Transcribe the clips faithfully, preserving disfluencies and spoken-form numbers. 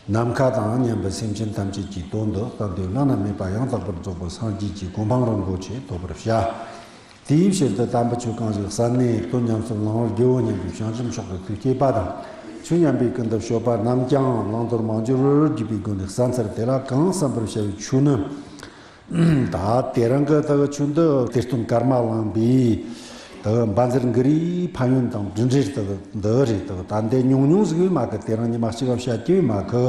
ནམ་མཁའ་དང་མཉམ་པའི་སེམས་ཅན་ཐམས་ཅད་ཀྱི་དོན་དུ་སྐལ་ལྡན་བླ་ན་མེད་པ་ཡང་དག་པར་རྫོགས་པའི་སངས་རྒྱས་ཀྱི་གོ་འཕང་རིན་པོ་ཆེ་ཐོབ་པར་བྱ། དེའི་ཕྱིར་དུ་དམ་པའི་ཆོས་གང་ཞིག་གསན་ནས་དོན་ཉམས་སུ་བླང་བར་བགྱིའོ་སྙམ་པའི་བྱང་ཆུབ་མཆོག་གི་ཐུགས་བསྐྱེད་པ་དང་། ཆོས་ཉན་པའི་ཀུན་ཏུ་སྤྱོད་པ་རྣམས་ཀྱང་བླང་དོར་མ་འགྱུར་བར་བགྱིས་པའི་སྒོ་ནས་གསན་འཚལ། དེ་ལ་གང་གསན་པར་བྱ་བའི་ཆོས་ནི། ད་དེ་རིང་གི་དག་ཆོས་འདི་གཏེར་སྟོན་ཀརྨ་གླིང་པའི་དག་བཛྲ་གུ་རུའི་ཕན་ཡོན་དང་འབྲུ་འགྲེལ་དག་འདི་རེད། དག་ད་འདི་ཉུང་ཉུང་ཟིག་ཡོད་མ་གི། དེ་རིང་ཉི་མ་གཅིག་གམ་བཤད་རྒྱུ་ཡོད་མ་གི།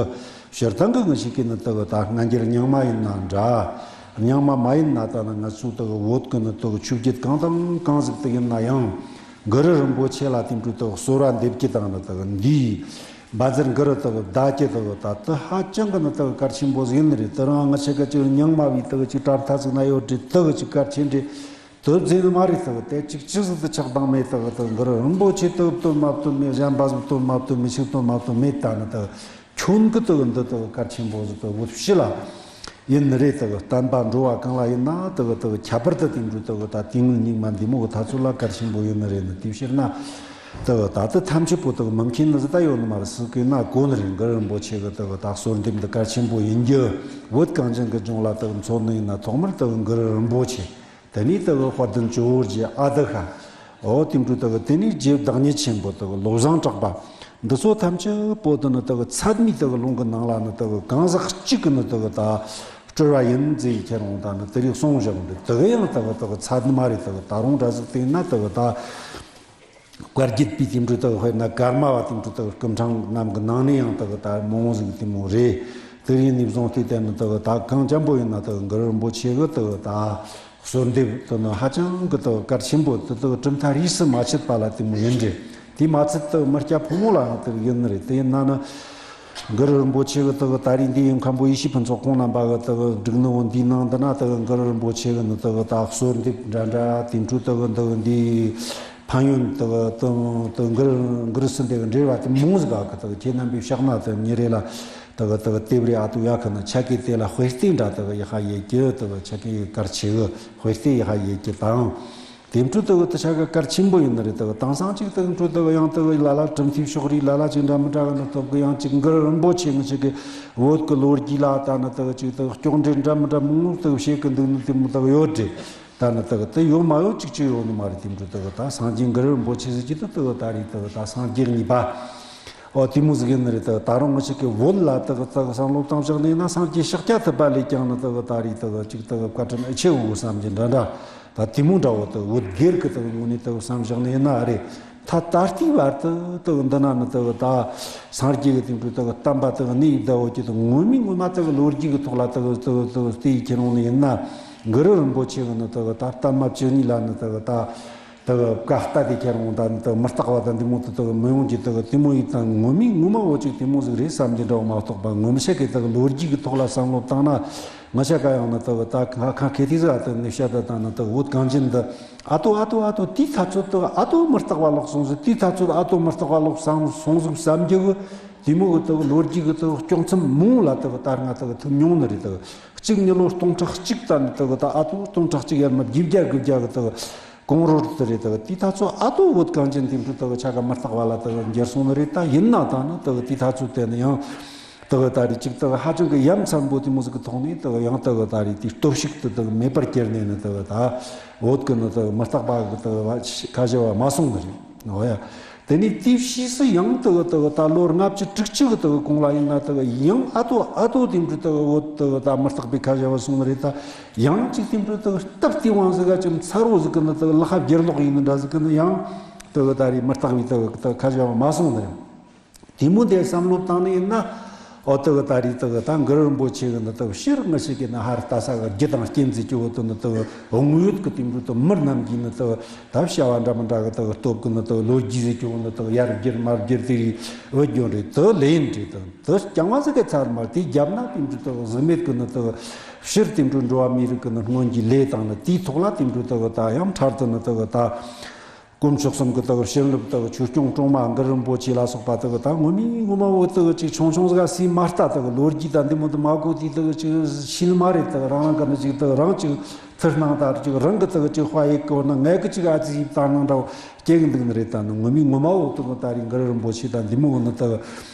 སྤྱིར་བཏང་གི་ང་ཞིག་གི་ནི་དག་ད་སྔ་འགྱུར་རྙིང་མ་ཡིན་ན་འདྲ། རྙིང་མ་མ་ཡིན་ན་ད་ནི་ང་ཚོ་དག་བོད་གི་ནི་དག་ཆོས་བརྒྱུད་གང་དང་གང་ཟིག་དེ་ཡིན་ན་ཡང་། གུ་རུ་རིན་པོ་ཆེ་ལ་དེ་འདྲ་དག་གསོལ་བ་འདེབས་རྒྱུ་དང་ནི་དག་འདིའི་བཛྲ་གུ་རུ་དག་བཟླ་རྒྱུ་དག་ད་དེ་ཧ་ཅང་གི་ནི་དག་གལ་ཆེན་པོ་ཟིག་ཡིན་ནི་རེད། དེ་རིང་ང་ཆེ་ག་ཅིག་རྙིང་མ་བའི་དག་ཅིག་གྲྭ་ཐ་ཟིག་ན་ཡོད་རེད། དག་ཅིག་གལ་ཆེན་རེད། དེ་ཟེར་ནི་མ་རེད། དག་དེ་ཅིག་ཅི་ཟིག་དེ་ཆགས་སྡང་མེད། དག་དག་གུ་རུ་རིན་པོ་ཆེ་དག་བསྟོད་མ་བསྟོད་མེད། གཞན་པ་ཟིག་བསྟོད་མ་བསྟོད་མེད། ཆོས་བསྟོད་མ་བསྟོད་མེད། ད་ནི་དག་ཁྱོད་ཀྱི་དག་འདི་དག་གལ་ཆེན་པོ་ཟིག་དག་བོད་སྤྱི་ལ་ཡིན་ནི་རེད། དག་བསྟན་པ་འགྲོ་བ་གང་ལ་ཡིན་ན་དག་དག་ཁྱད་པར་དུ་དེ་འདྲ་དག་ད་དེ་སྔོན་རྙིང་མ་འདི་མོ་གི་ཐ་ཚོད་ལ་གལ་ཆེན་པོ་ཡོད་ནི་རེད། ནི་དེའི་ཕྱིར་ན་དག་ད་ལྟ་ཐམས་ཅད་པོ་དག་མི་མཁྱེན་ནི་ཟིག་ད་ཡོད་ནི་མ་རེད། སུ་གིས་ན་གོ་ནི་རེད། གུ་རུ་རིན་པོ་ཆེ་གི་དག་ད་གསོལ་འདེབས་འདི་གལ་ཆེན་པོ་ཡིན་རྒྱུ། བོད་གངས་ཅན་གི་ལྗོངས་ལ་དག་འཚོ་ནི་ཡིན་ན་ཐོག་མར་དག་གུ་རུ་རིན་པོ་ཆེ། དེ་ནས་དག་དཔལ་ལྡན་ཇོ་བོ་རྗེ་ཨ་ཏི་ཤ། འོ་དེ་འདྲ་དག་དེ་ནས་རྗེ་བདག་ཉིད་ཆེན་པོ་དག་བློ་བཟང་གྲགས་པ། འདི་ཚོ་ཐམས་ཅད་པོ་དེ་ནི་དག་ཚད་མའི་དག་ལུང་གི་ནང་ལ་ནི་དག་གང་ཟག་གཅིག་གི་ནི་དག་ད་སྤྲུལ་བ་ཡིན་ཟེར་ཁྱེར་འོང་ད་ནི་དེ་རིགས་གསུངས་བཞག་འདུག་དེ་གི་ཡང་དག་དག་ཚད་མ་རེད། དག་ད་རུང་འདྲ་ཟིག་བལྟས་ན་དག་ད་བཀའ་བརྒྱུད་པའི་དེ་འདྲ་དག་དཔེར་ན་ཀརྨ་པ་དེ་འདྲ་དག་སྐུ་ཕྲེང་རྣམས་གི་ནང་ནས་ཡང་དག་ད་མང་བོ་ཟིག་དེ་མོ་རེད། དེ་ཡིན་ནས་བཟུང་སྟེ་དེ་ནི་དག་ད་གང་འཇམ་པོ་ཡིན་ན་དག་གུ་རུ་རིན་པོ་ཆེ་གི་དག་ད་གསོལ་འདེབས་དེ་ནི་ཧ་ཅང་གི་དག་གལ་ཆེན་པོ་དེ་དག་གྲུབ་མཐའ་རིས་སུ་མ་ཆད་པ་ལ་དེ་མོ་ཡིན་རེད། དེ་མ་ཚད་དག་མི་སྐྱ་ཕོ་མོ་ལའང་དག་ཡིན་ནི་རེད། དེ་ཡིན་ན་ནི་གུ་རུ་རིན་པོ་ཆེ་གི་དག་ད་རེས་འདི་ཡིན་མཁན་པོ་ཡེ་ཤེས་ཕུན་ཚོགས་ཁོང་རྣམ་པ་གི་དག་བསྒྲིགས་ནི་འོ་འདིའི་ནང་དུ་ན་དག་གུ་རུ་རིན་པོ་ཆེ་གི་ནི་དག་ད་གསོལ་འདེབས་འདྲ་འདྲ་དེ་འཕྲོ་དག་འདི་འདི་ཕན་ཡོན་དག་དང་དག་གུ་རུ་གུ་རུ་སུ་འདེབས་འབྲེལ་བ་དེ་མང་ཟིག་ག་གི་དག་ཁྱེད་རྣམ་པས་ཕྱག་ན་དག་ཉེ་རེ་ལ། དག་དག་དེབ་རེ་ཨ་ཏུ་ཡ་ཁ་ན་ཆ་ཀའི་དེ་ལ་དཔེ་སྟེང་འདྲ་དག་ཡ་ཧ་ཡེ་གི་དག་ཆ་ཀའི་གར་ཆེ་གི་དཔེ་སྟེ་ཡ་ཧ་ཡེ་གི་དང་། དེ་འཕྲོ་དག་དུ་ཆ་ག་གར་ཆེན་པོ་ཡིན་ནི་རེད། དག་དེང་སང་ཅིག་དག་འཕྲོ་དག་ཡང་དག་ལ་ལ་གྲུབ་མཐའི་ཕྱོགས་རིས་ལ་ལ་ཅིག་འདྲ་མི་འདྲ་གི་ནི་སྟོབས་གི་ཡང་ཅིག་གུ་རུ་རིན་པོ་ཆེ་ངི་ཅིག་གི་བོད་གི་ལོ་རྒྱུས་ལ་ལྟ་ན་དག་ཅིག་དག་སྐྱོག་འདྲེ་འདྲ་མི་འདྲ་མང་པོ་དག་བྱེད་གི་འདུག་ནི་དེ་མོ་དག་ཡོད་རེད། ད་ནི་དག་དེ་ཡོད་མ་ཡོད་ཅིག་ཅིག་ཡོད་ནི་མ་རེད། དེ་འདྲ་དག་ད་སངས་རྒྱས་གུ་རུ་རིན་པོ་ཆེ་ཟེར་གྱི་དུ་དག་ད་རེད། དག་ད་སངས་རྒྱས་གཉིས་པ། ཨོ་དེ་མོ་ཟིག་ཡིན་ནི་རེད། དག་ད་རུང་ངི་ཞིག་གི་བོད་ལ་དག་དག་བསམ་བློ་བཏང་བཞག་ནས་ན་སངས་རྒྱས་ཤཱཀྱ་ཐུབ་པ་ལས་ཀྱང་ནི་དག་ད་རེད། དག་ཅིག་དག་བཀའ་དྲིན་ཨེ་ཆེ་འོ་བསམ་གྱི་འདྲ་འདྲ། ད་དེ་མོ་འདྲ་བོ་དག་བོད་སྒེར་གི་དག་ངོས་ནས་དག་བསམ་བཞག་ནས་ན་རེད། ད་ད་ལྟའི་བར་དུ་དག་འདི་ན་ནི་དག་ད་སངས་རྒྱས་གི་དེ་འདྲ་དག་བསྟན་པ་དག་གནས་ཡི་ཟླ་བོ་ཀྱི་དག་ངོ་མའི་ངོ་མ་དག་ལོ་རྒྱུས་གི་ཐོག་ལ་དག་དག་དག་བལྟས་ཡི་ཁྱེར་འོང་ནི་ཡིན་ན། གུ་རུ་རིན་པོ་ཆེ་གི་ནི་དག་ད་བསྟན་མ་བཅུ་གཉིས་ལ་ནི་དག་ད་དག་བཀའ་ལྟ་དེ་ཁྱེར་འོང་ད་ནི་དག་མི་རྟག་པ་དང་འདི་མོ་དེ་དག་མི་ཡོང་གི་དག་དེ་མོ་ཡི་དང་ངོ་མའི་ངོ་མ་བོ་ཅིག་དེ་མོ་ཟིག་རེད་བསམ་གྱི་འདྲ་བོ་མ་གཏོགས་པ། ངོ་མ་ཤེས་གི་དག་ལོ་རྒྱུས་གི་ཐོག་ལ་བསམ་བློ་བཏང་ན། ང་ཆ་ག་ཡང་ནི་དག་ད་ཁ་ཁ་ཁེ་ཐི་ཟ་དག་ནི་བཤད་ད་ད་ནི་དག་བོད་གངས་ཅན་འདི་ཨ་ཏོ་ཨ་ཏོ་ཨ་ཏོ་དེའི་ཐ་ཚོད་དག་ཨ་ཏོ་མི་རྟག་པ་ལོག་སོང་ཟིག་དེའི་ཐ་ཚོད་ཨ་ཏོ་མི་རྟག་པ་ལོག་སོང་སོང་ཟིག་བསམ་གྱི་གི་དེ་མོ་གི་དག་ལོ་རྒྱུས་གི་དག་དཀྱོག་མཚམས་མང་ལ་དག་ད་ང་དག་ཐུག་མྱོང་ནི་རེད། དག་གཅིག་མྱི་ལོ་སྟོང་ཕྲག་གཅིག་ད་ནི་དག་ད་ཨ་ཏོ་སྟོང་ཕྲག་གཅིག་ཡར་མར་བརྒྱད་བརྒྱ་དགུ་བརྒྱ་གི་དག་གོང་རོལ་དུ་རེད། དག་དེའི་ཐ་ཚོད་ཨ་ཏོ་བོད་གངས་ཅན་དེ་འདྲ་དག་ཆ་ག་མི་རྟག་པ་ལ་དག་འགྱུར་སོང་ནི་རེད། ད་ཡིན་ན་ད་ནི་དག་དེའི་ཐ་ཚོད་དེ་ནི་ཡང་དག་ད་རེད་ཅིག་དག་ཧ་ཅང་གི་ཡ་མཚན་པོ་དེ་མོ་ཟིག་གི་ཐོག་ནས་དག་ཡང་དག་ད་རེད་དེ་སྟོབས་ཤུགས་དེ་དག་མེད་པར་གྱུར་ནས་ནི་དག་ད་བོད་གི་ནི་དག་མི་རྟག་པ་གི་དག་ཁ་བྱེ་བ་མ་སོང་ནི་རེད། འོ་ཡ། དེ་ནས་དེའི་ཕྱིས་སུ་ཡང་དག་དག་ད་ལོ་ལྔ་བཅུ་དྲུག་ཅུ་གི་དག་གོང་ལ་ཡིན་ན་དག་ཡང་ཨ་ཏོ་ཨ་ཏོ་དེ་འདྲ་དག་བོད་དག་ད་མི་རྟག་པའི་ཁ་བྱེ་བ་སོང་ནི་རེད། ད་ཡང་ཅིག་དེ་འདྲ་དག་སྟབས་བདེ་བ་ཟིག་ག་ཅིག་མཚར་བོ་ཟིག་གི་ནི་དག་ལག་པ་བརྒྱུད་ལོག་ཡིན་ནི་འདྲ་ཟིག་གི་ནི་ཡང་དག་ད་རེད་མི་རྟག་པའི་དག་དག་ཁ་བྱེ་བ་མ་སོང་ནི་རེད། དེ་མོ་དེ་བསམ་བློ་བཏང་ནས་ཡིན་ན། ཨོ་དག་ད་རེད་དག་ད་གུ་རུ་རིན་པོ་ཆེ་གི་ནི་དག་ཕྱིར་ང་ཞིག་གི་ནི་ཧར་ལྟ་ས་གི་རྒྱུ་དང་རྐྱེན་ཟེར་གྱི་བོ་དེ་ནི་དག་དབང་ཡོད་གི་དེ་འདྲ་དག་མི་རྣམས་ཀྱིས་ནི་དག་ད་བྱ་བ་འདྲ་མི་འདྲ་གི་དག་སྟོབས་གི་ནི་དག་ལོ་རྒྱུས་ཟེར་གྱི་བོ་ནི་དག་ཡར་བསྒྱུར་མར་བསྒྱུར་དེ་རིགས་བུད་རྒྱུ་རེད། དེ་ལེན་རེད། དག་དེ་རྐྱང་བ་ཟིག་གི་ཚར་མ་དེ་རྒྱབ་ན་དེ་འདྲ་དག་གཟུགས་མེད་གི་ནི་དག་ཕྱིར་དེ་འདྲ་འགྲོ་བ་མིའི་རིགས་གི་ནི་སྔོན་གྱི་ལས་དང་ནི་དེའི་ཐོག་ལ་དེ་འདྲ་དག་ད་ཡང་འཕྲལ་དུ་ནི་དག་ད། དཀོན་མཆོག་གསུམ་གྱི་དག་བྱིན་རླབས་དག་ཆོས་སྐྱོང་སྲུང་མ་གུ་རུ་རིན་པོ་ཆེ་ལ་སོགས་པ་དག་ད་ངོ་མའི་ངོ་མ་བོ་དག་ཅིག་ཆུང་ཆུང་ཟིག་ག་སྲིད་མ་ལྟ། དག་ལོ་རྒྱུས་དང་འདི་མོ་དུ་མ་གོ་དུས་དག་ཅིག་ཤེས་ནི་མ་རེད། དག་རང་རང་གི་ནི་ཅིག་དག་རང་ཅིག་ཐུར་སྣང་ལྟར་ཅིག་རང་གི་དག་ཅིག་དཔའ་ཡི་གོ་ན་ངས་གི་ཅིག་ཨ་ཙི་ཡིབ་བཏང་ནང་འདྲ་བོ་སྐྱེ་གི་འདུག་ནི་རེད། ད་ནི་ངོ་མའི་ངོ་མ་བོ་དག་ད་རིང་གུ་རུ་རིན་པོ་ཆེ་དང་འདི་མོ་བོ་ནི་དག་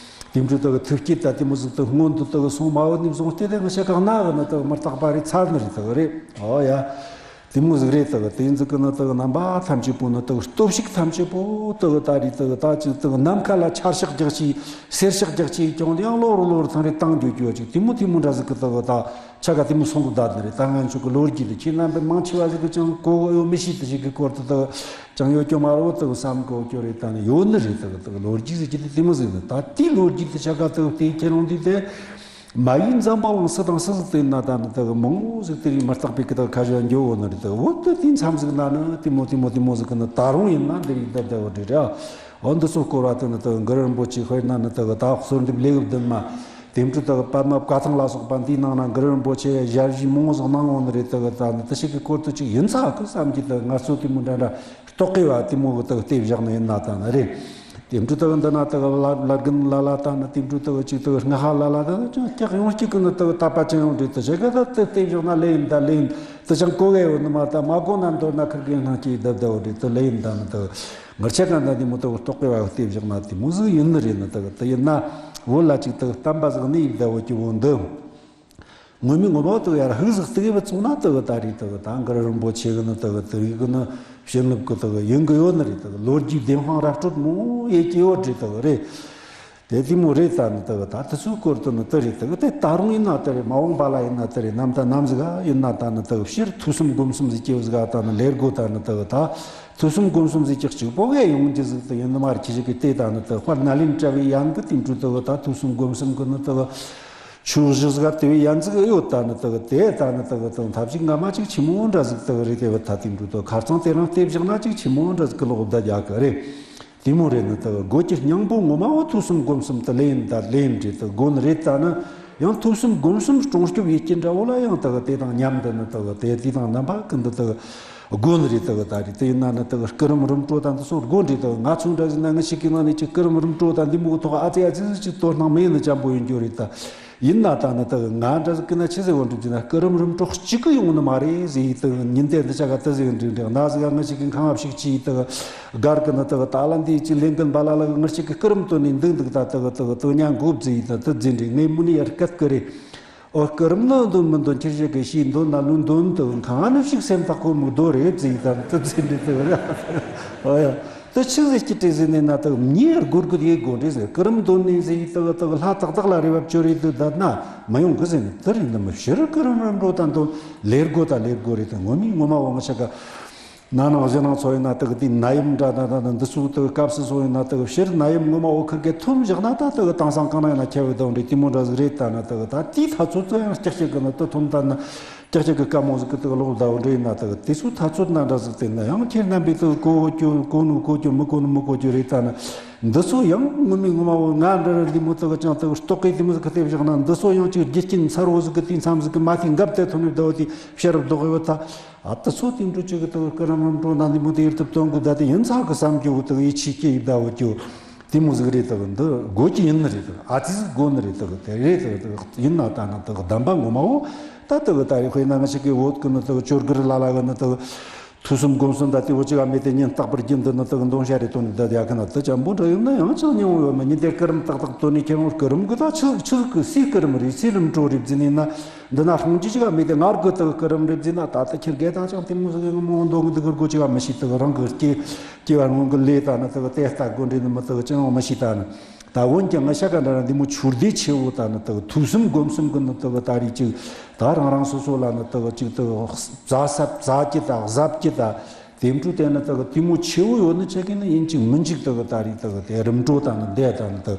དེ་འདྲ་དག་ཐུགས་བསྐྱེད་དང་དེ་མོ་ཟིག་དག་སྔོན་དུ་དག་སོང་མ་བུད་ནས་བཟུང་སྟེ་དེ་ང་ཤ་ཁག་ན་གི་ནི་དག་མི་རྟག་པ་རེད་ཚར་ནི་རེད་དག་རེད། ཨོ་ཡ། དེ་མོ་ཟིག་རེད་དག་དེ་ཟིག་གི་ནི་དག་རྣམ་པ་ཐམས་ཅད་པོ་ནི་དག་སྟོབས་ཤུགས་ཐམས་ཅད་པོ་དག་ད་རེད་དག་ད་ཅིག་དག་ནམ་མཁའ་ལ་ཆར་ཤག་རྒྱག་ཅིག་སེར་ཤག་རྒྱག་ཅིག་ཀྱང་དེ་ཡང་ལོ་རུ་ལོ་རུ་ཐང་རེ་བཏང་རྒྱུ་རྒྱུ་ཅིག་དེ་མོ་དེ་མོ་འདྲ་ཟིག་གི་དག་ད་ཆ་ག་དེ་མོ་སོང་གི་བསྡད་ནི་རེད། ད་ང་ཆོ་གི་ལོ་རྒྱུས་དེ་ཁྱེད་རྣམ་པའི་མང་ཆེ་བ་ཟིག་གི་ཅང་གོ་གི་ཡོད་མི་ཤེས་དེ་ཞིག་གི་སྐོར་དུ་དག་ཅང་ཡོད་ཀྱང་མ་རོ་དག་བསམ་གོ་ཀྱོ་རེད། ད་ནི་ཡོད་ནི་རེད། དག་དག་ལོ་རྒྱུས་ཟེར་གྱི་དེ་དེ་མོ་ཟིག་ནི་ད་དེའི་ལོ་རྒྱུས་དེ་ཆ་ག་དག་དེའི་ཁྱེད་རང་དེ་དེ་མ་ཡིན་འཛམ་བུ་གླིང་སུ་དང་སུ་ཟིག་དེ་ན་ད་ནི་དག་མང་བོ་ཟིག་དེ་རིགས་མི་རྟག་པའི་གི་དག་ཁ་ཞོ་འགྱོ་འོ་ནི་རེད། དག་འོ་དེ་དེ་མཚམས་ཟིག་ན་ནི་དེ་མོ་དེ་མོ་དེ་མོ་ཟིག་གི་ནི་ད་རུང་ཡིན་ན་འདི་རིགས་བསྡད་བསྡད་འོ་རེད་ར། འོ་འདི་ཚོ་སྐོར་བ་དེ་ནི་དག་གུ་རུ་རིན་པོ་ཆེ་དཔེར་ན་ནི་དག་ད་གསོལ་འདེབས་ལེའུ་བདུན་མ། དེ་འཕྲོ་དག་པདྨ་བཀའ་ཐང་ལ་སོགས་པ་འདིའི་ནང་ན་གུ་རུ་རིན་པོ་ཆེ་ཞལ་བཞེས་མང་བོ་ཟིག་གནང་འོང་ནི་རེད། དག་ད་ནི་དེ་ཞིག་གི་སྐོར་དུ་ཅིག་ཡིན་ཚ་གི་བསམ་གྱི་དག་ང་ཚོ་དེ་མོ་འདྲ་འདྲ་རྟོག་གེ་བ་དེ་མོ་གི་དག་བལྟས་བཞག་ནི་ཡིན་ན་ད་ནི་རེད། དེ་འཕྲོ་དག་འདི་ན་དག་བླ་བླ་རྒན་ལ་ལ་ད་ནི་དེ་འཕྲོ་དག་ཅིག་དག་སྔ་ཧ་ལ་ལ་ད་ནི་ཅང་སྐྱག་ཡོང་སྐྱིད་གི་ནི་དག་ད་པ་ཅན་ཡོང་རེད། དེ་ཞིག་གི་ད་དེ་བལྟས་བཞག་ན་ལེ་ཡིན་ད་ལེ་ཡིན་དེ་ཅང་གོ་གེ་ཡོད་ནི་མ་ད་མ་གོ་ན་མདོར་ན་ཁིར་གེ་སྣང་སྐྱིད་བསྡད་བསྡད་འོ་རེད། དེ་ལེ་ཡིན་ད་ནི་དག་ངར་ཆ་ག་འདྲ་དེ་མོ་དག་རྟོག་གེ་བ་བལྟས་བཞག་ན་དེ་མོ་ཟིག་ཡིན་ནི་རེད། ནི་དག་དེ་ཡིན་ན་བོད་ལ་ཅིག་དག་བསྟན་པ་ཟིག་གནས་ཡིན་བསྡད་འོ་ཀྱི་བོ་འདི། ངོ་མའི་ངོ་མ་དག་ཡར་ཧུག་ཟིག་དག་བ་བཙུགས་ན་དག་ད་རེད། དག་ད་གུ་རུ་རིན་པོ་ཆེ་གི་ནི་དག་དེ་རིགས་གི་ནི་བྱིན་རླབས་གི་དག་ཡིན་གི་ཡོད་ནི་རེད། དག་ལོ་རྒྱུས་བདེན་དཔང་ར་སྤྲོད་མོ་ཡེ་ཀྱི་ཡོད་རེད། དག་རེད། དེ་དེ་མོ་རེད། ད་ནི་དག་ད་དེ་ཚོའི་སྐོར་དུ་ནི་དེ་རེད། དག་དེ་ད་རུང་ཡིན་ན་དེ་རེད། མ་འོངས་པ་ལ་ཡིན་ན་དེ་རེད། ནམ་ད་ནམ་ཟིག་ག་ཡིན་ན་ད་ནི་དག་སྤྱིར་ཐོས་བསམ་སྒོམ་གསུམ་ཟིག་སྐྱེ་བོ་ཟིག་ག་ད་ནི་ལས་སྒོ་ད་ནི་དག་ད་ཐོས་བསམ་སྒོམ་གསུམ་ཟིག་ཀྱག་གཅིག་པོ་གེ་ཡོང་རྒྱུ་ཟིག་དེ་ཡིན་ནི་མ་རེད། ཁྱེད་ཅག་གི་དེ་ད་ནི་དག་དཔལ་ནཱ་ལེནྡྲ་བའི་ཡན་གི་དེ་འཕྲོ་དག་ད་ཐོས་བསམ་སྒོམ་གསུམ་གི་ནི་དག་ཕྱོགས་བཞི་ཟིག་དེ་བའི་ཡན་ཟིག་ཡོད། ད་ནི་དག་དེ་ད་ནི་དག་དང་ཐབས་ཤིག་སྔ་མ་ཅིག་ཆི་མོ་འདྲ་ཟིག་དག་རེད། དེ་བ་ད་དེ་འཕྲོ་དག་ཁ་རྩང་དེ་རང་བལྟས་བཞག་ན་ཅིག་ཆི་མོ་འདྲ་ཟིག་གི་ལོག་བསྡད་ཡག་གི་རེད། དེ་མོ་རེད། ནི་དག་སྒོ་གི་སྙིང་པོ་ངོ་མ་བོ་ཐོས་བསམ་སྒོམ་གསུམ་དེ་ལེན་ད་ལེན་རེད། དག་དགོས་ནི་རེད། ད་ནི་ཡང་ཐོས་བསམ་སྒོམ་གསུམ་སྲུང་སྐྱོབ་ཡེད་ཀྱི་འདྲ་བོ་ལ་ཡང་དག་དེ་དང་མཉམ་དུ་ནི་དག་དེ་དེ་དང་རྣམ་པ་ཀུན་ཏུ་དག་དགོས་ནི་རེད། དག་ད་རེད། དེ་ཡིན་ན་ནི་དག་སྐུ་རིམ་རིམ་གྲོ་དང་འདི་ཚོ་དགོས་རེད། དག་ང་ཚོ་འདྲ་ཟིག་ན་ང་ཞིག་གི་ནང་ནས་ཅིག་སྐུ་རིམ་རིམ་གྲོ་དང་འདི་མོ་གི་ཐོག་ཨ་ཙི་ཨ་ཙི་ཟིག་ཅིག་དོ་སྣང་མེད་ནི་འཇམ་པོ་ཡིན་རྒྱུ་རེད། ད་ཡིན་ན་ད་ནི་དག་ང་འདྲ་ཟིག་གི་ན་ཆི་ཟེར་བ་འགྲུབ་ཀྱི་ན་སྐུ་རིམ་རིམ་གྲོ་གཅིག་གི་ཡོང་ནི་མ་རེད་ཟེར། དག་ཉིན་དེ་འདི་ཆ་ག་དེ་ཟེར་འགྲིག་འགྲིག་ན་ཟིག་ང་ཞིག་གི་ཁང་ཨ་ཕྱུག་ཅིག་དག་སྒར་གི་ནི་དག་ད་ལ་འདི་ཅིག་ལས་འགན་པ་ལ་ལ་ང་ཞིག་གི་སྐུ་རིམ་དོན་ནི་འདུག་འདུག་ད་དག་དག་དོ་ཉན་འགོ་བརྩི་ད་དེ་ཟེར་འགྲིག་ངས་མུ་ནི་ཡར་སྐད་གི་རེད། ཨོ་སྐུ་རིམ་ནི་འདོན་མི་འདོན་ཁྱེད་ཞིག་གི་ཤེས་འདོན་ན་ལུས་འདོན་དུ་གང་ནི་ཞིག་སེམས་ཐག་གོ་མི་རྡོ་རེད་ཟེར་དང་དུ་ཟེར་འདྲི་དུ་ར། ཨོ་ཡ། དུ་ཆི་ཟེར་གྱི་དྲི་ཟེར་ནས་ན་དུ་ཉེ་སྒོར་སྒོར་ཡེ་དགོ་འདྲི་ཟེར། སྐུ་རིམ་འདོན་ནས་ཟེར་དུ་དུ་ལྷ་ཏག་ཏག་ལ་རེ་བ་བཅོལ་རེ་དུ་བསྡད་ན་མི་ཡོང་གི་ཟེར་ནས་དུ་རེད། འདི་མི་ཕྱིར་སྐུ་རིམ་རིམ་གྲོ་དང་འདོན་ལས་སྒོ་དང་ལས་སྒོ་རེད། དུ་ངོ་མའི་ངོ་མ་འོང་ཆ་ག་ན་ནིང་གཞེས་ནིང་ཚོ་ཡིན་ན་དག་དེའི་ནད་ཡམས་འདྲ་ད་ད་འདི་ཚོ་དག་སྐབས་སུ་སོང་ཡིན་ན་དག་ཕྱིར་ནད་ཡམས་ངོ་མ་འོ་ཁུར་གེ་ཐོན་བཞག་ན་ད་དག་དེང་སང་གང་ན་ཡིན་ན་ཁྱབ་བསྡད་འདྲ་དེ་མོ་འདྲ་ཟིག་རེད། ད་ན་དག་ད་དེའི་ཐ་ཚོད་ཙམ་ཡང་སྐྱག་སྐྱག་གི་ན་དུ་ཐོན་ད་ན་སྐྱག་སྐྱག་གི་དཀའ་མོ་ཟིག་གི་དག་ལོག་བསྡད་འདྲ་ཡིན་ན་དག་དེ་ཚོ་ཐ་ཚོད་ན་འདྲ་ཟིག་དེ་ན་ཡང་ཁྱེད་རྣམ་པས་དག་གོ་གོ་རྒྱུ་གོ་ནུ་གོ་རྒྱུ་མི་གོ་ནུ་མི་གོ་རྒྱུ་རེད། ད་ན་འདི་ཚོ་ཡང་ངོ་མའི་ངོ་མ་འོ་ང་འདྲ་ར་འདི་མོ་དག་ཅང་དག་རྟོག་གེ་དེ་མོ་ཟིག་གི་དེ་བཞག་ན་འདི་ཚོ་ཡང་ཅིག་རྒྱུ་རྐྱེན་མཚར་བོ་ཟིག་གི་དེའི་མཚམས་ཟིག་གི་མ་ཐེ་འགབ་དེ་ཐོན་ནས་བསྡད་འོ་དེ་ཕྱིར་ལྡོག་ཡོད་ད། ཨ་ད་སོ་དེ་འགྲོ་ཅིག་གི་དག་སྐུ་རིམ་རིམ་གྲོ་ན་འདི་མོ་དེ་ཡིར་དུ་གཏོང་དགོས་ད་དེ་ཡིན་ཚ་གི་བསམ་རྒྱུ་དག་ཡིད་ཆེས་སྐྱེ་ཡི་ད་འོ་རྒྱུ་དེ་མོ་ཟིག་རེད། དག་འདི་དགོས་ཀྱི་ཡིན་ནི་རེད། དག་ཨ་ཙི་ཟིག་དགོས་ནི་རེད། དག་དེ་རེད། དག་དག་ཡིན་ན་ད་ན་དག་གདམས་པ་ངོ་མ་འོ་ད་དག་ད་རེད། དཔེར་ན་ང་ཞིག་གི་བོད་ཀྱི་ནི་དག་ཅོ་གར་ལ་ལ་གི་ནི་དག་ཐོས་བསམ་སྒོམ་གསུམ་ད་དེ་འོ་ཅིག་ཨ་མེད་དེ་ཉིན་རྟག་པར་རྒྱུན་དུ་ནི་དག་འདོན་བྱ་རེ་དོན་ནི་ད་ཡ་གི་ན་དག་ཅམ་པོ་འདྲ་ཡོད་ན་ཡང་ཅང་ཉེ་བོ་ཡོད་མ་ཉིན་དེ་སྐུ་རིམ་ཏག་ཏག་དོན་ནི་ཁྱེད་རང་སྐུ་རིམ་གི་ད་ཆི་ཆི་གི་སའི་སྐུ་རིམ་རེད། སའི་རིམ་གྲོ་རེད་བརྫི་ནི་ན། འདི་ན་ཧྲང་ཅི་ཅིག་ག་མེད་དེ་ང་རྒོད་དག་སྐུ་རིམ་རེ་བརྫིས་ན་ད་ལྟ་ཁྱེར་རྒྱལ་དང་ཅང་ཐིམ་མོ་ཟིག་གི་མོ་འདོང་གི་འདུག་གི་སྒོ་ཅིག་ག་མི་ཤེས། དག་རང་གི་སྐྱེ་སྐྱེ་བ་སྔོན་གི་ལས་ད་ནི་དག་དེ་ལྟ་དགོས་འདྲེ་ནི་མི་དག་ཅང་མི་ཤེས། ད་ནི་ད་འོན་ཀྱང་ང་ཤ་ཀ་འདྲ་ར་འདི་མོ་ཆུ་ཟླའི་ཆེ་བོ་ད་ནི་དག་ཐོས་བསམ་སྒོམ་གསུམ་གི་ནི་དག་ད་རེས་ཅིག་ད་རང་རང་སོ་སོ་ལ་ནི་དག་ཅིག་དག་ཛ་ཟབ་ཛ་ཀྱི་ད་ཟབ་ཀྱི་ད། དེ་འཕྲོ་དེ་ནི་དག་དེ་མོ་ཆེ་བོ་ཡོད་ནི་ཆ་གི་ནི་ཡིན་གཅིག་མིན་གཅིག་དག་ད་རེས་དག་དེ་རིམ་གྲོ་དང་ནི་འདས་དང་ནི་དག་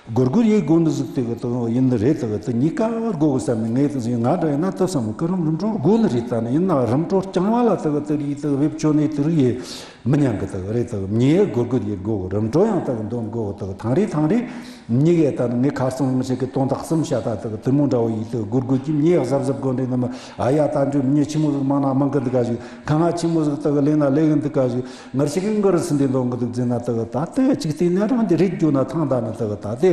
སྒོར་སྒོར་ཡེ་དགོས་ནི་ཟིག་དེ་གི་དག་ཡིན་ནི་རེད། དག་དེ་གཉིས་ཀ་དགོས་གི་བསམ་ནི་ངས་དེ་ཟིག་ང་འདྲ་ཡིན་ན་དེ་བསམ་གི་རིམ་རིམ་གྲོ་དགོས་ནི་རེད། ད་ནི་ཡིན་ན་རིམ་གྲོ་རྐྱང་བ་ལ་དག་དེ་རིགས་དག་བེད་སྤྱོད་ནས་དེ་རིགས་ཡེ་མི་ཉན་གི་དག་རེད། དག་མྱི་ཡེ་སྒོར་སྒོར་ཡེ་དགོས་གི། རིམ་གྲོ་ཡང་དག་འདོན་དགོས་གི། དག་ཐང་རེ་ཐང་རེ་མྱི་གེ་ད་ནི་ངས་ཁ་སང་མི་ཞིག་གི་དོན་དག་གསུམ་བཤད། ད་དག་དེ་མོ་འདྲ་བོ་ཡིས་དག་སྒོར་སྒོར་གྱི་མྱི་གཟབ་གཟབ་དགོས་འདྲེ་ནི་མི་ཨ་ཡ་ད་འདྲ་མྱི་ཆི་མོ་ཟིག་མང་ན་མང་གི་འདུག་ག་ཞིག་ཁ་ང་ཆི་མོ་ཟིག་དག་ལེན་ན་ལེན་གི་འདུག་ག་ཞིག་ངར་ཞིག་གི་མགར་སིན་དེ་འདོན་གི་འདུག་ཟེར་ན། དག་ད་དེ་གཅིག་བལྟས་ན་རང་དེ་རེད་རྒྱུ་ན་ཐང་ད་ནི་དག་ད་དེ་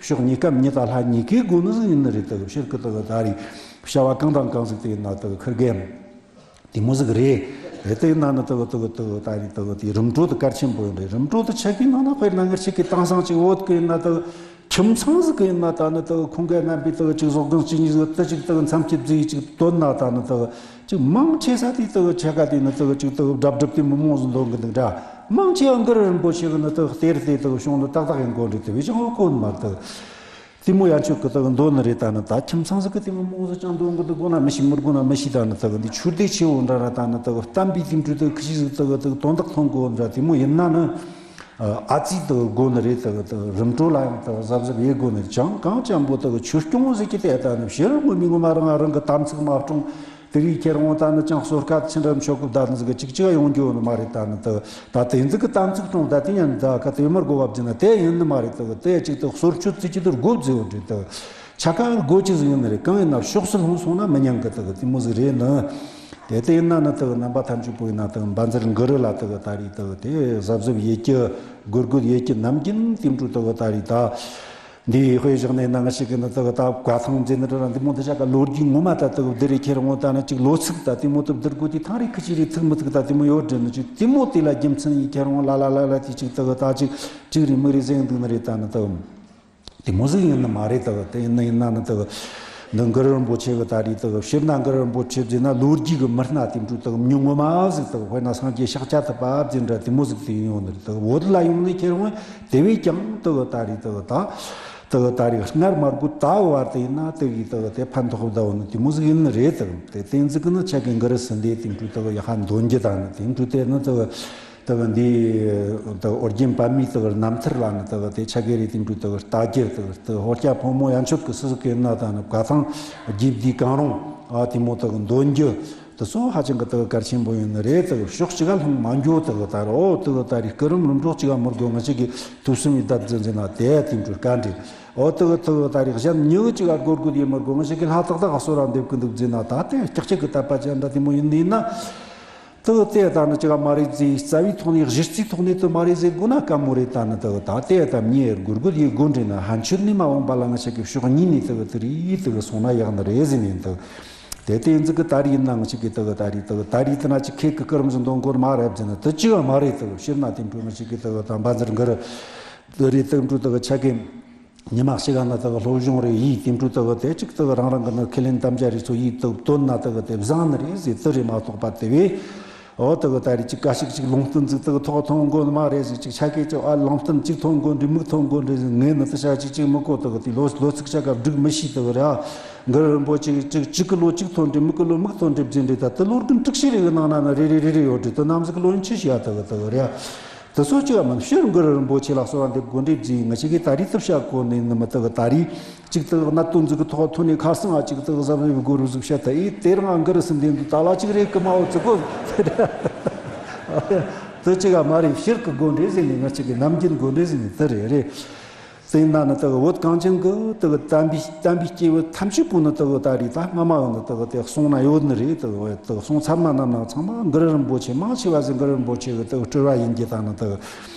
ཕྱོགས་གཉིས་ཀ་མྱི་ད་ལྷ་གཉིས་ཀའི་སྒོ་ནི་ཟིག་ཡིན་ནི་རེད། དག་ཕྱིར་གི་དག་ད་རེད་བྱ་བ་གང་དང་གང་ཟིག་དེ་ཡིན་ན་དག་ཁིར་གེ་ཡང་དེ་མོ་ཟིག་རེད། དེ་ཡིན་ན་ནི་དག་དག་དག་ད་རེད་དག་དེ་རིམ་གྲོ་དེ་གལ་ཆེན་པོ་ཡིན་རེད། རིམ་གྲོ་དེ་ཆ་གི་ནང་ན་དཔེར་ན་ངར་ཞིག་གི་དེང་སང་ཅིག་བོད་གི་ཡིན་ན་དག་ཁྱིམ་ཚང་ཟིག་གི་ཡིན་ན་ད་ནི་དག་ཁོང་གི་རྣམ་པའི་དག་ཅིག་བཟོ་སྒང་གཅིག་གཉིས་ཟིག་ད་ཅིག་དག་མཚམས་ཀྱི་བརྫིས་ཅིག་དོན་ན་ད་ནི་དག་ཅིག་མང་ཆེ་ས་དེ་དག་ཆ་ག་དེ་ནི་དག་ཅིག་དག་སྒྲ་སྒྲུབ་དེ་མི་མང་ཟིག་འདོན་གི་འདུག་འདྲ། མང་ཆེ་བ་གུ་རུ་རིན་པོ་ཆེ་གི་ནི་དག་གཏེར་དེ་དག་བྱུང་ནི་ཏག་ཏག་ཡིན་དགོས་འདྲ། དེ་བས་ཀྱང་ཧོ་གོ་ནི་མ་དག་དེ་མོ་ཡན་ཆོད་གི་དག་འདོན་ནི་རེད། ད་ནི་ད་ཁྱིམ་ཚང་ཟིག་གི་དེ་མི་མང་ཟིག་ཅང་འདོན་གི་འདུག་དགོས་ན་མི་ཤེས། མི་དགོས་ན་མི་ཤེས། ད་ནི་དག་འདི་ཆོས་སྡེ་ཆེ་བོ་འདྲ་ར་ད་ནི་དག་བསྟན་པའི་དེ་འཕྲོ་དག་ཁི་ཤི་ཟིག་དག་དག་དོན་དག་ཐོན་དགོས་འདྲ། དེ་མོ་ཡིན་ན་ནི། ཨ་ཙི་དག་དགོས་ནི་རེད། དག་དག་རིམ་གྲོ་ལ་ཡང་དག་གཟབ་གཟབ་ཡེད་དགོས་ནི་རེད། ཅང་གང་ཅང་པོ་དག་ཆོས་སྐྱོང་ཟེར་གི་དེ་ད་ནི་ཕྱིར་ངོ་མི་ངོ་མ་རང་རང་གི་དམ་ཚིག་མ་སྐྱོང་། དེ་རིགས་ཁྱེར་འོང་ད་ནི་ཅང་གསོལ་ཁ་ཕྱི་འགྲམ་ཆོག་གི་བདག་ནི་ཟིག་གཅིག་གཅིག་ཡོང་རྒྱུ་ནི་མ་རེད། ད་ནི་དག་ད་དེ་ཟིག་གི་དམ་ཚིག་སྐྱོང་ད་དེ་ཡང་ད་ག་དེ་མར་དགོས་བབ་ཀྱི་ན་དེ་ཡིན་ནི་མ་རེད། དག་དེ་གཅིག་དག་གསོལ་མཆོད་ཙི་གཅིག་དུ་དགོས་ཟེར་བ་འདྲ། དག་ཆ་ག་དགོས་ཀྱི་ཟིག་ཡིན་ནི་རེད། གང་ཡིན་ན་ཕྱོགས་སུ་ལྷུང་སོང་ན་མི་ཉན་གི་དག་དེ་མོ་ཟིག་རེད་ནི། དེ་ལྟ་ཡིན་ན་ནི་དག་རྣམ་པ་ཐམས་ཅད་པོ་ཡིན་ན་དག་བཛྲ་གུ་རུ་ལ་དག་ད་རེས་དག་དེ་གཟབ་གཟབ་ཡེད་རྒྱུ། སྒོར་སྒོར་ཡེད་རྒྱུ་ནམ་རྒྱུན་དེ་འཕྲོ་དག་ད་རེས་ད་འདི་དཔེ་བཞག་ནས་ནང་ཞིག་གི་ནི་དག་ད་བཀའ་ཐང་མཛད་ནི་ར་འདི་མོ་འདི་བྱ་ག་ལོ་རྒྱུས་ངོ་མ་ད་དག་འདི་རེད། ཁྱེད་རང་ད་ནི་ཅིག་ལོ་ཚིགས་ད་དེ་མོ་དག་འདིར་དགོས་དེ་ཐང་རེ་ཁི་ཅི་རེ་ཚིག་མི་ཚིག་ད་དེ་མོ་ཡོད་དྲན་ནི་ཅིག་དེ་མོ་དེ་ལ་རྒྱུ་མཚན་ཡིན། ཁྱེད་རང་ལ་ལ་ལ་ལ་དེ་ཅིག་དག་ད་ཅིག་ཅིག་རེ་མི་རེ་ཟེར་འདུག་ནི་རེད། ད་ནི་དག་དེ་མོ་ཟིག་ཡིན་ནི་མ་རེད། དག་དེ་ཡིན་ན་ཡིན་ན་ནི་དག་འདི་གུ་རུ་རིན་པོ་ཆེ་གི་ད་རེས་དག་ཕྱིར་ན་གུ་རུ་རིན་པོ་ཆེ་ཟེར་ན་ལོ་རྒྱུས་གི་མི་སྣ་དེ་འཕྲོ་དག་མྱི་ངོ་མ་ཟིག་དག་དཔེར་ན་སངས་རྒྱས་ཤཱཀྱ་ཐུབ་པ་ཟེར་འདྲ་དེ་མོ་ཟིག་དེ་ཡིན་ཡོང་ནི་རེད། དག་བོད་ལ་ཡོང་ནི་ཁྱེར་འོང་དེ་བས་ཀྱང་དག་ད་རེས་དག་ད་དག་ད་རེས་སྔར་མ་དགོས་ད་བར་དེ་ཡིན་ན་དེ་གི་དག་དེ་ཕན་ཐོགས་བསྡད་ཡོང་ནི་དེ་མོ་ཟིག་ཡིན་ནི་རེད། དག་དེ་བསྟན་འཛིན་གི་ནི་ཆ་གི་གུ་རུ་སུ་འདི་དེ་འཕྲོ་དག་ཡ་ཧ་འདོན་རྒྱུ་དང་ནི་དེ་འཕྲོ་དེ་ནི་དག་དག་འདི་དག་ཨོ་རྒྱན་པདྨའི་དག་རྣམ་ཐར་ལ་ནི་དག་དེ་ཆ་གི་རེད། དེ་འཕྲོ་དག་ལྟ་རྒྱུ་དག་དག་ཧོར་སྐྱ་ཕོ་མོ་ཡན་ཆོད་ཀྱི་སུ་ཟིག་གི་ན་ད་ནི་བཀའ་ཐང་རྒྱས་བསྡུས་གང་རུང་ཨ་དེ་མོ་དག་འདོན་རྒྱུ་དེ་ཚོ་ཧ་ཅང་གི་དག་གལ་ཆེན་པོ་ཡིན་ནི་རེད། དག་ཕྱོགས་གཅིག་ག་ལྷུང་མ་འགྱོ། དག་ད་རོ་དག་ད་རེས་སྐུ་རིམ་རིམ་གྲོ་གཅིག་ག་མི་དགོས། ང་ཅག་གི་ཐུགས་སེམས་ཡི་བདག་འཛིན་འཛིན་ན་དེ་དེ་འཕྲོ་བཀའ་འདྲི་ཨོ་དག་དག་ད་རེས་གཞན་མྱི་གཅིག་ག་སྒོར་སྒོར་ཡེད་མི་དགོས། ང་ཅག་གི་ལྷ་ཏག་ཏག་ག་གསོལ་ར་འདེབས་གི་འདུག་ཟེར་ན་ད་དེ་ཀྱག་ཀྱག་གི་དད་པ་ཅན་འདྲ་དེ་མོ་ཡིན་ནི་ཡིན་ན། དེ་དེ་ད་ནི་ཅི་ག་མ་རེད་ཟེར། རྩ་བའི་ཐོག་ནས་གཞི་རྩའི་ཐོག་ནས་དེ་མ་རེད་ཟེར་དགོས་ན་དཀའ་མོ་རེད། ད་ནི་དེ་ད་དེ་ད་མྱི་སྒུར་སྒུར་ཡེད་དགོས་འདྲ་ན་ཕན་ཆོད་ནས་མ་འོངས་པ་ལ་ང་ཅག་གི་ཕྱོགས་གཉིས་ནས་དེ་དེ་རེད་དེ་སོང་ན་ཡག་ནི་རེད་ཟེར་ནས་དེ་དེ་དེ་ཡིན་ཟིག་གི་ད་རེད་ཡིན་ན་ང་ཅག་གི་དེ་ད་རེད་དེ་ད་རེད་དེ་ན་ཅི་ཁེ་གི་སྐུ་རིམ་ཟིག་འདོན་དགོས་མ་རེད་ཟེར་ན་དེ་ཅི་ག་མ་རེད། དེ་ཕྱིར་ན་དེ་འཕྲོ་ང་ཅག་གི་དེ་ད་བཛྲ་གུ་རུ་དེ་རེད། དེ་འཕྲོ་དེ་ཆ་གི་ཉི་མ་ཞིག་ག་ན་དག་སློབ་སྦྱོང་རེ་ཡིས་དེ་འཕྲོ་དག་དེ་གཅིག་དག་རང་རང་གི་ནི་ཁས་ལེན་དམ་བཅའ་རེ་ཚོ་ཡིས་དག་བཏོན་ན་དག་དེ་བཟང་ནི་རེད་ཟེར། དེ་རེད་མ་གཏོགས་པ་དེ་བས་འོ་དག་ད་རེས་ཅིག་ག་ཞིག་ཅིག་ལུང་བསྟན་ཟིག་དག་ཐོག་ཐོན་དགོས་ནི་མ་རེད་ཟེར། ཅིག་ཆ་གས་ཅིག་ཨ་ལུང་བསྟན་ཅིག་ཐོན་དགོས་འདྲ་མིག་ཐོན་དགོས་འདྲ་ཟེར། ངས་ནི་དེ་ཆ་ཅིག་ཅིག་མི་གོ། དག་དེ་ལོ་ལོ་ཚིགས་ཆ་ག་སྒྲིག་མི་ཤེས། དག་ར་གུ་རུ་རིན་པོ་ཆེ་ཅིག་ཅིག་གི་ལོ་གཅིག་ཐོན་འདྲ་མིག་གི་ལོ་མིག་ཐོན་འདྲ་བརྗེ་འདྲ། ད་དེ་ལོ་རྒན་དྲུག་ཅུ་རེ་གི་ནང་ན་ནི་རེ་རེ་རེ་རེ་ཡོད་འདྲ། དེ་ནམ་ཟིག་ལོ་ཡིན་ཆི་ཤི་ཡ་དག་དག་ར། དེ་ཚོ་ཅིག་མིན་ཕྱིར་གུ་རུ་རིན་པོ་ཆེ་ལ་གསོལ་བ་འདེབས་དགོས་འདྲ་བརྫིས། ང་ཅག་གིས་ད་རེས་ཐབས་ཤ་གོ་ནས་ནི་མི་དག་ད་རེས་ཅིག་དག་གནད་དོན་ཟིག་གི་ཐོག་ཐོན་ནས་ཁ་སང་ང་ཅིག་དག་གཟབ་ནན་དགོས་རུ་ཟིག་བཤད། ད་ཨེ་དེ་རང་གུ་རུ་སུ་འདེབས་འདུག་ད་ལ་ཅིག་རེད་གི་མ་འོ་ཙི་གོ། དེ་ཅིག་མ་རེད། ཕྱིར་གི་དགོས་འདྲ་བརྫིས་ནས་ང་ཅག་གིས་ནམ་རྒྱུན་དགོས་འདྲ་བརྫིས་ནས་དེ་རེད་རེད། དེ་ཡིན་ན་ནི་དག་བོད་གངས་ཅན་གི་དག་དམ་པའི་དམ་པའི་སྐྱེས་བུ་ཐམས་ཅད་པོ་ནི་དག་ད་རེས་ད་སྔ་མ་ཡོད་ནི་དག་དེ་གསུང་ན་ཡོད་ནི་རེད། དག་དག་གསུང་ཚར་མ་ནམ་ན་ཚང་མ་གུ་རུ་རིན་པོ་ཆེ་མང་ཆེ་བ་ཟིག་གུ་རུ་རིན་པོ་ཆེ་གི་དག་སྤྲུལ་བ་ཡིན་གྱི་ད་ནི་དག་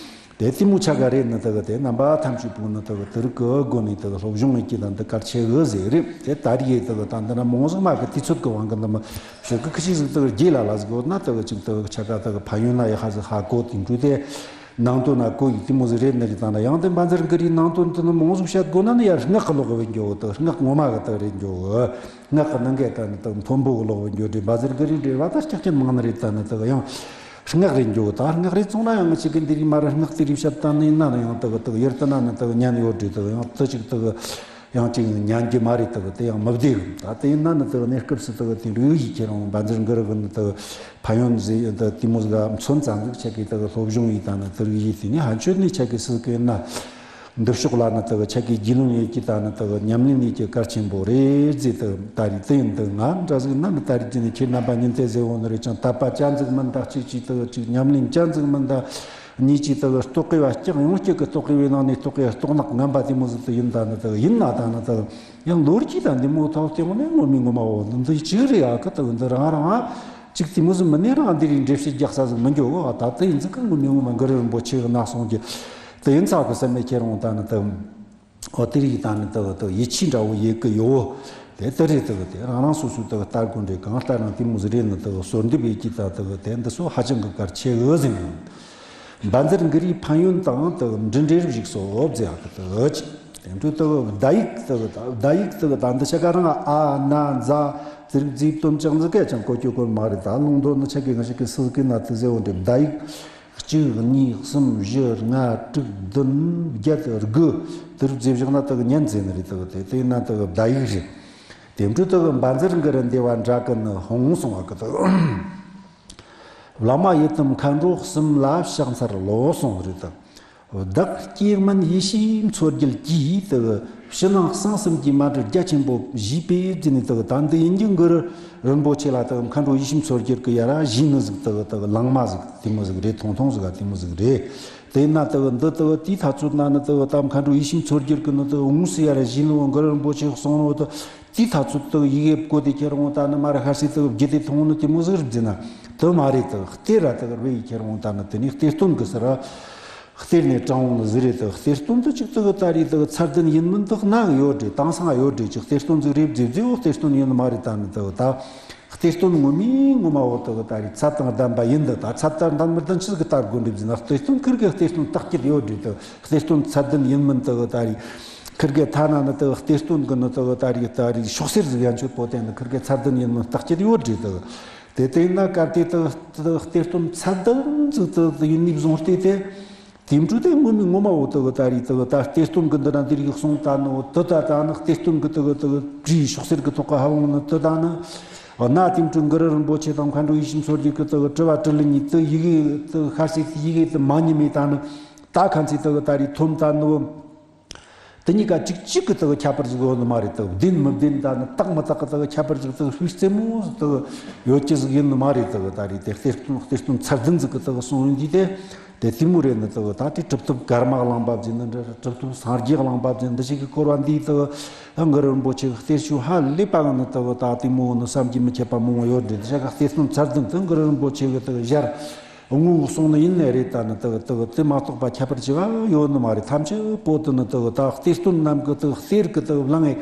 དེ་དེ་མོ་ཆ་ག་རེད། ནི་དག་དེ་རྣམ་པ་ཐམས་ཅད་པོ་ནི་དག་དེ་རིགས་གི་སྒོ་ནས་དག་སློབ་སྦྱོང་ཡིན་གྱི་ད་འདི་གལ་ཆེ་གི་ཟེར་རེད། དེ་ད་རེས་ཡེ་དག་ད་འདི་ན་མོང་ཟིག་མ་གི་དུས་ཚོད་གི་དབང་གི་འདི་མི་ཞོག་གི་ཁི་ཆི་ཟིག་དག་རྒྱས་ལ་ལ་ཟིག་ཡོད་ན་དག་ཅིག་དག་ཆ་ག་དག་ཕན་ཡོན་ན་ཡ་ཧ་ཟིག་ཧ་གོ། དེ་འཕྲོ་དེ། ནང་དོན་ན་གོ་ཡི་དེ་མོ་ཟིག་རེད་ནི་རེད། ད་ན་ཡང་དེ་བཛྲ་གུ་རུའི་ནང་དོན་དེ་ནི་མང་ཟིག་བཤད་དགོས་ན་ནི་ཡར་སྔགས་ཀྱི་ལོག་བའི་འགྱོ་དག་སྔགས་ངོ་མ་གི་དག་རེད་འགྱོ་གི། སྔགས་ཀྱི་ནང་གི་དག་ནི་དག་མཐོན་པོ་གི་ལོག་བའི་འགྱོ་དེ་བཛྲ་གུ་རུའི་འགྲེལ་བ་ད་སྐྱག་ཅན་མང་ནི་རེད། ད་ནི་དག་ཡང་སྔགས་རེད་འགྱོ་གི། ད་སྔགས་རེད་སོང་ན་ཡང་ང་ཅག་གི་འདི་རིགས་མ་ར་སྔགས་དེ་རིགས་བཤད་ད་ནི་ཡིན་ན་ནི་ཡང་དག་དག་ཡར་དུ་ན་ནི་དག་ཉན་ཡོད་དེ་དག་ཡང་དུ་ཅིག་དག་ཡང་ཅིག་ཉན་རྒྱུ་མ་རེད། དག་དེ་ཡང་མི་བདེ་གི། ད་དེ་ཡིན་ན་ནི་དག་གནས་སྐབས་སུ་དག་དེ་འགྲོ་ཡི་ཁྱེད་རང་བཛྲ་གུ་རུ་གི་ནི་དག་ཕན་ཡོན་ཟེར་ཡོད་ད་དེ་མོ་ཟིག་མཚོན་ཙམ་ཟིག་ཆ་གི་དག་སློབ་སྦྱོང་ཡིན་ད་ནི་དེ་རིགས་ཡིན། དེ་ནི་ཕན་ཆོད་ནི་ཆ་གི་སུ་གི་ན་འདི་ཕྱོགས་ལ་ནི་དག་ཆ་གི་རྒྱུས་ལོན་ཡོད་ཀྱི་ད་ནི་དག་ཉམས་ལེན་ཡོད་ཀྱི་གལ་ཆེན་པོ་རེད་ཟེར། དག་ད་རེས་དེ་ཡིན་དག་ང་འདྲ་ཟིག་ན་ནི་ད་རེས་ཀྱི་ནི་ཁྱེད་རྣམ་པ་ཉིན་དེ་ཟེར་འོང་ནི་རེད། ཅང་དད་པ་ཅན་ཟིག་མིན་ད་གཅིག་གཅིག་དག་གཅིག་ཉམས་ལེན་ཅན་ཟིག་མིན་ད། གཉིས་ཀྱིས་དག་རྟོག་གེ་བ་སྐྱག་ཡོངས་སྐྱག་གི་རྟོག་གེ་བའི་ནང་ནས་རྟོག་གེ་རྟོག་ནག་ངན་པ་དེ་མོ་ཟིག་ཏུ་ཡིན་ད་ནི་དག་ཡིན་ན་ད་ནི་དག་ཡང་ལོ་རྒྱུས་དང་འདི་མོ་ཐོག་སྟེང་ནས་ངོ་མི་ངོ་མ་འོ་འདི་ཅིག་རེད་ཨ་ཁ་དག་འདི་རང་རང་ཨ་ཅིག་དེ་མོ་ཟིག་མི་ནས་རང་འདི་རིགས་འགྲེལ་བཤད་རྒྱག་ས་ཟིག་མི་འགྱོ་གི། ཨ་ད་དེ་ཡིན་ཟིག་གི་ངོ་མི་ངོ་མ་གུ་རུ་རིན་པོ་ཆེ་གི་ན་སོང་གི་དེ་ཡིན་ཚ་གི་བསམ་མེད་ཁྱེད་རང་ད་ནི་དག་འོ་དེ་རིགས་ད་ནི་དག་དག་ཡིད་ཆེས་འདྲ་བོ་ཡེད་གི་ཡོད། དེ་ལྟ་རེད། དག་དེ་རང་རང་སོ་སོའི་དག་ལྟ་དགོས་འདྲེ་གང་ལྟར་རང་དེ་མོ་ཟིག་རེད་ནི་དག་གསོལ་འདེབས་ཡེད་ཀྱི་ད་དག་དེ་འདི་ཚོ་ཧ་ཅང་གི་གལ་ཆེ་གི་ཟིན། བཛྲ་གུ་རུའི་ཕན་ཡོན་དང་དག་འབྲིང་འབྲིང་རིགས་ཤིག་སོ་བཟེ་ཧ་གི་དག་ཅི། དེ་འཕྲོ་དག་བརྡ་ཡིག་དག་ད་བརྡ་ཡིག་དག་ད་འདི་ཆ་ག་རང་ཨ་ན་ཛ་ཟེར་རྫིབ་དོན་ཅང་ཟིག་ག་ཅང་གོ་ཅོ་གོ་མ་རེད། ད་ལུང་དོན་ནི་ཆ་གི་ང་ཞིག་གི་སིལ་གི་ན་དུ་ཟེར་བོ་འདྲེ་བརྡ་ཡིག་གཅིག་གཉིས་གསུམ་བཞི་ལྔ་དྲུག་བདུན་བརྒྱད་དགུ་དུ་རུ་རྫིབ་བཞག་ན་དག་ཉན་ཟེར་ནི་རེད། དག་དེ་དེ་ན་དག་བརྡ་ཡིག་རེད། དེ་འཕྲོ་དག་འབའ་འཛེར་འགི་རུ་འདེ་བ་འདྲ་གི་ནི་ཧོང་སོང་བ་གི་དག་བླ་མ་ཡི་དམ་མཁའ་འགྲོ་གསུམ་ལ་ཕྱག་འཚལ་ལོ་གསུངས་རེད་དང་། བདག་སྐྱེ་དམན་ཡེ་ཤེས་མཚོ་རྒྱལ་གྱིས་དག་ཕྱི་ནང་གསང་གསུམ་གྱི་མ་འདྲི་རྒྱ་ཆེན་པོ་བཞེས་པའི་རྒྱུ་ནི་དག་ད་འདི་ཡིན་རྒྱུ་གུ་རུ་རིན་པོ་ཆེ་ལ་དག་མཁའ་འགྲོ་ཡེ་ཤེས་མཚོ་རྒྱལ་གྱི་ཡ་ར་བཞེས་ནི་ཟིག་དག་དག་བླང་མ་ཟིག་དེ་མོ་ཟིག་རེད། ཐུང་ཐུང་ཟིག་ག་དེ་མོ་ཟིག་རེད། དེ་ན་དག་འདི་དག་དེའི་ཐ་ཚོད་ན་ནི་དག་ད་མཁའ་འགྲོ་ཡེ་ཤེས་མཚོ་རྒྱལ་གྱི་ནི་དག་འོང་སི་ཡ་ར་བཞེས་ནི་འོང་གུ་རུ་རིན་པོ་ཆེ་གསུང་ནོ་དག་དེའི་ཐ་ཚོད་དག་ཡི་གེ་བཀོད་དེ་ཁྱེར་འོང་ད་ནི་མ་ར་ཤར་སི་དག་བརྒྱུད་དེ་ཐོང་ནི་དེ་མོ་ཟིག་རེད་ཟེར་ན་དུ་མ་རེད། དག་གཏེར་ར་དག་རུ་བའི་ཁྱེར་འོང་ད་ནི་དེ་ནི་གཏེར་སྟོན་གི་སི་ར་གཏེར་ནས་དྲངས་འོང་ནི་ཟིག་རེད། དག་གཏེར་སྟོན་དུ་ཅིག་དག་ད་རེས་དག་ཚད་ལྡན་ཡིན་མིན་དག་ན་གི་ཡོད་རེད། དེང་སང་ཡོད་རེད། ཅིག་གཏེར་སྟོན་ཟིག་རེད་ཟེར་ཟེར་བོ་གཏེར་སྟོན་ཡིན་ནི་མ་རེད། ད་ནི་དག་ད་གཏེར་སྟོན་ངོ་མའི་ངོ་མ་བོ་དག་ད་རེས་ཚད་དང་ལྡན་པ་ཡིན་འདི་ད་ཚད་དང་ལྡན་མི་ལྡན་ཆི་ཟིག་གི་ལྟ་དགོས་འདྲི་ཟེར་ན་གཏེར་སྟོན་ཁིར་གི་གཏེར་སྟོན་བརྟག་དཔྱད་ཡོད་རེད། དག་གཏེར་སྟོན་ཚད་ལྡན་ཡིན་མིན་དག་ད་རེས་ཁིར་གི་ཐ་ན་ནི་དག་གཏེར་སྟོན་གི་ནི་དག་ད་རེས་ད་རེས་ཤོག་སེར་ཟིག་ཡན་ཆོད་པོ་དེ་ནི་ཁིར་གི་ཚད་ལྡན་ཡིན་མིན་བརྟག་དཔྱད་ཡོད་རེད། དག་དེ་དེ་ན་གལ་ཏེ་དག་དག་གཏེར་སྟོན་ཚད་ལྡན་ཟིག་དག་ཡིན་ནི་བཟུང་སྟེ་དེ། དེ་འཕྲོ་དེ་ངོ་མའི་ངོ་མ་བོ་དག་ད་རེས་དག་ད་གཏེར་སྟོན་གི་འདི་ན་འདི་རིགས་གསུང་ད་ནི་བོ་དུ་ད་ད་ནི་གཏེར་སྟོན་གི་དག་དག་བྲིས་ཤོག་སེར་གི་ཐོག་གི་ཧ་བོང་ནི་དུ་ད་ནི་ཨ་ན་དེ་འཕྲོ་གུ་རུ་རིན་པོ་ཆེ་དང་མཁའ་འགྲོ་ཡེ་ཤེས་མཚོ་རྒྱལ་གི་དག་དྲི་བ་དྲི་ལན་གཉིས་དུ་ཡི་གེ་དུ་ཤར་སི་ཡི་གེ་དུ་མ་ཉི་མེ་ད་ནི་ད་ཁ་ཚིག་དག་ད་རེས་ཐོམ་ད་ནི་བོ། དེ་གཉིས་ཀ་གཅིག་གཅིག་གི་དག་ཁྱད་པར་ཟིག་ཡོད་ནི་མ་རེད། དག་བདེན་མི་བདེན་ད་ནི་དག་མི་དག་གི་དག་ཁྱད་པར་ཟིག་དག་ཧུས་རྩེ་མོ་ཟིག་དག་ཡོད་ཀྱི་ཟིག་ཡིན་ནི་མ་རེད། དག་ད་རེས་དེ་གཏེར་སྟོན་གཏེར་སྟོན་ཚད་ལྡན་ཟིག་གི་དག་གསུང་ཡོང་དུས་དེ་དེ་དེ་མོ་རེད་ནི། དག་ད་དེ་གྲུབ་ཐོབ་ཀརྨ་གླིང་པ་ཟེར་ནི་འདྲ་རེད། གྲུབ་ཐོབ་སངས་རྒྱས་གླིང་པ་ཟེར་འདི་ཞིག་གི་སྐོར་བ་འདིའི་དག་གུ་རུ་རིན་པོ་ཆེ་གི་གཏེར་ཆོས་ཧ་ལས་པ་གི་ནི། དག་ད་དེ་མོ་ནི་བསམ་གྱིས་མི་ཁྱབ་པ་མང་བོ་ཡོད་རེད། དེ་ཞག་ག་གཏེར་སྟོན་ཚད་ལྡན་དུ་གུ་རུ་རིན་པོ་ཆེ་གི་དག་ཞར་ངོ་བོ་གསུང་ནི་ཡིན་ནི་རེད། ད་ནི་དག་དག་དེ་མ་གཏོགས་པ་ཁྱད་པར་ཅི་བ་ཡོད་ནི་མ་རེད། ཐམས་ཅད་པོ་དུ་ནི་དག་ད་གཏེར་སྟོན་རྣམས་ཀྱི་དག་གཏེར་གྱི་དག་བླང་ངེ་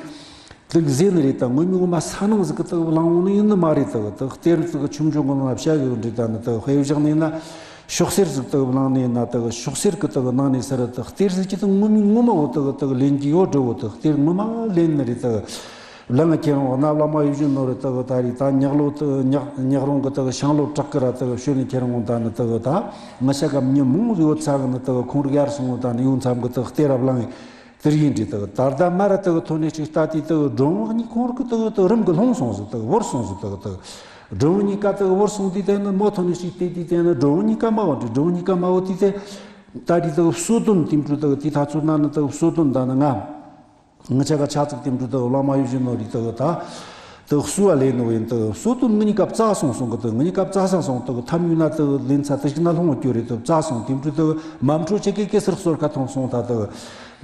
དག་ཟེར་ནི་རེད། ད་ངོ་མའི་ངོ་མ་ས་ནང་ཟིག་གི་དག་བླང་འོང་ནི་ཡིན་ནི་མ་རེད། དག་དག་གཏེར་དག་ཆུང་ཆུང་གི་ནང་ལ་བཤད་ཡོད་རེད། ད་ནི་དག་དཔེ་བཞག་ནས་ན་ཤོག་སེར་ཟིག་དག་བླངས་ནས་ན་དག་ཤོག་སེར་གྱི་དག་ནང་ནས་ས་ར་དག་གཏེར་ཟིག་གི་དག་ངོ་མའི་ངོ་མ་བོ་དག་དག་ལེན་གྱི་ཡོད་འགྲོ་བོ། དག་གཏེར་ངོ་མ་ལེན་ནི་རེད། དག་ལ་ང་ཁྱེད་རང་གནའ་བླ་མ་ཡིད་བཞིན་ནོར་བུ་དག་ད་རེས་ད་ཉག་ལོ་དག་ཉག་ཉག་རོང་གི་དག་ཤང་ལོ་བྲག་གི་ར་དག་ཤོད་ནས་ཁྱེད་རང་ད་ནི་དག་ད་ང་ཤ་སྐམ་ཉིན་མོ་ཡོད་ཚ་གི་ནི་དག་ཁོང་རིག་ཡར་སོང་ད་ནི་ཡོང་མཚམས་གི་དག་གཏེར་རབ་ལང་དེར་ཡིན་འདྲི་དག་ད་ལྟ་མ་ར་དག་ཐོན་ནས་ཅིག་ལྟ་དུས་དག་སྒྲོན་མེ་གཉིས་ཁོང་རིག་དག་དག་རིམ་གི་ལྷུང་སོང་ཟིག་དག་བོར་སོང་ཟིག་དག་དག་སྒྲོན་མེ་གཉིས་ཀ་དག་བོར་སོང་དུས་དེ་ནི་མོ་ཐོན་ནས་ཅིག་བལྟས་དུས་དེ་ནི་སྒྲོན་མེ་གཉིས་ཀ་མ་བོ་འདྲི། སྒྲོན་མེ་གཉིས་ཀ་མ་བོ་དུས་དེ་ད་དུས་དག་གསོལ་སྟོན་དེ་འཕྲོ་དག་དེ་ཐ་ཚོད་ན་ནི་དག་གསོལ་སྟོན་ད་ནི་ང་ང་ཆ་ག་ཆ་ཚིག་དེ་འདྲ་དག་བླ་མ་ཡིད་བཞིན་ནོར་བུ་དག་ད་དག་གསོལ་བ་ལེན་ནོ་ཡིན། དག་གསོལ་སྟོན་ང་གཉིས་ཀ་བཙལ་སོང་སོང་གི། དག་ང་གཉིས་ཀ་བཙལ་ས་སོང་། དག་ཐམ་ཡུལ་ན་དག་ལེན་ཚ་དག་ཅིག་ན་ལྷུང་བ་གྱུར་རེད། དག་བཙལ་སོང་། དེ་འདྲ་དག་མ་འཕྲོ་ཆེ་གེ་གེ་སར་གསོལ་ཁ་ཐོང་སོང་། ད་དག་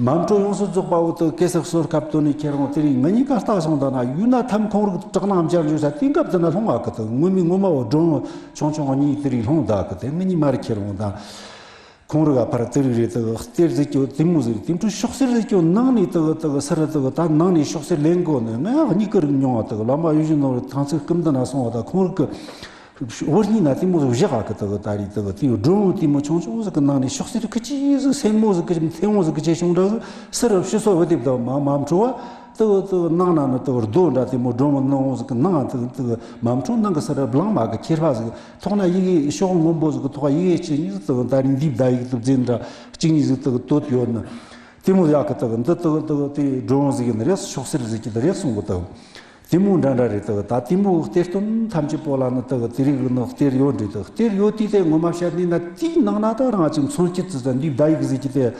མ་འཕྲོ་ཡོངས་སུ་རྫོགས་པ་བོ་དག་གེ་སར་གསོལ་ཁ་བཏོན་ནས་ཁྱེར་འོང་། དེ་རིང་ང་གཉིས་ཀ་ལྟ་སོང་། ད་ན་ཡུལ་ན་ཐམ་ཁོང་རིག་བྲག་ན་འབྱར་འཇུ་ས་དེ་སྐབས་དེ་ན་ལྷུང་བ་གི། དག་ངོ་མའི་ངོ་མ་བོ་སྒྲོན་ཆུང་ཆུང་གཉིས་དེ་རིང་ལྷུང་ད་གི། དེ་ང་གཉིས་མ་རེད་ཁྱེར་འོང་ད། ཁོང་རིག་ག་ཕར་དེ་རིག་རེད། དག་གཏེར་ཟེར་གྱི་དེ་མོ་ཟིག་རེད། དེ་འཕྲོ་ཤོག་སེར་ཟེར་གྱི་ནང་ནས་དག་དག་སར་དག་ད་ནང་ནས་ཤོག་སེར་ལེན་དགོས་ནི་ང་གཉིས་ཀ་རིག་མྱོང་བ། དག་བླ་མ་ཡིད་བཞིན་ནོར་བུ་ཐང་ཚིག་སྐུ་མདུན་ན་སོང་བ། ད་ཁོང་རིག་གི་བོར་གཉིས་ན་དེ་མོ་ཟིག་བཞག་ག་གི། དག་ད་རེད་དག་དེ་སྒྲོན་དེ་མོ་ཆུང་ཆུང་ཟིག་གི་ནང་ནས་ཤོག་སེར་ཁི་ཅི་ཟིག་སེན་མོ་ཟིག་གི་མཐེ་བོང་ཟིག་གི་ཆེ་ཆུང་འདྲ་ཟིག་སར་ཕྱི་སོ་བུད་དེ་བདག་མ་མ་འཕྲོ་བ། དུ་དུ་ནང་ན་ནི་དུ་རྡོ་འདྲ་དེ་མོ་སྒྲོན་མེ་ནང་འོང་ཟིག་གི་ནང་དུ་དུ་མ་འཕྲོ་ནང་གི་སར་བླང་མ་གི་ཁྱེར་བ་ཟིག་ཐོག་ན་ཡི་གེ་ཤོག་སྔོན་པོ་ཟིག་གི་ཐོག་ཡི་གེ་གཅིག་གཉིས་ཟིག་དུ་ད་རིང་འདི་བརྡ་ཡིག་དུ་རྫས་འདྲ་གཅིག་གཉིས་ཟིག་དུ་བཏོད་ཡོད་ནི། དེ་མོ་ཡག་གི་དུ་འདི་དུ་དུ་དེ་སྒྲོན་ཟིག་ཡིན་རེད། ཤོག་སེར་ཟིག་གི་དུ་རེད་གསུང་གི་དུ། དེ་མོ་འདྲ་འདྲ་རེད་དུ། ད་དེ་མོ་གཏེར་སྟོན་ཐམས་ཅད་པོ་ལ་ནི་དུ་དེ་རིགས་ནི་གཏེར་ཡོད་འདྲ་དུ། གཏེར་ཡོད་དུས་དེ་ངོ་མ་བཤད་ནི་ན་དེའི་ནང་ན་ད་རང་ཅིག་མཚོན་སྐྱེད་ཙི་ཙི་འདི་བརྡ་ཡིག་ཟིག་གི་དེ།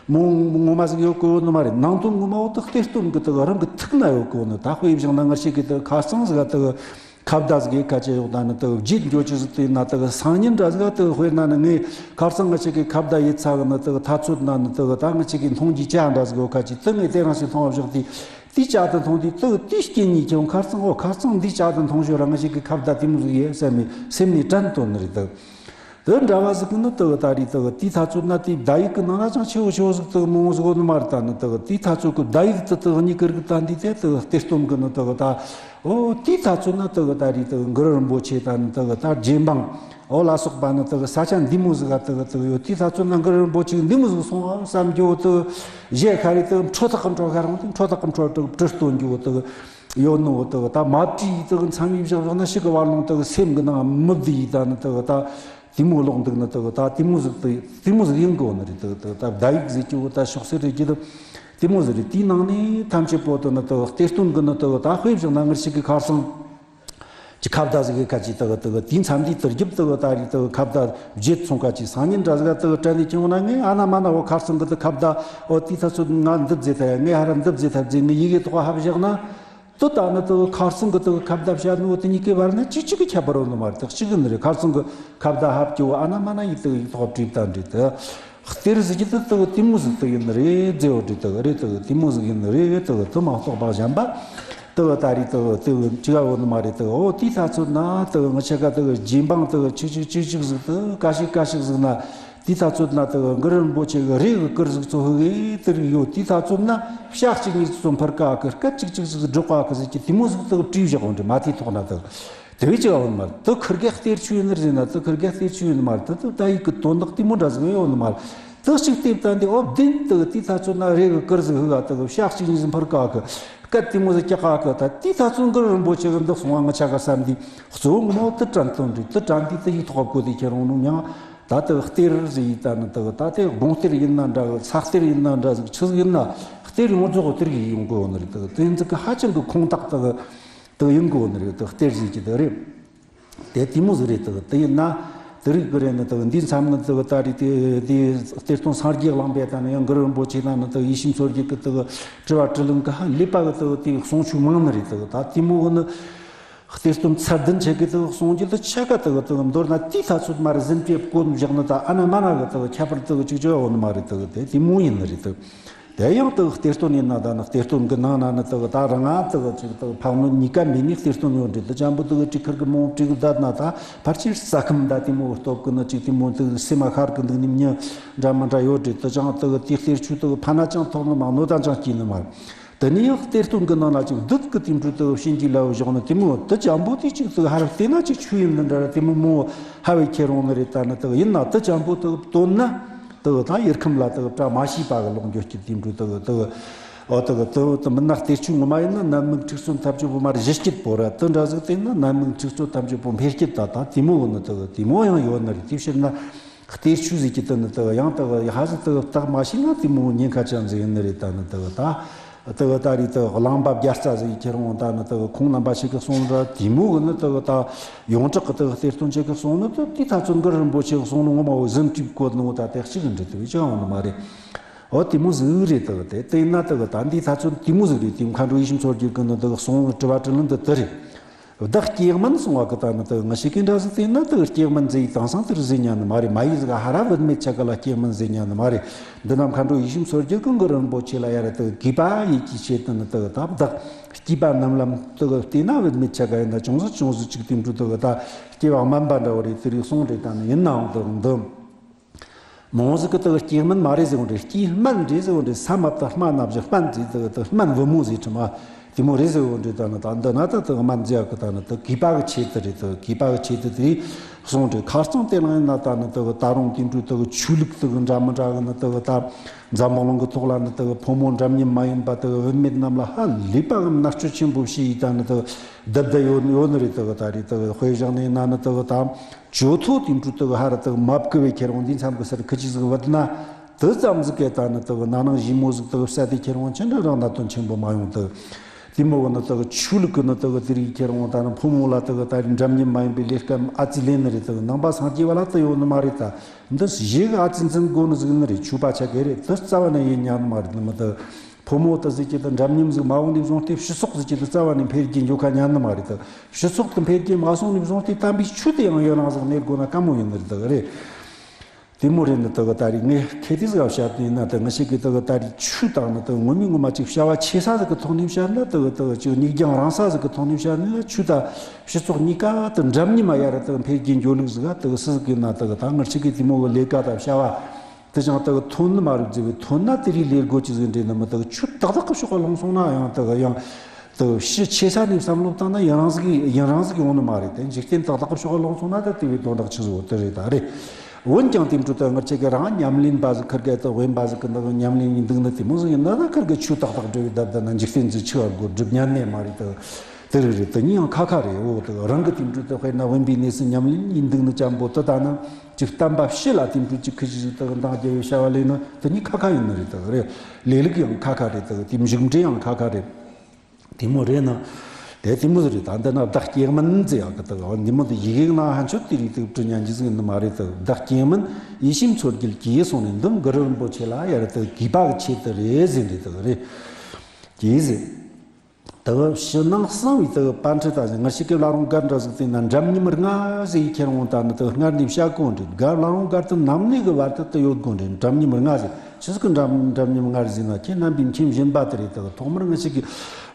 མོ་ངོ་མ་ཟིག་ཡོད་གོ་ནི་མ་རེད། ནང་དོན་ངོ་མ་བོ་དག་གཏེར་སྟོན་གི་དག་རང་གི་ཐུགས་ན་ཡོད་གོ་ནི། ད་དཔེ་བཞག་ན་ང་ཞིག་གི་དག་ཁ་རྩང་ཟིག་ག་དག་ཁ་བརྡ་ཟིག་གི་ཁ་ཆེ་ཡོད། ད་ནི་དག་བརྗེད་འགྱོ་ཆི་ཟིག་དེ་ན་དག་སང་ཉིན་འདྲ་ཟིག་ག་དག་དཔེར་ན་ནི་ངས་ཁ་རྩང་ང་ཞིག་གི་ཁ་བརྡ་ཡིད་ཚ་གི་ནི་དག་ཐ་ཚོད་ན་ནི་དག་ད་ང་ཞིག་གི་མཐོང་རྒྱུ་ཅག་འདྲ་ཟིག་ཡོད་ཁ་ཆེ་དུ་ངས་དེ་རང་ཞིག་མཐོང་བ་བཞག་དེ་དེ་ཅག་དུ་མཐོང་དུས་དག་དེ་སྐྱེ་ཉིད་ཀྱང་ཁ་རྩང་འོ་ཁ་རྩང་འདི་ཅག་དུ་མཐོང་ཞོར་ར་ང་ཞིག་གི་ཁ་བརྡ་དེ་མོ་ཟིག་ཡོད་བསམ་ནས་སེམས་ནས་དྲན་བཏོན་ནི་རེད་དག་དེ་འདྲ་བ་ཟིག་གི་ནི་དེ་གི་ད་རེད། དེ་གི་དེའི་ཐ་ཚོད་ན་དེའི་བརྡ་ཡིག་གི་ནང་ན་ཅང་ཆེ་བོ་ཆེ་བོ་ཟིག་དེ་གི་མང་བོ་ཟིག་ཡོད་ནི་མ་རེད། ད་ནི་དེ་གི་དེའི་ཐ་ཚོད་གི་བརྡ་ཡིག་དེ་དེ་གི་གཉིས་ཀ་རིག་ད་འདི་དེ་དེ་གི་གཏེར་སྟོན་གི་ནི་དེ་གི་ད་ཨོ་དེའི་ཐ་ཚོད་ན་དེ་གི་ད་རེད། དེ་གི་གུ་རུ་རིན་པོ་ཆེ་ད་ནི་དེ་གི་ད་རྗེ་འབངས་ཨོ་ལ་སོགས་པ་ནི་དེ་གི་ས་ཆ་འདི་མོ་ཟིག་ག་དེ་གི་དེ་གི་ཡོད། དེའི་ཐ་ཚོད་ན་གུ་རུ་རིན་པོ་ཆེ་འདི་མོ་ཟིག་སོང་ཨ་བསམ་རྒྱུ་དེ་གི་གཞས་ཤ་རེད། དེ་གི་འཕྲོ་ཐག་གི་འཕྲོ་ཤ་རང་དེ་འཕྲོ་ཐག་གི་འཕྲོ་དེ་གི་བྲི་སྟོན་རྒྱུ་དེ་གི་ཡོད་ནོ། དེ་གི་ད་མ་བྲིས་དེ་གི་མཚམས་ཡིབ་བཞག་བཞག་ན་ཞིག་གི་བར་ལོང་དེ་གི་སེམས་གི་ནང་མི་བདེ་ཡི་ད་ནི་དེ་གི་ད་དེ་མོ་ལོག་འདུག་ནི་དེ་གི་ད་དེ་མོ་ཟིག་དེ་དེ་མོ་ཟིག་ཡིན་གོ་ནི་རེད། དེ་གི་དེ་གི་ད་བརྡ་ཡིག་ཟེར་རྒྱུ་ད་ཤོག་སེར་རེད་རྒྱུ་དེ་དེ་མོ་ཟིག་རེད། དེའི་ནང་ནས་ཐམས་ཅད་པོ་དེ་ནི་དེ་གི་གཏེར་སྟོན་གི་ནི་དེ་གི་ད་དཔེ་བཞག་ན་ངར་ཞིག་གི་ཁ་སང་གི་ཁ་བརྡ་ཟིག་གི་ཁ་ཅིག་དེ་གི་དེ་གི་དེའི་མཚམས་འདིའི་དུར་རྒྱབ་དེ་གི་ད་རེད། དེ་གི་ཁ་བརྡ་བརྗེད་སོང་ཁ་ཅིག་སང་ཉིན་འདྲ་ཟིག་ག་དེ་གི་དྲན་ནས་ཀྱང་ན་ངས་ཨ་ན་མ་ན་འོ་ཁ་སང་གི་དེ་ཁ་བརྡ་ཨོ་དེའི་ཐ་ཚོད་ང་འདི་བརྫེ་ཐ་ཡ་ངས་ཧ་ར་འདི་བརྫེ་ཐ་བརྫེ་ངས་ཡི་གེ་ཐོག་ཧབ་བཞག་ན། དེ་ད་ནི་དེ་གི་ཁ་སང་གི་དེ་གི་ཁ་བརྡ་བཤད་ནོ་དེ་གཉིས་ཀའི་བར་ན་གཅིག་གཅིག་གི་ཁྱད་པར་ཡོད་ནི་མ་རེད། དེ་གཅིག་གི་ནི་རེད། ཁ་སང་གི་ཁ་བརྡ་ཧབ་ཀྱི་བ་ཨ་ན་མ་ན་ཡི་དེ་གི་ཡིག་ཐོག་བྲིས་བཏང་རེད། དེ་གཏེར་ཟེར་གྱི་དེ་དེ་གི་དེ་མོ་ཟིག་དེ་ཡིན་ནི་རེད། མཛེས་བོ་རེད། དེ་གི་རེད། དེ་གི་དེ་མོ་ཟིག་ཡིན་ནི་རེད། དེ་གི་དེ་མ་གཏོགས་པ་གཞན་པ་དེ་གི་ད་རེད། དེ་གི་དེ་གི་ཅི་ག་ཡོད་ནི་མ་རེད། དེ་གི་ཨོ་དེའི་ཐ་ཚོད་ན་དེ་གི་ང་ཆ་ག་དེ་གི་རྗེ་འབངས་དེ་གི་ཆིག་ཆིག་ཆིག་ཆིག་ཟིག་དེ་གི་ཀ་ཤིག་ཀ་ཤིག་ཟིག་ན། དེའི་ཐ་ཚོད་ན་དེ་གི་གུ་རུ་རིན་པོ་ཆེ་གི་རེ་གི་གུར་ཟིག་ཚོ་ཧི་གི་དེ་རིག་ཡོད། དེའི་ཐ་ཚོད་ན་ཞག་གཅིག་གཉིས་ཚོ་འཕུར་ཀ་གི་སྐད་ཅིག་ཅིག་ཟིག་སྒྲོག་ཀ་གི་ཟིག་གི་དེ་མོ་ཟིག་དེ་གི་བྲིས་བཞག་འོང་དྲི་མ་དེའི་ཐོག་ན་དེ་གི་དེ་བས་ཅི་ག་འོང་མ་རེད། དེ་ཁུར་གེ་གཏེར་ཆོས་ཡིན་ནི་རེད་ན་དེ་ཁུར་གེ་གཏེར་ཆོས་ཡིན་ནི་མ་རེད། དེ་དེ་ད་ཡིག་གི་དོན་དག་དེ་མོ་འདྲ་ཟིག་ཡོད་ནི་མ་རེད། དེ་གཅིག་བལྟས་བཏང་དེ་ཨོ་བདེན་དེ་གི་དེའི་ཐ་ཚོད་ན་རེ་གི་གུར་ཟིག་ཧི་ག་དེ་གི་ཞག་གཅིག་གཉིས་ཟིག་འཕུར་ཀ་གི་སྐད་དེ་མོ་ཟིག་ཀྱག་ཀ་གི་ད་དེའི་ཐ་ཚོད་གུ་རུ་རིན་པོ་ཆེ་གི་འདི་སོང་བ་ང་ཆ་ག་བསམ་དུས་གཙོ་བོ་ངོ་མ་དེ་དྲན་དོན་རེད། དེ་དྲན་དུས་དེ་ཡིག་ཐོག་བཀོད་དེ་ཁྱེར་འོང་ནོ་མྱང་། ད་དེ་གཏེར་ཟེར་ཡིན་ད་ནི་དེ་གི་ད་དེ་དགོངས་གཏེར་ཡིན་ན་འདྲ་གི་ས་གཏེར་ཡིན་ན་འདྲ་ཟིག་ཆི་ཟིག་ཡིན་ན་གཏེར་ཡོངས་རྫོགས་གཏེར་གི་ཡིན་དགོས་ནི་རེད། དེ་གི་དེ་ཚིག་གི་ཧ་ཅང་གི་ཁུངས་དག་དེ་གི་དེ་གི་ཡིན་དགོས་ནི་རེད། དེ་གི་གཏེར་ཟེར་གྱི་དེ་རེད། དེ་དེ་མོ་ཟིག་རེད། དེ་གི་དེ་ཡིན་ན་དེ་རིགས་གི་རེད་ནི་དེ་གི་འདིའི་མཚམས་ནི་དེ་གི་ད་རེད། དེ་དེ་གཏེར་སྟོན་སངས་རྒྱས་གླིང་པས་ད་ནི་ཡང་གུ་རུ་རིན་པོ་ཆེ་ད་ནི་དེ་གི་ཡེ་ཤེས་མཚོ་རྒྱལ་གི་དེ་གི་དྲི་བ་དྲིས་ལན་གི་ཧ་ལས་པ་གི་དེ་གི་དེ་གི་གསུང་ཆོས་མང་ནི་རེད། དེ་གི་ད་དེ་མོ་གི་ནི། གཏེར་སྟོན་ཚད་ལྡན་ཆེ་གི་དེ་གསུང་རྒྱུ་དེ་ཆ་ག་དེ་གི་དེ་གི་མདོར་ན་དེའི་ཐ་ཚོད་མ་རེད་ཟིན་པའི་བཀོད་བཞག་ནི་ད་ཨ་ན་མ་ན་གི་དེ་གི་ཁྱད་པར་དེ་གི་ཅིག་ཅོ་ཡོད་ནི་མ་རེད། དེ་གི་དེ་དེ་མོ་ཡིན་ནི་རེད། དེ་དེ་ཡང་དེ་གི་གཏེར་སྟོན་ཡིན་ན་ད་ནི་གཏེར་སྟོན་གི་ནང་ན་ནི་དེ་གི་ད་རང་ང་དེ་གི་ཅིག་དེ་གི་ཕག་མོ་གཉིས་ཀ་མེད་ནི་གཏེར་སྟོན་ཡོད་འདྲི་དེ་ཅང་པོ་དེ་གི་ཅིག་ཁིར་གི་མོ་ཅིག་གི་བསྡད་ན་ད་ཕལ་ཆེར་ས་ཁམས་ད་དེ་མོ་སྟོབས་གི་ནི་ཅིག་དེ་མོ་དེ་གི་སེམས་མ་ཤར་གི་འདུག་ནི་མྱི་འདྲ་མི་འདྲ་ཡོད་འདྲི་དེ་ཅང་དེ་གི་དེ་གཏེར་ཆོས་དེ་གི་ཕ་ན་ཅང་ཐོག་ནི་མ་ནོ་ད་ཅང་སྐྱེས་ནི་མ་རེད། དེ་ནས་ཡང་གཏེར་སྟོན་གྱི་ནང་ན་ཅིག་བདུད་ཀྱི་དེ་འཕྲོ་དེ་གི་བྱིན་གྱིས་བརླབས་བཞག་ནི་དེ་མོ་དེ་ཅང་པོ་དེ་ཅིག་དེ་ཧར་བལྟས་ན་ཅིག་ཆོས་ཡིན་ནི་འདྲ་ར་དེ་མོ་མོ་ཧ་བའི་ཁྱེར་འོང་ནི་རེད། ད་ནི་དེ་ཡིན་ན་དེ་ཅང་པོ་དེ་བཏོན་ན་དེ་ད་ཡུལ་ཁམས་ལ་དེ་བཀྲ་མ་ཤིས་པ་གི་ལོག་འགྱོ་རྒྱུ་དེ་འཕྲོ་དེ་དེ་ཨོ་དེ་དེ་དེ་མིན་ན་གཏེར་ཆོས་ངོ་མ་ཡིན་ན་ནད་མུག་འཁྲུག་རྩོད་ཐམས་ཅད་པོ་མར་ཞི་སྐྱིད་པོ་ར། དེ་འདྲ་ཟིག་བལྟས་ན་ནད་མུག་འཁྲུག་རྩོད་ཐམས་ཅད་པོ་འཕེལ་སྐྱིད་ད་ད་དེ་མོ་ཡོད་ནི་དེ་དེ་མོ་ཡང་ཡོད་ནི་རེད། དེ་ཕྱིར་ན། གཏེར་ཆོས་ཟེར་གྱི་དེ་ནི་དེ་ཡང་དེ་ཧ་ཟིག་དེ་བརྟག་མ་ཤེས་ན་དེ་མོ་ཉེན་ཁ་ཅན་ཟིག་ཡིན་ནི་རེད། ད་ནི་དེ་ད་དེ་ད་རེད། དེ་གླང་པ་བརྒྱ་རྩ་ཟིག་ཁྱེར་འོང་ད་ནི་དེ་ཁོང་རྣམ་པ་ཞིག་གི་གསུང་ར་དེ་མོ་གི་ནི་དེ་ད་ཡོངས་གྲགས་གི་དེ་གཏེར་སྟོན་ཅིག་གི་གསུང་ནི་དེ་དེའི་ཐ་ཚོད་གུ་རུ་རིན་པོ་ཆེ་གི་གསུང་ནི་ངོ་མ་བོ་ཟིན་བྲིས་བཀོད་ནི་བོ་ད་དེ་གཅིག་གི་འདྲི་དེ་བས་ཅི་ཡང་ནི་མ་རེད། འོ་དེ་མོ་ཟིག་རེད། དེ་དེ་ཡིན་ན་དེ་ད་འདིའི་ཐ་ཚོད་དེ་མོ་ཟིག་རེད། དེ་མཁའ་འགྲོ་ཡེ་ཤེས་མཚོ་རྒྱལ་གི་ནི་དེ་གསུང་དྲི་བ་དྲིས་ལན་དེ་དེ་རེད། བདག་སྐྱེས་དམན་སོང་བ་གི་ད་ནི་དེ་ང་ཞིག་གི་འདྲ་ཟིག་བལྟས་ན་དེ་སྐྱེས་དམན་ཟེར་ཡི་དེང་སང་དེར་ཟེར་ཉན་ནི་མ་རེད། མ་ཡིག་ཟིག་ཧ་ར་བུད་མེད་ཆ་ག་ལ་སྐྱེས་དམན་ཟེར་ཉན་ནི་མ་རེད། འདི་ནམ་མཁའ་འགྲོ་ཡེ་ཤེས་མཚོ་རྒྱལ་གི་གུ་རུ་རིན་པོ་ཆེ་ལ་ཡ་ར་དེ་གུས་པ་ཡིད་ཀྱི་ཆེད་དུ་ནི་དེ་ད་བདག་སྐྱེས་པ་རྣམས་ལ་དེ་བལྟས་ན་བུད་མེད་ཆ་ག་ཡིན་ན་ཅུང་ཟད་ཅུང་ཟད་ཅིག་དེ་འགྲོ་དེ་ད་སྐྱེ་བ་དམན་པ་འདྲ་བོ་རེད། དེ་རིགས་གསུང་རེད། ད་ནི་ཡིན་ནའང་དེ་འདི། མང་ཟིག་གི་དེ་སྐྱེས་དམན་མ་རེད་ཟེར་བ་རེད། སྐྱེས་དམན་རེད་ཟེར་བ་རེད། ས་མ་བཏགས་སྨ་ན་བཞག་དམན་ཟེར་དེ་དེ་དམན་བུ་མོ་ཟེར་ཁྲི་མ་དེ་མོ་རེད་ཟེར་བ་རེད། ད་ནི་ད་འདི་ན་ད་དེ་དམན་ཟེར་ཡག་གི་ད་ནི་དེ་གུས་པ་གི་ཆེད་དུ་རེད། དེ་གུས་པ་གི་ཆེད་དུ་དེ་གསུང་རེད། ཁ་རྩང་དེ་ལ་ཡིན་ན་ད་ནི་དེ་ད་རུང་དེ་འདྲའི་དེ་ཆོས་ལུགས་དེ་འདྲ་མི་འདྲ་གི་ནི་དེ་ད་འཛམ་བུ་གླིང་གི་ཐོག་ལ་ནི་དེ་ཕོ་མོ་འདྲ་མཉམ་མ་ཡིན་པ་དེ་བུད་མེད་རྣམས་ལ་ཧ་ལས་པ་གི་མནར་གཅོད་ཆེན་པོ་བྱས་ཡི་ད་ནི་དེ་བསྡད་བསྡད་ཡོད་ཡོད་ནི་རེད། དེ་ད་རེད། དེ་དཔེ་བཞག་ནས་ཡིན་ན་ནི་དེ་ད། ཇོ་ཐོ་དེ་འཕྲོ་དེ་གི་ཧ་ར་དེ་གི་མ་བསྐུལ་བའི་ཁྱེར་འོང་འདི་མཚམས་ཀྱི་སར་ཁི་ཅི་ཟིག་བུད་ན། དེ་ཙམ་ཟིག་གི་ད་ནི་དེ་གི་ན་ནིང་ཞི་མོ་ཟིག་དེ་གི་བསད་དེ་ཁྱེར་འོང་ཅི་འདྲ་རང་གནད་དོན་ཆེན་པོ་མ་ཡོང་། དེ་དེ་མོ་གི་ནི་དེ་གི་ཆོས་ལུགས་ཀྱི་ནི་དེ་གི་དེ་རིགས་ཁྱེར་འོང་ད་ནི་ཕོ་མོ་ལ་དེ་གི་ད་རེས་འདྲ་མཉམ་མ་ཡིན་པའི་ལས་ཀ་ཨ་ཙི་ལེན་ནི་རེད། དེ་གི་ནང་པ་སངས་རྒྱས་པ་ལ་དེ་ཡོད་ནི་མ་རེད། ད་འདི་ཞིག་ཨ་ཙི་འཛིན་དགོས་ནི་ཟིག་ནི་རེད། ཆོས་པ་ཆ་གི་རེད། དེ་རྩ་བ་ནས་ཡིན་ཉན་ནི་མ་རེད། ནི་མི་དེ། ཕོ་མོ་དེ་ཟེར་གྱི་དེ་འདྲ་མཉམ་ཟིག་མ་འོང་ནས་བཟུང་སྟེ་སྤྱི་ཚོགས་ཟེར་གྱི་དེ་རྩ་བ་ནས་འཕེལ་རྒྱས་འགྱོ་ཁ་ཉན་ནི་མ་རེད། དེ་སྤྱི་ཚོགས་དེ་འཕེལ་རྒྱས་མ་སོང་ནས་བཟུང་སྟེ་དམ་པའི་ཆོས་དེ་ཡང་ཡོད་རང་ཟིག་གནས་དགོས་ན་དཀའ་མོ་ཡིན་ནི་རེད། དེ་རེད། དེ་མོ་རེད་ནི་དེ་གི་ད་རེས་ངས་ཁེ་དེ་ཟིག་བཤད་དེ་ན་དེ་ང་ཞིག་གི་དེ་གི་ད་རེས་ཆོས་དང་ནི་དེ་གི་ངོ་མའི་ངོ་མ་ཅིག་བྱ་བ་ཆེ་ས་ཟིག་གི་ཐོག་ནས་བཤད་ན་དེ་གི་དེ་གི་ཅིག་མིག་རྒྱང་རིང་ས་ཟིག་གི་ཐོག་ནས་བཤད་ན་ཆོས་དང་སྤྱི་ཚོགས་གཉིས་ཀ་དེ་འདྲ་མཉམ་མ་ཡ་ར་དེ་གི་འཕེལ་རྒྱས་འགྱོ་ལུགས་ཟིག་ག་དེ་གི་སུ་ཟིག་གི་ན་དེ་གི་ད་ང་ཞིག་གི་དེ་མོ་གི་ལས་ཀ་དང་བྱ་བ་དེ་ཅང་དེ་གི་ཐོན་ནི་མ་རེད་ཟེར་བའི་ཐོན་ན་དེ་རིགས་ལས་དགོས་ཀྱི་ཟིག་འདྲེ་ནི་མི་དེ་གི་ཆོས་ཏག་ཏག་གི་ཕྱོགས་ག་ལྷུང་སོང་ན་ཡང་དེ་གི་ཡང་། དུ་ཕྱི་ཆེ་ས་ནས་བསམ་བློ་བཏང་ན་ཡུན་རིང་ཟིག་ཡུན་རིང་ཟིག་ཡོང་ནི་མ་རེད་དེ། འཇིག་རྟེན་ཏག་ཏག་ཕྱོགས་ལོག་སོང་ན་ད་དེ་བས་དོན་དག་ཆི་ཟིག་ཡོད་དེ་རེད་ད་རེད། འོན་ཀྱང་དེ་འཕྲོ་དུ་ངར་ཆེ་གི་རང་ཉམས་ལེན་པ་ཟིག་ཁིར་གེ་དུ་དབེན་པ་ཟིག་གི་འདུག་ཉམས་ལེན་ཡིན་འདུག་ནི་དེ་མོ་ཟིག་ཡིན་ན་ད་ཁིར་གེ་ཆོས་ཏག་ཏག་སྒྲུབ་བའི་བདབ་བདབ་ན་འཇིག་རྟེན་ཟིག་ཆི་བར་དགོས་སྒྲུབ་ཉན་ནས་མ་རེད་དུ། དེ་རེད་རེད་དུ་ཉིན་ཡང་ཁ་ཁ་རེད། འོ་དུ་རང་གི་དེ་འཕྲོ་དུ་དཔེར་ན་དབེན་པའི་གནས་སུ་ཉམས་ལེན་ཡིན་འདུག་ནི་ཅམ་པོ་དུ་ད་ན་ཅིག་བསྟན་པ་ཕྱི་ལ་དེ་འཕྲོ་ཅིག་ཁི་ཅི་ཟིག་དུ་འདང་རྒྱབ་བའི་བྱ་བ་ལས་ནི་དུ་ཉིན་ཁ་ཁ་ཡིན་ནི་རེད་དུ་རེད། ལས་ལུགས་ཡང་ཁ་ཁ་རེད་དུ་དེ་མཇུག་འབྲས་ཡང་ཁ་ཁ་རེད། དེ་མོ་རེད་ན། དེ་དེ་མོ་ཟིག་རེད་ད་འདི་ན་བདག་སྐྱེ་མིན་ཟེར་ཡག་གི་དག་འདི་མོ་འདི་ཡི་གེ་ནང་ཧན་ཆོད་དེ་རིགས་དུ་བྲི་ཉན་གྱི་ཟིག་ནི་མ་རེད་དག་བདག་སྐྱེ་མིན་ཡིད་བཞིན་མཚོ་རྒྱལ་གྱིས་གསུངས་ནས་འདུམ་གུ་རུ་རིན་པོ་ཆེ་ལ་ཡར་དུ་གུས་པ་གི་ཆེད་དུ་རེད་ཟེར་འདི་དག་རེད། གྱིས་ཟེར། དག་ཕྱི་ནང་གསང་བའི་དག་པཎ་ཁྲི་ད་ཟེར་ང་ཞིག་གི་བླ་རུང་སྒར་འདྲ་ཟིག་བལྟས་ན་འདྲ་མཉམ་ལྔ་ཟེར་ཡི་ཁྱེར་འོང་ད་ནི་དག་སྔར་ནས་བཤད་གོ་འདྲི་སྒར་བླ་རུང་སྒར་དུ་ནམ་ནས་གི་བར་དུ་དུ་ཡོད་དགོ་འདྲི་འདྲ་མཉམ་ལྔ་ཟེར། ཆི་ཟིག་གི་འདྲ་འདྲ་མཉམ་ལྔ་རེད་ཟེར་ན་ཁྱེད་རྣམ་པའི་མཁྱེན་བཞིན་པ་དེ་རེད་དག་ཐོག་མར་ང་ཞིག་གི་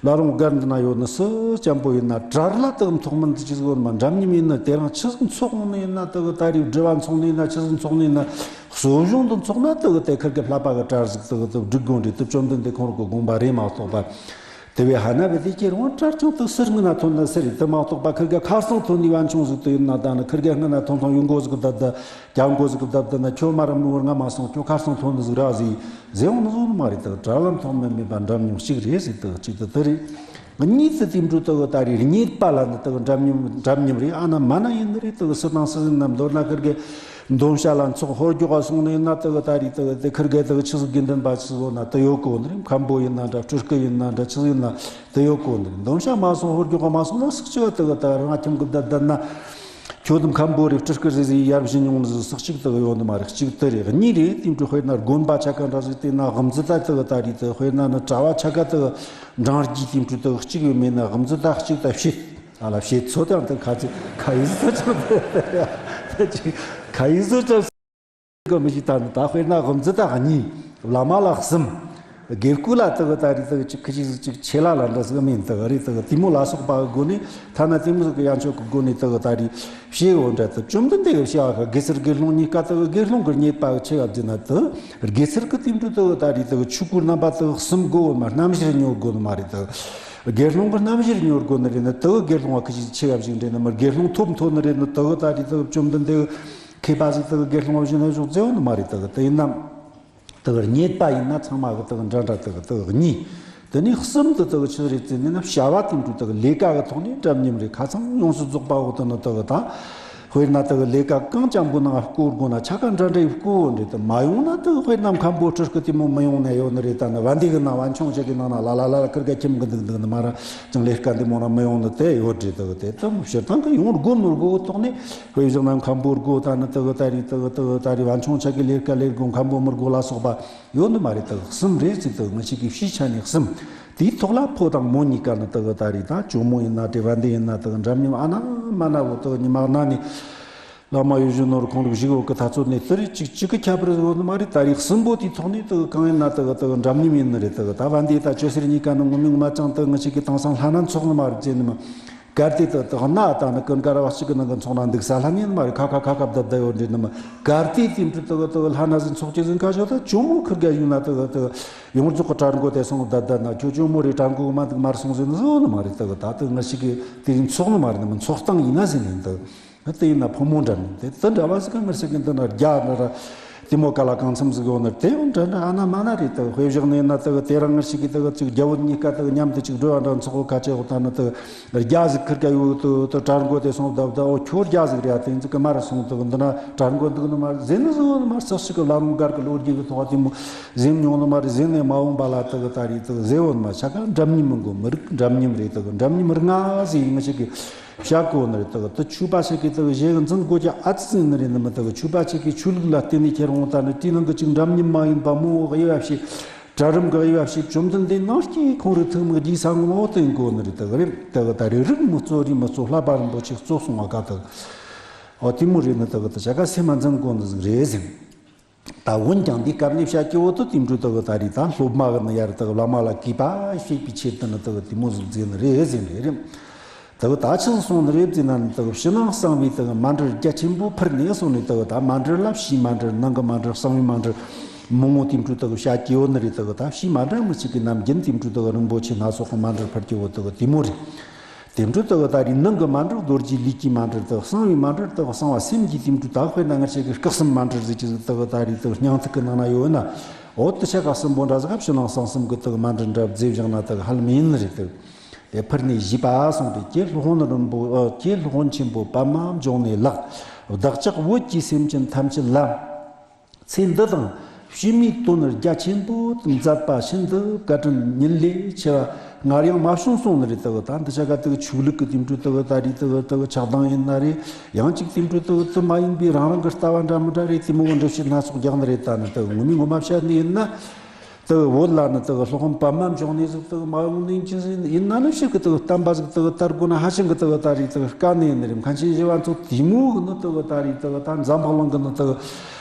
བླ་རུང་སྒར་འདི་ན་ཡོད་ནི་སུ་ཅམ་པོ་ཡིན་ན་གྲར་ལ་དག་ཐོག་མར་འདི་ཆི་ཟིག་ཡོད་མ་འདྲ་མཉམ་ཡིན་ན་དེ་རང་ཆི་ཟིག་འཚོགས་ནི་ཡིན་ན་དག་ད་རེས་སྒྲུབ་པ་འཚོགས་ནི་ཡིན་ན་ཆི་ཟིག་འཚོགས་ནི་ཡིན་ན་གསོ་སྦྱོང་དུ་འཚོགས་ན་དག་དེ་ཁིར་གི་བསླབ་པ་གི་གྲར་ཟིག་དག་དུ་སྒྲིག་དགོས་འདྲི་དུ་བཅོམ་ལྡན་འདས་ཁོང་རང་གི་དགོངས་པ་རེད་མ་གཏོགས་པ། དེ་བས་ཧ་ན་བས་དེ་ཁྱེད་རང་གྲར་ཀྱང་དུ་སུར་ངུ་ན་ཐོན་ན་སུ་རེད་དུ་མ་གཏོགས་པ་ཁིར་གི་ཁ་སང་ཐོན་ནི་བན་ཆུང་ཟིག་དུ་ཡིན་ན་ད་ནི་ཁིར་གི་སྔ་ན་ཐོན་ཐོན་ཡོང་གོ་ཟིག་གི་ད་ད། རྒྱ་མགོ་ཟིག་གི་བརྡབ་བརྡབ་ན་ཁྱོད་མ་ར་མི་བོར་ང་མ་སོང་ཁྱོད་ཁ་སང་ཐོན་ནི་ཟིག་ར་ཟིག་ཟེར་འོང་ནི་ཟོ་ནི་མ་རེད་དག་དྲ་ལམ་ཐོག་མི་མེད་པ་འདྲ་མཉམ་གཅིག་རེད་ཟིག་དག་གཅིག་དུ་དུ་རེད། གཉིས་སུ་དེ་འགྲོ་དག་ད་རེད་རྙེད་པ་ལ་ནི་དག་འདྲ་མཉམ་འདྲ་མཉམ་རེད། ཨ་ན་མ་ན་ཡིན་ནི་རེད་དག་སུ་དང་སུ་ཟིག་ན་མདོར་ན་ཁིར་གི་འདོན་བྱ་ལ་ཚོགས་ཧོར་རྒྱུག་ག་སོང་ནི་ཡིན་ན་དག་ད་རེད་དག་དེ་ཁིར་གི་དག་ཆི་ཟིག་དགེ་འདུན་པ་ཆི་ཟིག་ན་དུ་ཡོད་གོ་ནི་རེད། མཁན་པོ་ཡིན་ན་འདྲ་སྤྲུལ་སྐུ་ཡིན་ན་འདྲ་ཆི་ཟིག་ཡིན་ན་དུ་ཡོད་གོ་ནི་རེད། འདོན་བྱ་མ་སོང་ཧོར་རྒྱུག་ག་མ་སོང་ན་སུག་ཅི་བ་དག་ད་རང་ཁྱིམ་གི་བརྡབ་བརྡབ་ན། ཁྱོད་དམ་མཁན་པོ་རེ་སྤྲུལ་སྐུ་རེ་ཟེར་ཡར་བཞིན་ཡོང་ནི་ཟིག་གཅིག་དག་ཡོད་ནི་མ་རེད། གཅིག་དེ་རེད། གཉིས་རེད། དེ་འཕྲོ་དཔེར་ན་དགོན་པ་ཆ་ག་འདྲ་ཟིག་བལྟས་ན་དབུ་མཛད་ད་དག་ད་རེད་དེ། དཔེར་ན་ནི་གྲྭ་བ་ཆ་ག་དག་འབྲང་རྒྱས་དེ་འཕྲོ་དག་གཅིག་ཡོད་མེད་ན་དབུ་མཛད་ད་གཅིག་ད་བཤད་ཨ་ལ་བཤད་ཚོད་དང་དེ་ཁ་ཚིག་ཁ་ཡིག་ཟོ་ཅང་དེ་ཁ་ཡིག་ཟོ་ཅང་གི་མི་ཞིག་ད་ནི་ད་དཔེར་ན་དབུ་མཛད་ད་གཉིས། བླ་མ་ལ་གསུམ། དགེ་བསྐོས་ལ་དག་ད་རེད་དག་ཅིག་ཁི་ཅིག་ཅིག་ཆེ་ལ་ལ་འདྲ་ཟིག་མིན་དག་རེད་དག་དེ་མོ་ལ་སོགས་པ་གི་སྒོ་ནས་ཐ་ན་དེ་མོ་ཟིག་གི་ཡན་ཆོད་གི་སྒོ་ནས་དག་ད་རེད་བཤད་འོ་འདྲ་དུ་བཅོམ་ལྡན་འདས་གི་བྱ་བ་གི་དགེ་ཚུལ་དགེ་སློང་གཉིས་ཀ་དག་དགེ་སློང་གི་རྙེད་པ་གི་ཆེ་བ་བརྩིས་ན་དུ་དགེ་ཚུལ་གི་དེ་འདྲ་དག་ད་རེད་དག་ཆོས་སྐུ་རྣམ་པ་དག་གསུམ་དགོས་འོ་མ་རྣམ་བཞིར་ཉོ་དགོས་ནི་མ་རེད་དག་དགེ་སློང་གི་རྣམ་བཞིར་ཉོ་དགོས་ནི་རེད་ན་དག་དགེ་སློང་བ་ཁི་ཅིག་ཆེ་བ་ཞིག་འདྲེ་ནི་མ་དགེ་སློང་ཐོབ་མཐོ་ནི་རེད་ན་དག་ད་རེད་དག་བཅོམ་ལྡན་འདས་མཁས་པ་ཟིག་དག་དགེ་སློང་བཞིན་ན་ཞོག་ཟེར་བ་ནི་མ་རེད་དག་དེ་ཡིན་ན། དག་རྙེད་པ་ཡིན་ན་ཚང་མ་གི་དག་འདྲ་འདྲ་དག་དག་གཉིས། དེ་ནས་གསུམ་དུ་དག་ཆི་རེད་ཟེར་ནས་ན་བྱ་བ་དེ་འདྲ་དག་ལས་ཀ་གི་ཐོག་ནས་འདྲ་མཉམ་རེད། ཁ་ཚང་ཡོངས་སུ་རྫོགས་པ་འོ་དེ་ནི་དག་དང་། དཔེར་ན་དག་ལས་ཀ་གང་ཅམ་པོ་ནང་བསྐོར་དགོས་ན་ཆ་ག་འདྲ་འདྲའི་བསྐོར་འོ་འདྲེ་དུ་མ་ཡོང་ན་དག་དཔེར་ན་མཁན་པོ་སྤྲུལ་སྐུ་དེ་མོ་མི་ཡོང་ནས་ཡོད་ནི་རེད། ད་ནི་བན་དེ་གི་ནང་བན་ཆུང་ཆ་གི་ནང་ན་ལ་ལ་ལ་ལ་ཁིར་ག་ཁྱིམ་གི་འདུག་འདུག་ནི་མ་ར་ཅང་ལས་ཀ་འདི་མོ་ན་མི་ཡོང་ནི་དེ་ཡོད་རེད། དག་དེ་དུ་མོ་སྤྱིར་བཏང་གི་ཡོང་དགོས་མི་དགོས་ཐོག་ནས། དཔེ་བཞག་ན་མཁན་པོ་དགོས་ད་ནི་དག་ད་རེད་དག་དག་ད་རེད་བན་ཆུང་ཆ་གི་ལས་ཀ་ལས་དགོས་མཁན་པོ་མི་དགོས་ལ་སོགས་པ་ཡོད་ནི་མ་རེད། དག་གསུམ་རེད་ཟེར་དག་ང་ཞིག་གི་ཕྱིའི་ཆ་ནས་གསུམ། དེའི་ཐོག་ལ་ཕོ་དང་མོ་གཉིས་ཀ་ནི་དག་ད་རེད་ད་ཇོ་མོ་ཡིན་ན་དེ་བན་དེ་ཡིན་ན་དག་འདྲ་མཉམ་ཨ་ན་མ་ན་བོ་དག་ཉི་མ་ན་ནི་བླ་མ་ཡོད་བཞིན་ནོར་ཁོང་རིག་ཞིག་འོག་གི་ཐ་ཚོད་ནས་དེ་རེད་གཅིག་གཅིག་གི་ཁྱད་པར་ཡོད་ནི་མ་རེད། ད་རེད་གསུམ་པོ་དེའི་ཐོག་ནས་དག་གང་ཡིན་ན་དག་དག་འདྲ་མཉམ་ཡིན་ནི་རེད། དག་ད་བན་དེ་ད་ཅོ་སེར་གཉིས་ཀ་ནི་ངོ་མི་ངོ་མ་ཅང་དག་ང་ཞིག་གི་དེང་སང་ལྷ་ན་འཚོགས་ནི་མ་རེད་ཟེར་ནི་མ། གལ་ཏེ་དག་དག་ན་ད་ནི་ཀུན་དགའ་ར་བ་གཅིག་གི་ནང་གི་ཚོགས་ན་འདུག་ས་ལྷ་ཉན་མ་རེད། ཁ་ཁ་ཁ་ཁ་བརྡབ་བརྡབ་ཡོད་འདྲེ་ནི་མ། གལ་ཏེ་དེ་འདྲ་དག་དག་ལྷ་ན་ཟིན་ཚོགས་ཀྱི་ཟིན་ཁ་ཤོ་ད་ཇོ་མོ་ཁིར་ག་ཡིན་ན་དག་དག་ཡོངས་རྫོགས་ཀྱི་གྲལ་མགོ་དེ་སོང་བརྡབ་བརྡབ་ན་ཁྱོད་ཇོ་མོ་རེད་གྲལ་མགོ་མ་འདུག་མར་སོང་ཟིན་བཟོ་ནི་མ་རེད། དག་ད་དག་ང་ཞིག་གི་དེ་རིང་ཚོགས་ནི་མ་རེད་ནི་མ་ཚོགས་སྟངས་ཡིན་ན་ཟིན་ཡིན་དག་དེ་ཡིན་ན་ཕོ་མོ་འདྲ་མིན་དེ་དེ་འདྲ་བ་ཟིག་ག་ངར་ཞིག་གི་འདི་ན་རྒྱ་འདྲ་ར་དེ་མོ་ག་ལ་གང་འཚམ་ཟིག་ཡོད་ན་དེ་ཡང་འདྲ་འདྲ་ཨ་ན་མ་ན་རེད་དག་དཔེ་བཞག་ནས་ན་དག་དེ་རང་ངར་ཞིག་གི་དག་ཅིག་རྒྱ་བོད་གཉིས་ཀ་དག་མཉམ་དུ་ཅིག་འགྲོ་བ་འདྲ་ཚོགས་ཁ་ཆེ་འོ་ད་ན་དག་རྒྱ་ཟིག་ཁིར་ཀ་ཡོད་དུ་དུ་གྲལ་མགོ་དེ་སོང་བདག་བདག་འོ་ཁྱོད་རྒྱ་ཟིག་རེད་ཨ་དེ་ཟིག་གི་མ་ར་སོང་དག་འདི་ན་གྲལ་མགོ་འདུག་ནི་མ་ཟེར་ནི་ཟིག་ཡོད་ནི་མ་རེད། ས་ཞིག་གི་ལ་རུང་སྒར་གི་ལོ་རྒྱུས་གི་ཐོག་དེ་མོ་ཟིན་མྱོང་ནི་མ་རེད། ཟིན་ནས་མ་འོངས་པ་ལ་དག་ད་རེད་དག་ཟེར་འོ་ནི་མ་ཆ་ག་འདྲ་མཉམ་མི་དགོས་མི་རིགས་འདྲ་མཉམ་རེད། དག་འདྲ་མཉམ་རིགས་ང་ཟིག་ཡིན་ཞིག་གི་བཤད་གོ་ནི་རེད། དག་དུ་ཆོས་པ་ཞིག་གིས་དག་གཞན་གྱི་འཛིན་དགོས་ཀྱི་ཨ་ཙི་ཟིན་ནི་རེད་ནི་མི་དག་ཆོས་པ་ཞིག་གིས་ཆོས་ལུགས་ལ་བརྟེན་ནས་ཁྱེར་འོང་ད་ནི་དེའི་ནང་གི་ཅིག་འདྲ་མཉམ་མ་ཡིན་པ་མོ་འོག་དབྱེ་བ་ཕྱེ། གྲལ་རིམ་གི་དབྱེ་བ་ཕྱེ། བཅོམ་ལྡན་འདས་ནང་སྐྱེས་ཁོང་རི་ཐུགས་མི་བགྱིས་ས་ངོ་མ་འོ་དེ་གོ་ནི་རེད། དག་རེད་དག་ད་རེ་རིགས་མི་གཙོ་རིགས་མི་གཙོ་བསླབ་པ་རིན་པོ་ཆེ་གཙོ་སོང་བ་ག་དག་འོ་དེ་མོ་རེད་ནི་དག་དུ་བྱ་ག་སེམས་མ་འཛིན་གོ་ནི་ཟིག་རེད་ཟིན། ད་འོན་ཀྱང་འདི་སྐབས་ནས་བཤད་ཀྱི་འོ་དུ་དེ་འདྲ་དག་ད་རེས་ད་སློབ་མ་གི་ནི་ཡར་དག་བླ་མ་ལ་གུས་པ་བྱེད་པའི་ཆེད་དུ་ནི་དག་དེ་མོ་ཟིག་བརྩིས་ནི་རེད་ཟེར་ནི་རེད། དག་ད་ཆི་ཟིག་སོང་ནི་རེད་བརྩིས་ན་ནི་དག་ཕྱི་ནང་གསང་བའི་དག་མཎྜལ་རྒྱ་ཆེན་པོ་ཕུལ་ནས་སོང་ནས་དག་ད་མཎྜལ་ལ་ཕྱིའི་མཎྜལ་ནང་གི་མཎྜལ་གསང་བའི་མཎྜལ་མང་བོ་དེ་འདྲ་དག་བཤད་ཀྱི་ཡོད་ནི་རེད། དག་ད་ཕྱིའི་མཎྜལ་མི་གཅིག་གི་ནམ་རྒྱུན་དེ་འདྲ་དག་རིན་པོ་ཆེ་སྣ་ཚོགས་གི་མཎྜལ་ཕུལ་གྱི་འོ་དག་དེ་མོ་རེད། དེ་འདྲ་དག་ད་རེས་ནང་གི་མཎྜལ་རྡོ་རྗེ་ལུས་ཀྱི་མཎྜལ་དག་གསང་བའི་མཎྜལ་དག་གསང་བ་སེམས་ཀྱི་དེ་འདྲ་དག་དཔེར་ན་ང་ཆེ་གི་སྐུ་གསུམ་མཎྜལ་ཟེར་གྱི་ཟིག་དག་ད་རེས་དག་སྙིང་ཐིག་གི་ནང་ན་ཡོད་ན། འོ་དུ་ཆ་ག་གསུམ་པོ་འདྲ་ཟིག་ག་ཕྱི་ནང་གསང་གསུམ་གི་དག་མཎྜལ་འདྲ་མཛད་བཞག་ན་དག་ཧ་ལམ་ཡིན་ནི་རེད་དག་དེ་ཕུལ་ནས་བཞེས་པ་སོང་རེད། ཀྱེ་སློབ་དཔོན་རིན་པོ་ཨ་ཀྱེ་སློབ་དཔོན་ཆེན་པོ་པདྨ་འབྱུང་གནས་ལགས། བདག་ཅག་བོད་ཀྱི་སེམས་ཅན་ཐམས་ཅད་ལ། ཚེ་འདི་དང་ཕྱི་མའི་དོན་རྒྱ་ཆེན་པོ་མཛད་པ་ཤིན་ཏུ་བཀའ་དྲིན་ཉིད་ལས་ཆེ་བ་སྔར་ཡང་མ་བྱུང་གསུངས་ནི་རེད། དག་ད་འདི་ཆ་ག་དག་ཆོས་ལུགས་ཀྱི་དེ་འདྲ་དག་ད་རེས་དག་དག་ཆགས་སྡང་ཡིན་ན་རེད། ཡང་གཅིག་དེ་འདྲ་དག་དུ་མ་ཡིན་པའི་རང་རང་གི་ལྟ་བ་འདྲ་མི་འདྲ་རེད། དེ་མོ་གི་འགྲེལ་བཤད་སྣ་ཚོགས་རྒྱག་ནི་རེད། ད་ནི་དག་ངོ་མའི་ངོ་མ་བཤད་ནི་ཡིན་ན། དག་བོད་ལ་ནི་དག་སློབ་དཔོན་པདྨ་འབྱུང་གནས་ཟིག་དག་མ་ཡོང་ནི་ཅི་ཟིག་ཡིན་ན་ནི་ཕྱིར་གི་དག་བསྟན་པ་ཟིག་དག་དར་དགོས་ན་ཧ་ཅང་གི་དག་ད་རེས་དག་དཀའ་གནད་ཡིན་ནི་རེད། མཁན་ཆེན་ཞི་བ་འཚོ་དེ་མོ་གི་ནི་དག་ད་རེས་དག་ད་འཛམ་བུ་གླིང་གི་ནི་དག་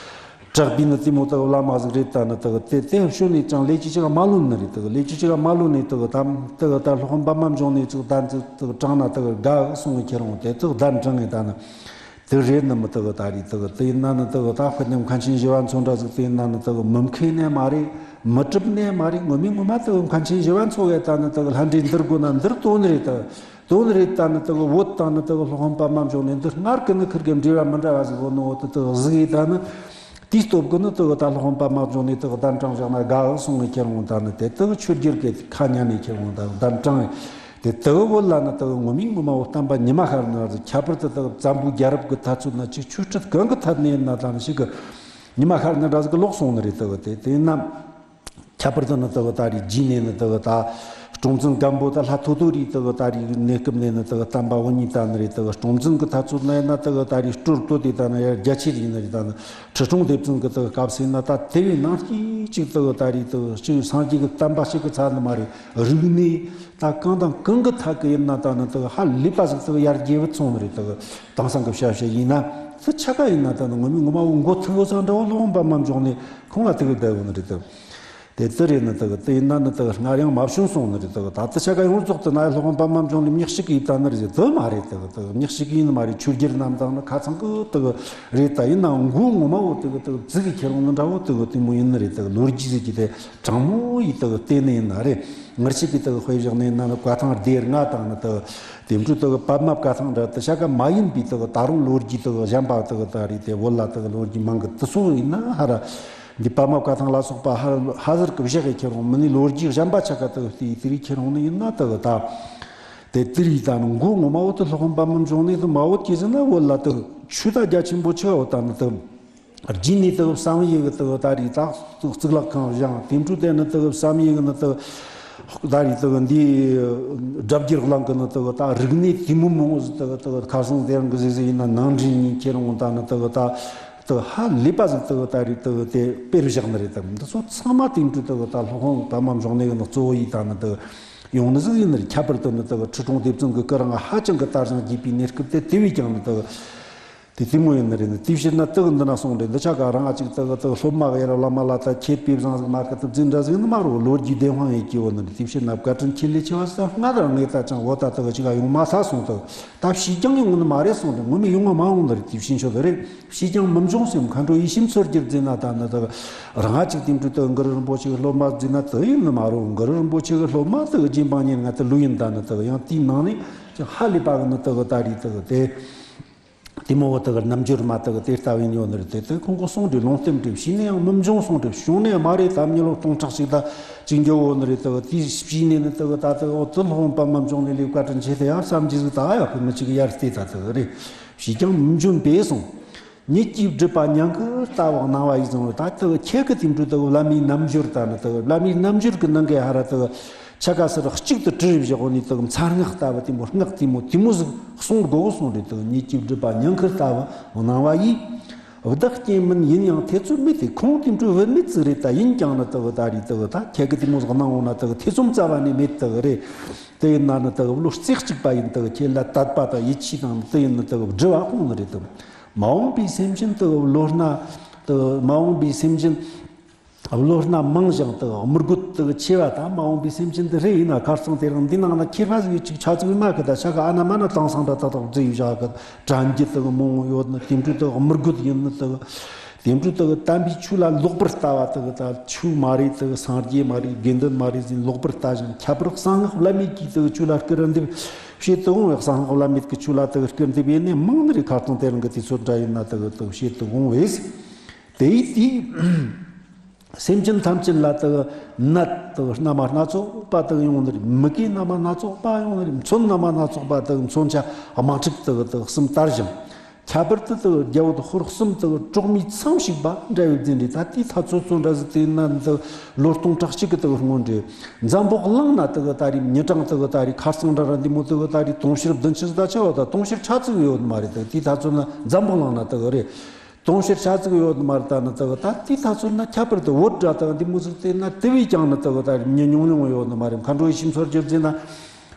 གྲགས་པའི་ནི་དེ་མོ་དག་བླ་མ་ཟིག་རེད། ད་ནི་དག་དེ་དེ་ཤོད་ནས་ཅང་ལས་ཀྱི་ཅི་ག་མ་ལོན་ནི་རེད། དག་ལས་ཀྱི་ཅི་ག་མ་ལོན་ནས་དག་ད་དག་ད་སློབ་དཔོན་པདྨ་འབྱུང་གནས་ཅིག་ད་ཅིག་དག་དྲངས་ན་དག་དགའ་གི་སོང་གི་ཁྱེར་འོང་དེ་དག་གདན་དྲངས་ངེ་ད་ནི་དེ་རེད་ནི་མི་དག་ད་རེད། དག་དེ་ཡིན་ན་ནི་དག་ད་ཁོ་ནི་མཁན་ཆེན་ཞི་བ་འཚོ་འདྲ་ཟིག་དེ་ཡིན་ན་ནི་དག་མི་མཁས་ནི་མ་རེད། མི་གྲུབ་ནི་མ་རེད། ངོ་མའི་ངོ་མ་དག་མཁན་ཆེན་ཞི་བ་འཚོ་གིས་ད་ནི་དག་ལྷ་འདྲེ་འདུལ་དགོས་ན་འདུལ་དོན་རེད། དག་དོན་རེད། ད་ནི་དག་བོད་ད་ནི་དག་སློབ་དཔོན་པདྨ་འབྱུང་གནས་འདི་སྔར་གི་ནི་ཁིར་གི་འབྲེལ་བ་མི་འདྲ་བ་ཟིག་ཡོད་ནོ་དེ་དག་གཟིགས་ཡི་ད་ནི། དེའི་སྟོབས་ཀྱིས་ནི་དག་ད་སློབ་དཔོན་པདྨ་འབྱུང་གནས་དག་གདན་དྲངས་བཞག་ན་དགའ་གི་སོང་ངེ་ཁྱེར་འོང་། ད་ནི་དེ་དག་ཆོས་རྒྱལ་གྱི་ཁ་ཉན་ནས་ཁྱེར་འོང་། ད་གདན་དྲངས་ཡི་དེ་དག་བོད་ལ་ནི་དག་ངོ་མའི་ངོ་མ་བོ་བསྟན་པ་ཉི་མ་ཤར་ནི་ར་ཟིག་ཁྱད་པར་དུ་དག་བཙན་པོའི་རྒྱལ་རབས་ཀྱི་དུས་ཚོད་ན་ཅིག་ཆོས་སྲིད་གང་གི་ཐད་ནས་ཡིན་ན་ད་ནི་ཞིག་གི་ཉི་མ་ཤར་ནི་འདྲ་ཟིག་ལོག་སོང་ནི་རེད། དག་དེ་དེ་ཡིན་ན། ཁྱད་པར་དུ་ནི་དག་ད་རེས་རྗེས་ནས་ནི་དག་ད་སྲོང་བཙན་སྒམ་པོ་ད་ལྷ་ཐོ་ཐོ་རིའི་དག་ད་རེས་གནས་སྐབས་ནས་ནི་དག་བསྟན་པ་བོད་ནས་དར་ནི་རེད། དག་སྲོང་བཙན་གྱི་དུས་ཚོད་ན་ཡིན་ན་དག་ད་རེས་སྤྲུལ་སྐུ་དེ་ད་ནི་ཡར་རྒྱ་ཆེར་ཡིན་ནི་རེད། ད་ནི་ཁྲི་སྲོང་ལྡེ་བཙན་གྱི་དག་སྐབས་སུ་ཡིན་ན་ད་དེ་བས་ནང་སྐྱིད་ཅིག་དག་ད་རེས་དག་སྤྱི་སངས་རྒྱས་ཀྱི་བསྟན་པ་ཞིག་གི་ཚ་ནི་མ་རེད། རིག་གནས་ད་གང་དང་གང་གི་ཐད་ཀྱི་ཡིན་ན་ད་ནི་དག་ཧ་ལས་པ་ཟིག་དག་ཡར་རྒྱས་བུད་སོང་ནི་རེད། དག་དེང་སང་གི་བྱ་བྱ་ཡིན་ན་སུ་ཆ་ག་ཡིན་ན་ད་ནི་ངོ་མའི་ངོ་མ་བོ་མགོ་ཐུག་ཡོད་ས་འདྲ་བོ་སློབ་དཔོན་པདྨ་འབྱུང་གནས་ཁོང་ལ་ཐུག་བསྡད་ཡོད་ནི་རེད། དག་དེ་དེ་རེད་ནི་དག་དེ་ཡིན་ན་ནི་དག་སྔར་ཡང་མ་བྱུང་སོང་ནི་རེད། དག་ད་ལྟ་ཆ་ག་ཡོངས་རྫོགས་དུ་ན་ཡ་སློབ་དཔོན་པདྨ་འབྱུང་གནས་མྱི་གཅིག་གིས་ཡིན་ད་ནི་རེད། དེ་མ་རེད། དག་དག་མྱི་གཅིག་གིས་ཡིན་ནི་མ་རེད། ཆོས་རྒྱལ་རྣམས་དང་ནི་ཁ་ཚང་གི་དག་རེད། ད་ཡིན་ནའང་མགོ་ངོ་མ་བོ་དག་དག་ཙི་གི་ཁྱེར་འོང་ནི་འདྲ་བོ་དག་དེ་མོ་ཡིན་ནི་རེད། དག་ལོ་རྒྱུས་ཟེར་གྱི་དེ་དྲང་མོ་ཡིས་དག་བལྟས་ནི་ཡིན་ན་རེད། ངར་ཆིག་གི་དག་དཔེ་བཞག་ནས་ན་ནི་བཀའ་ཐང་སྡེ་ལྔ་དང་ནི་དག་དེ་འཕྲོ་དག་པདྨ་བཀའ་ཐང་འདྲ་དེ་ཆ་ག་མ་ཡིན་པའི་དག་ད་རུང་ལོ་རྒྱུས་དག་གཞན་པ་དག་ད་རེད། དེ་བོད་ལ་དག་ལོ་རྒྱུས་མང་གི་དེ་ཚོ་ཡིན་ན་ཧ་ར། འདི་པདྨ་བཀའ་ཐང་ལ་སོགས་པ་ཧ་ཧ་ཟེར་གི་བཞག་གི་ཁྱེར་འོང་མི་ནི་ལོ་རྒྱུས་གཞན་པ་ཆ་ག་དག་དེ་དེ་རིགས་ཁྱེར་འོང་ནི་ཡིན་ན་དག་ད། དེ་དེ་རིགས་ད་ནི་མགོ་ངོ་མ་བོ་དེ་སློབ་དཔོན་པདྨ་འབྱུང་གནས་དེ་མ་བོ་སྐྱེས་ཟིན་ན་བོད་ལ་དག་ཆོས་ད་རྒྱ་ཆེན་པོ་ཆེ་བ་ད་ནི་དག་རྗེས་ནས་དག་བསམ་ཡས་གི་དག་ད་རེས་དག་གཙུག་ལག་ཁང་བཞེངས། དེ་འཕྲོ་དེ་ནི་དག་བསམ་ཡས་གི་ནི་དག་ད་རེས་དག་འདི་སྒྲ་བསྒྱུར་གླིང་གི་ནི་དག་ད་རིག་གནས་དེ་མོ་མང་བོ་ཟིག་དག་དག་ཁ་སང་དེ་རིང་གི་ཟེར་ཟེར་ཡིན་ན་ནང་འདྲེན་ཡིན་ཁྱེར་འོང་ད་ནི་དག་ད། དག་ཧ་ལས་པ་ཟིག་དག་ད་རེས་དག་དེ་དཔེར་བཞག་ནི་རེད། དག་འདི་ཚོ་ཚང་མ་དེང་དུས་དག་ད་སློབ་དཔོན་པདྨ་འབྱུང་གནས་ཀྱི་ནི་གཙོ་བོ་ཡིན་ད་ནི་དག་ཡོང་ནི་ཟིག་ཡིན་ནི་རེད། ཁྱད་པར་དུ་ནི་དག་ཁྲི་སྲོང་ལྡེ་བཙན་གྱི་སྐུ་རིང་ཧ་ཅང་གི་དར་ཞིང་རྒྱས་པའི་གནས་སྐབས་དེ་དེ་བས་ཀྱང་ནི་དག་དེ་དེ་མོ་ཡིན་ནི་རེད། ནི་དེ་ཕྱིར་ན་དག་འདི་ན་སོང་རེད། འདི་ཆ་ག་རང་ང་ཅིག་དག་དག་སློབ་མ་གི་ཡར་བླ་མ་ལ་ད་ཁྱེད་དཔེ་བཟང་ཟིག་མ་གི་དུ་འཛིན་འདྲ་ཟིག་ནི་མ་རུ་ལོ་རྒྱུས་བདེན་དཔང་ཡེད་ཀྱི་ཡོད་ནི་རེད། དེ་ཕྱིར་ན་བཀའ་དྲིན་ཆེ་ལས་ཆེ་བ་ཟིག་སྔ་དར་ངེས་ད་ཅང་འོ་ད་དག་ཅིག་ག་ཡོང་མ་ས་སོང་དག་ད་ཕྱིས་ཀྱང་ཡོང་ནི་མ་རེད་སོང་རེད། ངོ་མ་ཡོང་ང་མ་འོང་ནི་རེད། དེ་ཕྱིན་ཆོག་དེ་རེད། ཕྱིས་ཀྱང་མི་འབྱུང་སེམས་མཁའ་འགྲོ་ཡེ་ཤེས་མཚོ་རྒྱལ་མཛད་ན་ད་ནི་དག་རང་ང་ཅིག་དེ་འཕྲོ་དག་གུ་རུ་རིན་པོ་ཆེ་གི་སློབ་མ་མཛད་ན་དག་ཡིན་ནི་མ་རུང་། གུ་རུ་རིན་པོ་ཆེ་གི་སློབ་མ་དག་རྗེ་འབངས་ཉེར་ལྔ་དེ་ལོས་ཡིན་ད་ནི་དག་ཡང་དེའི་ནང་ནས་ཅིག་ཧ་ལས་པ་གི་ནི་དག་ད་རེས་དག་དེ་དེ་མོ་བོ་དག་རྣམ་འགྱུར་མ་དག་དེ་ལྟ་བུ་ཡིན་ཡོད་ནི་རེད། དེ་དག་ཁོང་གི་གསུང་དུ་ལུང་བསྟན་དུ་བྱས་ནས་ཡང་མི་འབྱུང་གསུང་དུ་བྱུང་ནས་མ་རེད། ད་མྱི་ལོ་སྟོང་ཕྲག་ཞིག་ད་ཅིག་འགྱོ་བོ་ནི་རེད། དག་དེ་བྱས་ནས་ནི་དག་ད་དག་འོ་དེ་སློབ་དཔོན་པདྨ་འབྱུང་གནས་ལས་བཀའ་དྲིན་ཆེ་དེ་ཡང་བསམ་གྱི་ཟིག་ད་ཡག་གི་མི་ཅིག་ཡར་བལྟས་ད་དག་རེད། ཕྱིས་ཀྱང་མི་འབྱུང་པས་གསུངས། ཉིད་ཀྱི་སྒྲུབ་པ་ཉིད་ཀྱི་ལྟ་བ་སྣང་བ་ཡིས་བཟུང་བ་ད་ལྟ་ཁྱེད་ཀྱི་དེ་འཕྲོ་ལྟ་བུ་བླ་མའི་རྣལ་འབྱོར་ད་ནི་ལྟ་བུ་བླ་མའི་རྣལ་འབྱོར་གྱི་ནང་གི་ཧ་ར་ལྟ་བུ་ཆ་ག་སར་གཅིག་ཏུ་དྲིལ་བཞག་ནས་ལྟ་བུ་མཚན་སྔགས་ལྟ་བུ་དེ་མོ་སྔགས་དེ་མོ་དེ་མོ་ཟིག་གསུང་དགོས་གསུང་རེད། ལྟ་བུ་ཉིད་ཀྱི་སྒྲུབ་པ་ཉིད་ཀྱི་ལྟ་བུ་སྣང་བ་ཡིས། བདག་རྐྱེན་མིན་ཡིན་ཡང་ཐེ་ཚོམ་མེད་དེ། ཁོང་དེ་འཕྲོ་བུད་མེད་ཅིག་རེད། ད་ཡིན་ཀྱང་ནི་ལྟ་བུ་ད་རེས་ལྟ་བུ་ད་ཁྱེད་ཀྱི་དེ་མོ་ཟིག་སྣང་འོང་ན་ལྟ་བུ་ཐེ་ཚོམ་རྩ་བ་ནས་མེད་ལྟ་བུ་རེད། དེ་ཡིན་ན་ནི་ལྟ་བུ་བློ་རྩེ་གཅིག་པ་ཡིན་ལྟ་བུ་ཁྱེད་ལ་དད་པ་དང་ཡིད་ཆེས་དང་དེ་ཡིན་ནི་ལྟ་བུ་སྒྲུབ་པ་སྤོང་ནི་རེད་དམ། མ་འོངས་པའི་སེམས་ཅན་དུ་བློ་སྣ་ དུ་མ་འོངས་པའི་སེམས་ཅན་བློ་སྣ་མང་ཞིང་དུ་དམུ་རྒོད་དུ་ཆེ་བ་དང་མ་འོངས་པའི་སེམས་ཅན་དུ་རེ་ཡིན་ན། ཁ་རྩང་དེ་རིང་འདི་ནང་ན་ཁྱེར་བ་ཟིག་ཡོད་ཅིག་ཆ་ཚིག་མ་གི་ད་ཆ་ག་ཨ་ན་མ་ན་དེང་སང་འདྲ་ཏག་ཏག་བརྫིས་བཞག་གི། དྲན་རྒྱུ་དུ་མང་ཡོད་ནི་དེ་འདྲ་དུ་དམུ་རྒོད་ཡིན་ནི་དུ། དེ་འདྲ་དུ་དམ་པའི་ཆོས་ལ་ལོག་པར་ལྟ་བ་དུ་ད་ཆོས་མ་རེད་དུ་སངས་རྒྱས་མ་རེད་དགེ་འདུན་མ་རེད་ཟེར་ལོག་པར་ལྟ་ཞིང་ཁྱད་པར་གསང་སྔགས་བླ་མེད་ཀྱི་དུ་ཆོས་ལ་སྐུར་འདེབས་བྱེད་དུ་འོང་བས། གསང་སྔགས་བླ་མེད་ཀྱི་ཆོས་ལ་དུ་སྐུར་འདེབས་ཡེ་ནས་མང་ནི་རེད། ཁ་རྩང་དེ་རིང་གི་དུས་ཚོད་འདྲ་ཡིན་ན་དུ་དུ་བྱེད་དུ་འོང་བས། དེ་ཡིས་དེའི་སེམས་ཅན་ཐམས་ཅད་ལ་དུ་ནད་དུ་རྣམ་པ་སྣ་ཚོགས་པ་དུ་ཡོང་ནི་རེད། མུ་གེ་རྣམ་པ་སྣ་ཚོགས་པ་ཡོང་ནི་རེད། མཚོན་རྣམ་པ་སྣ་ཚོགས་པ་དུ་མཚོན་ཆ་དམག་འཁྲུག་དུ་དུ་གསུམ་དར་ཞིང་། ཁྱད་པར་དུ་དུ་རྒྱ་བོད་ཧོར་གསུམ་དུ་གྲོགས་མེད་ཚང་ཞིག་པ་འདྲ་བའི་རྫས་འདྲ། ད་དེའི་ཐ་ཚོད་ཚོད་འདྲ་ཟིག་དེ་ན་དུ་ལོ་སྟོང་ཕྲག་གཅིག་གི་དུ་སྔོན་འདྲ་འཛམ་བུ་གླིང་ན་དུ་ད་རེས་མྱི་གྲངས་དུ་ད་རེས་ཁ་རྩང་འདྲ་ར་འདི་མོ་དུ་ད་རེས་དུང་ཕྱུར་བདུན་ཅུ་ཟིག་ད་ཆ་བ་ད་དུང་ཕྱུར་ཆ་ཚིག་ཡོད་ནི་མ་རེད། དུ་དེའི་ཐ་ཚོད་ན་འཛམ་བུ་གླིང་ན་དུ་རེད། དུང་ཕྱུར་ཆ་ཚིག་ཡོད་ནི་མ་རེད། ད་ནི་དུ་ད་དེའི་ཐ་ཚོད་ན་ཁྱད་པར་དུ་བོད་འདྲ་དུ་འདི་མོ་ཟིག་དེ་ན་དེ་བས་ཀྱང་ནི་དུ་ད་རེས་མྱི་ཉུང་ཉུང་ཡོད་ནི་མ་རེད། མཁའ་འགྲོ་ཡེ་ཤེས་མཚོ་རྒྱལ་རྫས་ན།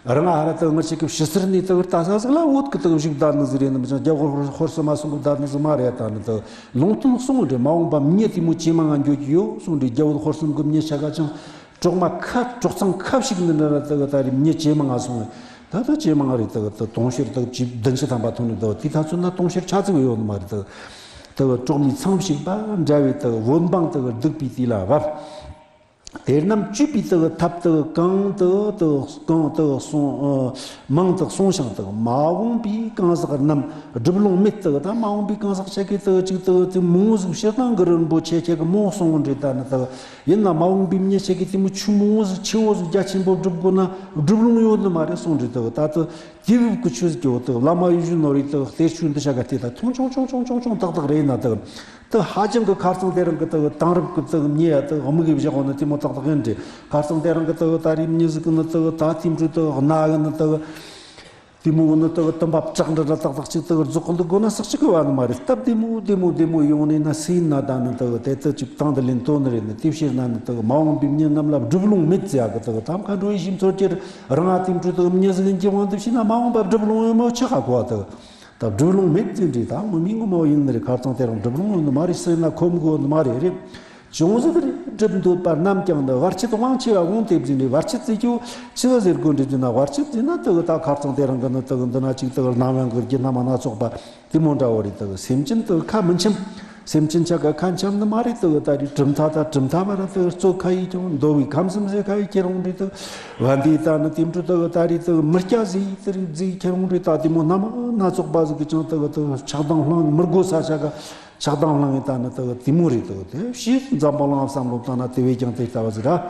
རང་ཨ་ར་དུ་ངར་ཆེ་གི་ཕྱི་སར་ནས་དུ་ལྟ་ས་ཟིག་ལ་བོད་ཀྱི་དུ་བཞུགས་བསྡད་ནི་ཟིག་རེད་ནི་མི་ཅང་རྒྱ་བོད་ཧོར་གསུམ་མ་སོང་གི་བསྡད་ནི་ཟིག་མ་རེད། ད་ནི་དུ་ལུང་སྟོན་གསུང་རེད། མ་འོངས་པ་མྱི་དེ་མོ་ཇེ་མང་ང་འགྱོ་གི་ཡོད་གསུང་རེད། རྒྱ་བོད་ཧོར་གསུམ་གི་མྱི་ཆ་ག་ཅང་གྲོག་མ་ཁ་གྲོག་ཚང་ཁ་ཞིག་ནི་འདྲ་ན་དུ་ད་རེས་མྱི་ཇེ་མང་ང་སོང་བས། ད་དུ་ཇེ་མང་རེད། དུ་དུ་དུང་ཕྱུར་དུ་བདུན་ཅུ་ཐམ་པ་ཐོན་ནི་དུ་དེ་ཐ་ཚོད་ན་དུང་ཕྱུར་ཆ་ཚིག་ཡོད་ནི་མ་རེད། དུ་དུ་གྲོགས་མེད་ཚང་ཞིག་པ་འདྲ་བའི་དུ་བོད་འབངས་དུ་སྡུག་པའི་དུས་ལ་བབ། དེ་རྣམས་གཅོད་པའི་དུ་ཐབས་དུ་གང་དུ་དུ་གང་དུ་གསུངས། ཨ། མང་དུ་གསུངས་ཤིང་དུ་མ་འོངས་པའི་གང་ཟག་རྣམས་སྒྲུབ་ལུང་མེད། དུ་ད་མ་འོངས་པའི་གང་ཟག་ཆ་གི་དུ་ཅིག་དུ་དུ་མོ་ཟིག་ཕྱིར་ནང་གི་རིན་པོ་ཆེ་ཆ་གི་མོ་གསུང་འདྲེ། ད་ནི་དུ་ཡིན་ན་མ་འོངས་པའི་མྱི་ཆ་གི་དུ་མོ་ཆུ་མོ་ཟིག་ཆེ་བོ་ཟིག་རྒྱ་ཆེན་པོ་སྒྲུབ་དགོས་ན་སྒྲུབ་ལུང་ཡོད་ནི་མ་རེད་གསུང་འདྲེ། དུ་ད་དུ་དེ་བབ་ཀྱི་ཆོས་ཀྱི་འོག་ཏུ་བླ་མ་ཡུལ་གཞུང་ནོར་བུའི་དུ་གཏེར་ཆོས་འདི་ཆ་ག་དེ་ད་ཐུང་ཆུང་ཆུང་ཆུང་ཆུང་ཆུང་ཏག་ཏག་རེད་ན། དུ་དུ་ཧ་ཅང་གི་ཁ་རྩང་དེ་རིང་གི་དུ་དེང་རབས་ཀྱི་དུ་མྱི་ཡ་དུ་དམིགས་བཞག་ནི་དེ་མོ་ཏག་ཏག་ཡིན་ཏེ། ཁ་རྩང་དེ་རིང་གི་དུ་ད་རེས་མྱི་ཟིག་གི་ནི་དུ་ད་དེ་འཕྲོ་དུ་གནའ་གི་ནི་དུ་དེ་མོ་གི་ནི་དུ་དུམ་པ་བྲག་འདྲ་འདྲ་ཏག་ཏག་ཅིག་དུ་རྫོགས་གི་འདུག་དགོས་ན་སག་ཅིག་གི་བ་ནི་མ་རེད། སྟབས་བདེ་མོ་བདེ་མོ་བདེ་མོ་ཡོང་ནས་ན་སུ་ཡིན་ན་ད་ནི་དུ་དེ་དུ་ཅིག་དང་དུ་ལེན་དོ་ནི་རེད་ནི། དེ་ཕྱིར་ན་ནི་དུ་མ་འོངས་པའི་མྱི་རྣམས་ལ་སྒྲུབ་ལུང་མེད་ཟེར་ཡ་གི་དུ་དམ་མཁའ་འགྲོ་ཡེ་ཤེས་མཚོ་སྐྱེས། རང་ང་དེ་འཕྲོ་དུ་མྱི་ཟིག་ཡིན་གྱི་དབང་དུ་བྱས་ན་མ་འོངས་པ་སྒྲུབ་ལུང་ཡོད་མོ་ཆི་ཧ་གོ་བ་དུ། ད་སྒྲུབ་ལུང་མེད་ཟེར་འདྲི་ད་ངོ་མའི་ངོ་མ་ཡིན་ནི་རེད། ཁ་རྩང་དེ་རིང་སྒྲུབ་ལུང་ཡོད་ནི་མ་རེད་ཟེར་ན་ཁོམ་གོ་ནི་མ་རེད་རེད། ཅུང་ཟད་རེད་སྒྲུབ་འདོད་པ་རྣམས་ཀྱང་ནི་བར་ཆད་དབང་ཆེ་བ་དབང་དེ་བཟུང་ནས། བར་ཆད་ཟེར་རྒྱུ་ཆི་ཟིག་ཟེར་དགོས་འདྲི་རྒྱུ་ན། བར་ཆད་ཟེར་ན་དུ་ད་ཁ་རྩང་དེ་རིང་གི་ནི་དུ་འདི་ན་ཅིག་དུ་རྣམ་གཡེང་གི་རྒྱུ་རྣམ་པ་སྣ་ཚོགས་པ། དེ་མོ་འདྲ་བོ་རེད། དུ་སེམས་ཅན་དུ་ཁ་མི་འཆམ། སེམས་ཅན་ཆ་ག་ཁ་འཆམ་ནི་མ་རེད། དུ་ད་རེས་གྲུབ་མཐའ་དང་གྲུབ་མཐའ་མ་ར་དུ་གཙོ་ཁ་ཡིས་ཀྱང་འདོད་པའི་ཁམས་གསུམ་ཟེར་ཁ་ཡིས་ཁྱེར་འོང་རེད། དུ་བན་དེ་ད་ནི་དེ་འཕྲོ་དུ་ད་རེས་དུ་མི་སྐྱ་ཟེར་དུ་རེད་ཟེར་ཁྱེར་འོང་རེད། ད་དེ་མོ་རྣམ་སྣ་ཚོགས་པ་ཟིག་གི་ཀྱང་དུ་དུ་ཆགས་སྡང་བསླངས་མི་དགོས་ས་ཆ་ག་ཆགས་སྡང་བསླངས་ཡིན། ད་ནི་དུ་དེ་མོ་རེད། དུ་དེ་ཕྱིས་འཛམ་བུ་གླིང་བསམ་བློ་བཏང་ན་དེ་བས་ཀྱང་དེ་ལྟ་བ་ཟིག་ར།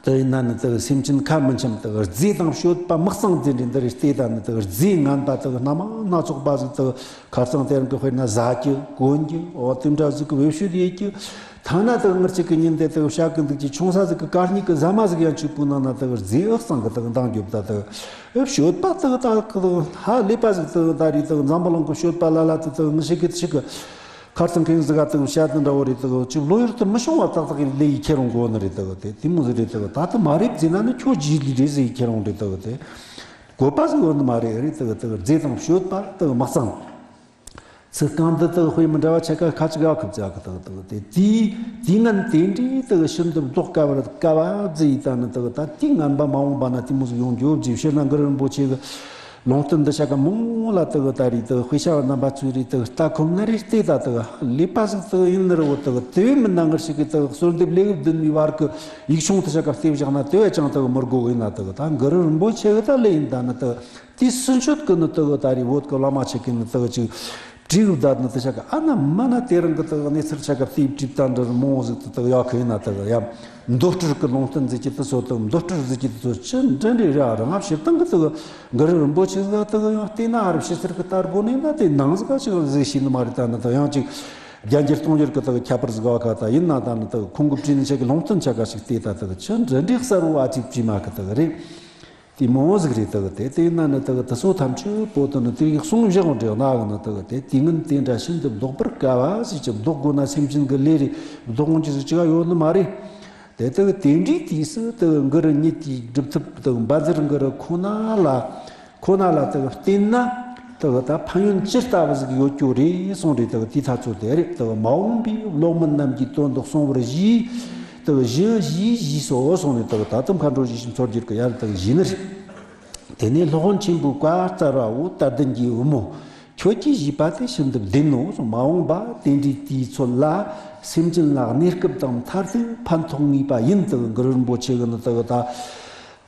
དེ་ཡིན་ན་ནི་དེ་སེམས་ཅན་ཁ་མི་འཆམ། དེ་རྫས་དང་སྤྱོད་པ་མི་གཙང་ཟེར་འདྲ་འདི་རེད་བལྟས། ད་ནི་དེ་རྫས་ངན་པ་དེ་རྣམ་སྣ་ཚོགས་པ་ཟིག་དེ་ཁ་རྩང་དེ་རིང་གི་དཔེར་ན་ཟ་རྒྱུ་གོན་རྒྱུ་འོ་དེ་འདྲ་ཟིག་གི་བེད་སྤྱོད་ཡེད་རྒྱུ། ཐ་ན་དེ་ངར་གཅིག་གི་ཉིན་དེ་དེ་བྱ་གི་འདུག་ཀྱི་ཆུང་ས་ཟིག་གི་དཀའ་སྙིགས་གི་ཟ་མ་ཟིག་ཡང་ཆུ་བུ་ནང་ན་དེ་རྫས་ཨག་ཚང་གི་དེ་འདང་རྒྱོབ། ད་དེ་སྤྱོད་པ་དེ་ད་གི་ཧ་ལས་པ་ཟིག་དེ་ད་རེད། དེ་འཛམ་བུ་གླིང་གི་སྤྱོད་པ་ལ་ལ་དེ་དེ་ངི་ཞིག་གི་ཞིག་གི་ཁ་རྩང་མཁན་ཟིག་ག་དེ་བཤད་དེ་འདྲ་བོ་རེད། དེ་ཅིག་བློ་ཡུལ་དུ་མི་ཤོང་བ་ཏག་ཏག་ཡིན་ལེ་ཡི་ཁྱེར་འོང་གོ་ནི་རེད། དེ་དེ་དེ་མོ་ཟིག་རེད། དེ་ད་དེ་མ་རེད་ཟེར་ན་ནི་ཁྱོད་རྗེས་ལུས་རེད་ཟེར་ཡི་ཁྱེར་འོང་རེད། དེ་དེ་བཀོད་པ་ཟིག་ཡོད་ནི་མ་རེད་རེད། དེ་དེ་རྫས་དང་སྤྱོད་པ་དེ་མ་གཙང་། ཚིག་རྐང་འདི་དེ་དཔེ་མི་འདྲ་བ་ཆ་ག་ཁ་ཅིག་ཡག་གི་བྱ་གི་དེ་དེ་དེ་དེ་དེ་ངན་དེ་འདྲའི་དེ་ཤིན་ཏུ་བཟློག་དཀའ་བར་དཀའ་བ་ཟེར་ཡི། ད་ནི་དེ་ད་དེ་ངན་པ་མ་འོངས་པ་ན་དེ་མོ་ཟིག་ཡོང་རྒྱུ་ཅིག་ཕྱིར་ན་གུ་རུ་རིན་པོ་ཆེ་གི་ལུང་བསྟན་འདི་ཆ་ག་མོ་ལ་དེ་གི་ད་རེས་དེ་དཔེ་ཆ་བ་རྣམ་པ་ཚོས་རེད་དེ་ལྟ་ཁོམ་ན་རེད་བལྟས། ད་དེ་ལས་པ་ཟིག་དེ་ཡིན་ནི་རེད། འོ་དེ་དེ་བས་མིན་ན་ངར་ཞིག་གི་དེ་གསོལ་འདེབས་ལེའུ་བདུན་མའི་བར་གི་ཡིག་ཆུང་དེ་ཆ་ག་བལྟས་བཞག་ན་དེ་བས་ཀྱང་དེ་མི་དགོས་ཡིན་ན། དེ་ད་གུ་རུ་རིན་པོ་ཆེ་གི་ད་ལས་ཡིན། ད་ནི་དེ་དེའི་སྲིད་ཆོད་གི་ནི་དེ་གི་ད་རེས་བོད་གི་བླ་མ་ཆེ་གི་ནི་དེ་གི་ཅིག་བྲིས་གི་བསྡད་ནི་དེ་ཆ་ག་ཨ་ན་མ་ན་དེ་རིང་གི་དེ་གི་གནས་ཚུལ་ཆ་ག་བལྟས་བྲིས་ད་འདྲ་མང་བོ་ཟིག་དེ་དེ་གི་ཡག་གི་ཡིན་ན། དེ་གི་ཡང་མདོ་སྤྲུལ་གི་ལུང་བསྟན་ཟེར་གྱི་དེ་ཚོ་དེ་མདོ་སྤྲུལ་ཟེར་གྱི་དེ་ཚོ་ཅི་འདྲ་འདྲ་རེད། ཨ་རང་ང་ཕྱིར་བཏང་གི་དེ་གི་གུ་རུ་རིན་པོ་ཆེ་ཟིག་དེ་གི་ཡང་བལྟས་ན་ཨ་རབ་ཕྱི་ཚུལ་གི་ལྟར་དགོས་ནས་ན་དེ་ནང་ཟིག་ག་ཅིག་ཟིག་ཤེས་ནི་མ་རེད། ད་ནི་དེ་ཡང་ཅིག་རྒྱ་འགྱུར་སྟོང་འགྱུར་གི་དེ་གི་ཁྱད་པར་ཟིག་བ་ཁ་ད་ཡིན་ན། ད་ནི་དེ་གི་ཁོང་གི་བྲིས་ནི་ཆ་གི་ལུང་བསྟན་ཆ་ག་ཞིག་བལྟས། ད་དེ་གི་ཅི་འདྲ་འདྲ་གསལ་བོ་ཨ་ཅིག་བྲིས་མ་གི་དེ་གི་རེད། དེ་མོ་ཟིག་རེད། དེ་གི་དེ་དེ་ན་ནི་དེ་གི་དེ་ཚོ་ཐམས་ཅད་པོ་དེ་ནི་དེ་གི་གསུང་བཞག་འདྲ་ན་གི་ནི་དེ་གི་དེ་དེ་ངན་དེ་འདྲ་ཤིན་ཏུ་བཟློག་པར་དཀའ་བ་ཟེར་གྱི། བཟློག་དགོས་ན་སེམས་ཅན་གི་ལས་རེད། བཟློག་འོང་རྒྱུ་ཟིག་ཅི་ག་ཡོད་ནི་མ་རེད། དེ་དེ་གི་དེ་འདྲའི་དུས་སུ་དེ་གི་གུ་རུ་ཉིད་ཀྱི་སྒྲུབ་ཐབས་དེ་གི་བཛྲ་གུ་རུ་ཁོ་ན་ལ་ཁོ་ན་ལ་དེ་གི་བརྟེན་ན། དེ་གི་ད་ཕན་ཡོན་ཅི་ལྟ་བུ་ཟིག་ཡོད་རྒྱུ་རེད་གསུངས་རེད། དེ་གི་དེའི་ཐག་ཚོད་དེ་རེད། དེ་གི་མ་འོངས་པའི་སློབ་མ་རྣམས་ཀྱིས་དོན་དུ་གསུང་བར་ཞུས། དེ་གི་ཞུས་ཞུས་ཞུས་སོ་གསུངས་ནས། དེ་གི་ད་དེ་མཁའ་འགྲོ་ཞེས་བྱའི་མཚོ་རྒྱལ་གྱིས་ཡར་དེ་གི་ཞུས་ནི་རེད། དེ་ནས་སློབ་དཔོན་ཆེན་པོའི་བཀའ་སྩལ་བའོ། དད་ལྡན་གྱི་བུ་མོ། ཁྱོད་ཀྱིས་ཞུས་པ་དེ་ཤིན་ཏུ་བདེན་ནོ། མ་འོངས་པ་དེ་འདྲའི་དུས་ཚོད་ལ་སེམས་ཅན་ལ་གནས་སྐབས་དང་མཐར་ཐུག་ཕན་ཐོགས་ངེས་པ་ཡིན། དེ་གི་གུ་རུ་རིན་པོ་ཆེ་གིས་ནི་དེ་གི་ད་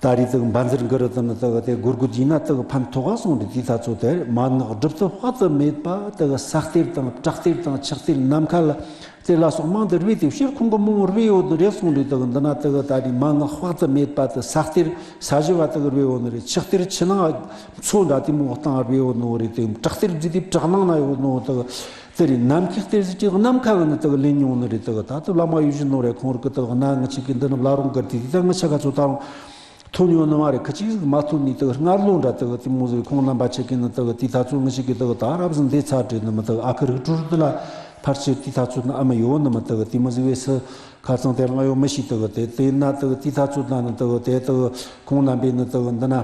ད་རེས་དེ་གི་བཛྲ་གུ་རུ་དེ་ནི་དེ་གི་དེ་གུར་གུ་ཡིན་ན་དེ་གི་ཕན་ཐོགས་ག་གསུངས་ཏེ། དེའི་ཐག་ཚོད་དེ་མན་ངག་སྒྲུབ་ཐབས་དཔག་ཏུ་མེད་པ་དེ་གི་ས་གཏེར་དང་བྲག་གཏེར་དང་ཆུ་གཏེར་ནམ་མཁའ་ལ་གཏེར་ལ་སོགས་མང་དུ་རྦད་དེ་སྤྱིར་ཁོང་གིས་མང་རྦད་ཡོད་ནི་རེད་གསུངས་རེད། དེ་གི་འདི་ན་དེ་གི་ད་རེས་མན་ངག་དཔག་ཏུ་མེད་པ་དེ་ས་གཏེར་ས་གཞི་བ་དེ་གི་རྦད་ཡོད་ནི་རེད། ཆུ་གཏེར་ཆུ་ནང་མཚོ་འདྲ་དེ་མོ་བཏང་རྦད་ཡོད་ནི་རེད། དེ་བྲག་གཏེར་བརྫིས་ཏེ་བྲག་ནང་ན་ཡོད་ནི་དེ་གི་དེ་རེད། ནམ་མཁའི་གཏེར་ཟེར་གྱི་ནམ་མཁའ་གི་ནི་དེ་གི་ལེན་མྱོང་ནི་རེད། དེ་གི་ད་དེ་བླ་མ་ཡིད་བཞིན་ནོར་བུ་ཁོང་རང་གིས་དེ་གི་གནའ་ངི་ཆ་གི་འདི་ནི་བླ་རུང་གི་དེ་དེ་ད་ངི་ཆ་ག་ཚོད་ད་རུང་ཐོན་ཡོད་ནི་མ་རེད། ཁི་ཅིག་ཟིག་མ་ཐོན་ནི་དེ་གི་སྔར་ལོ་འདྲ་དེ་གི་དེ་མོ་ཟིག་ཁོང་རྣམ་པ་ཆ་གི་ནི་དེ་གི་དེའི་ཐག་ཚོད་ངི་ཆ་གི་དེ་གི་ད་རབ་ཟིན་འདི་ཚར་བྲིས་ནི་མི་དེ་གི་ཨ་ཁུ་རིག་གྲོལ་དེ་ལ་ཕལ་ཆེར་དེའི་ཐག་ཚོད་ནི་ཨ་མ་ཡོད་ནི་མི་དེ་གི་དེ་མོ་ཟིག་བས་སུ་ཁ་ཚང་དེ་རང་ཡོད་མི་ཤེས། དེ་གི་དེ་དེ་ན་དེ་གི་དེའི་ཐག་ཚོད་ན་ནི་དེ་གི་དེ་དེ་གི་ཁོང་རྣམ་པས་ནི་དེ་གི་འདི་ན།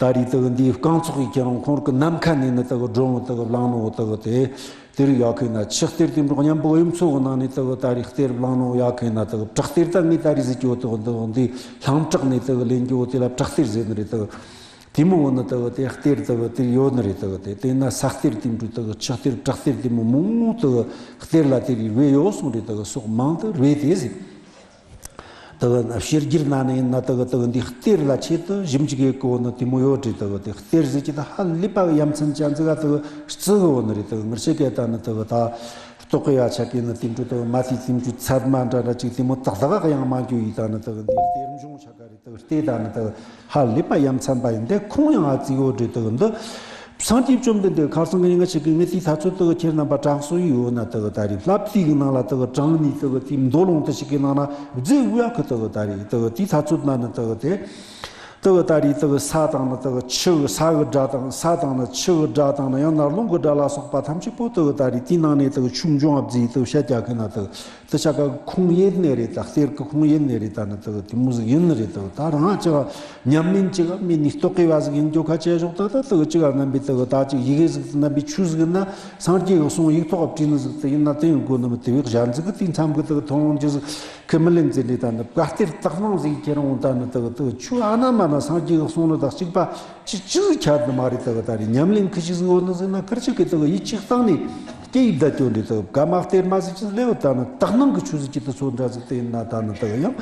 ད་རེས་དེ་གི་འདིའི་རྐང་ཚོགས་ཀྱི་ཁྱེད་རང་ཁོང་རང་གི་ནམ་མཁའ་ནས་ནི་དེ་གི་སྒྲོན་མེ་དེ་གི་བླངས་ནོ་དེ་གི་དེ་དེ་རིགས་ཡག་གི་ན། ཆུ་གཏེར་དེ་འབྲོག་མཉམ་པོ་གཡུ་མཚོ་གི་ནང་ནས་དེ་གི་ད་རེས་གཏེར་བླངས་ནོ་ཡག་གི་ན། དེ་གི་བྲག་གཏེར་ད་ངས་ད་རེས་ཟིག་གྱོ་དེ་གི་འདི་གི་འདི་ལྷམ་བྲག་ནས་དེ་གི་ལེན་གྱོ་དེ་ལ་བྲག་གཏེར་ཟེར་ནི་རེད། དེ་གི་དེ་མོ་བོ་ནི་དེ་གི་དེ་གཏེར་དེ་གི་དེ་ཡོད་ནི་རེད། དེ་གི་དེ་དེ་ན་ས་གཏེར་དེ་འབྲོག་དེ་གི་ཆུ་གཏེར་བྲག་གཏེར་དེ་མོ་མང་པོ་དེ་གི་གཏེར་ལ་དེ་རིགས་རྦད་ཡོད་གསུངས་རེད། དེ་གི་སོགས་མང་དུ་རྦད་དེ་ཟིག་དེ་གི་ཕྱི་རྒྱལ་ནང་ནས་ཡིན་ན་དེ་གི་དེ་གི་འདི་གཏེར་ལ་ཆེད་དུ་ཞིབ་འཇུག་གི་གོ་ནི་དེ་མོ་ཡོད་རེད། དེ་གི་དེ་གཏེར་ཟེར་གྱི་ད་ཧ་ལས་པ་གི་ཡ་མཚན་ཅན་ཟིག་ག་དེ་གི་བརྩི་གི་ཡོད་ནི་རེད། དེ་གི་ངེད་ཆ་གི་ད་ནི་དེ་གི་ད་རྟོགས་པའི་བ་ཆ་གི་ནི་དེ་འདྲ་དེ་གི་མ་ཐི་དེ་འདྲ་ཚད་མ་འདྲ་འདྲ་ཅིག་དེ་མོ་ཏག་ཏག་ག་ཡང་མ་འགྱོ་ཡི། ད་ནི་དེ་གི་འདི་གཏེར་འབྱུང་ཆ་ག་རེད། དེ་གི་གཏེར་ད་ནི་དེ་གི་ཧ་ལས་པ་ཡ་མཚན་པ་ཡིན། དེ་ཁུངས་ཡང་ཨ་ཙི་ཡོད་རེད། དེ་གི་འདི། སངས་རྒྱས་བཅོམ་ལྡན་འདས་ཁ་སང་གི་ཉིན་ང་ཆ་གི་ངས་དེའི་ཐ་ཚོད་དེ་གི་ཁྱེད་རྣམ་པ་དྲང་སྲོང་ཡོད་ན་དེ་གི་ད་རེས་ལྷ་བྲིས་གི་ནང་ལ་དེ་གི་གྲངས་གཉིས་དེ་གི་དེའི་མདོ་ལུང་དེ་ཞིག་གི་ནང་ན་རྫས་དབུ་ཡག་གི་དེ་གི་ད་རེས་དེ་གི་དེའི་ཐ་ཚོད་ན་ནི་དེ་གི་དེ་དེ་གི་ད་རེས་དེ་གི་ས་དང་ནི་དེ་གི་ཆུ་གི་ས་གི་སྒྲ་དང་། ས་དང་ནི་ཆུ་གི་སྒྲ་དང་ནི་ཡང་ན་རླུང་གི་སྒྲ་ལ་སོགས་པ་ཐམས་ཅད་པོ་དེ་གི་ད་རེས་དེའི་ནང་ནས་དེ་གི་ཆོས་འབྱུང་བ་བརྫིས་དེ་གི་བཤད་རྒྱག་གི་ན་དེ་གི་དེ་ཆ་ག་ཁུངས་ཡོད་ནི་རེད། ད་གཏེར་གི་ཁུངས་ཡོད་ནི་རེད། ད་ནི་དེ་གི་དེ་མོ་ཟིག་ཡིན་ནི་རེད། དེ་གི་ད་རང་ཅི་ག་ཉམས་ལེན་ཅི་ག་མེད་ནི་རྟོག་གེ་བ་ཟིག་ཡིན་རྒྱུ་ཁ་ཆེ་ཞོག་ད་ད་དེ་གི་ཅི་ག་རྣམ་པའི་དེ་གི་ད་ཅིག་ཡི་གེ་ཟིག་རྣམ་པའི་ཆོས་ཟིག་ཡིན་ན། སངས་རྒྱས་གི་གསུང་ཡིག་ཐོག་བྲིས་ནི་ཟིག་དེ་ཡིན་ན་དེ་ཡིན་དགོས་ནི་མི་དེ་བས་གཞན་ཟིག་གི་དེ་མཚམས་གི་དེ་གི་མཐོང་རྒྱུ་ཟིག་ཁས་མི་ལེན་ཟེར་ནི། ད་ནི་བཀའ་གཏེར་དག་སྣང་ཟིག་ཁྱེད་རང་ད་ནི་དེ་གི་དེ་གི་ཆོས་ཨ་ན་མ་ན་སངས་རྒྱས་གི་གསུང་ནི་དང་གཅིག་པ། ཅི་ཅི་ཟིག་ཁྱད་དུ་མ་རེད། དེ་གི་ད་རེས་ཉམས་ལེན་ཁི་ཅིག་ཟིག་ཡོད་ནི་ཟིག་ན་ཁིར་ཅིག་གི་དེ་གི་ཡིད་ཆེས་བཏང་ནས་སྐྱེ་ཡི་བསྡད་རྒྱུ་འདྲ། དེ་གི་བཀའ་མ་གཏེར་མ་ཟིག་ཅི་ལེའོ། ད་ནི་དག་སྣང་གི་ཆོས་ཟིག་ཅི་དེ་ཚོ་འདྲ་ཟིག་དེ་ཡིན་ན་ད་ནི་དེ་གི་ཡང་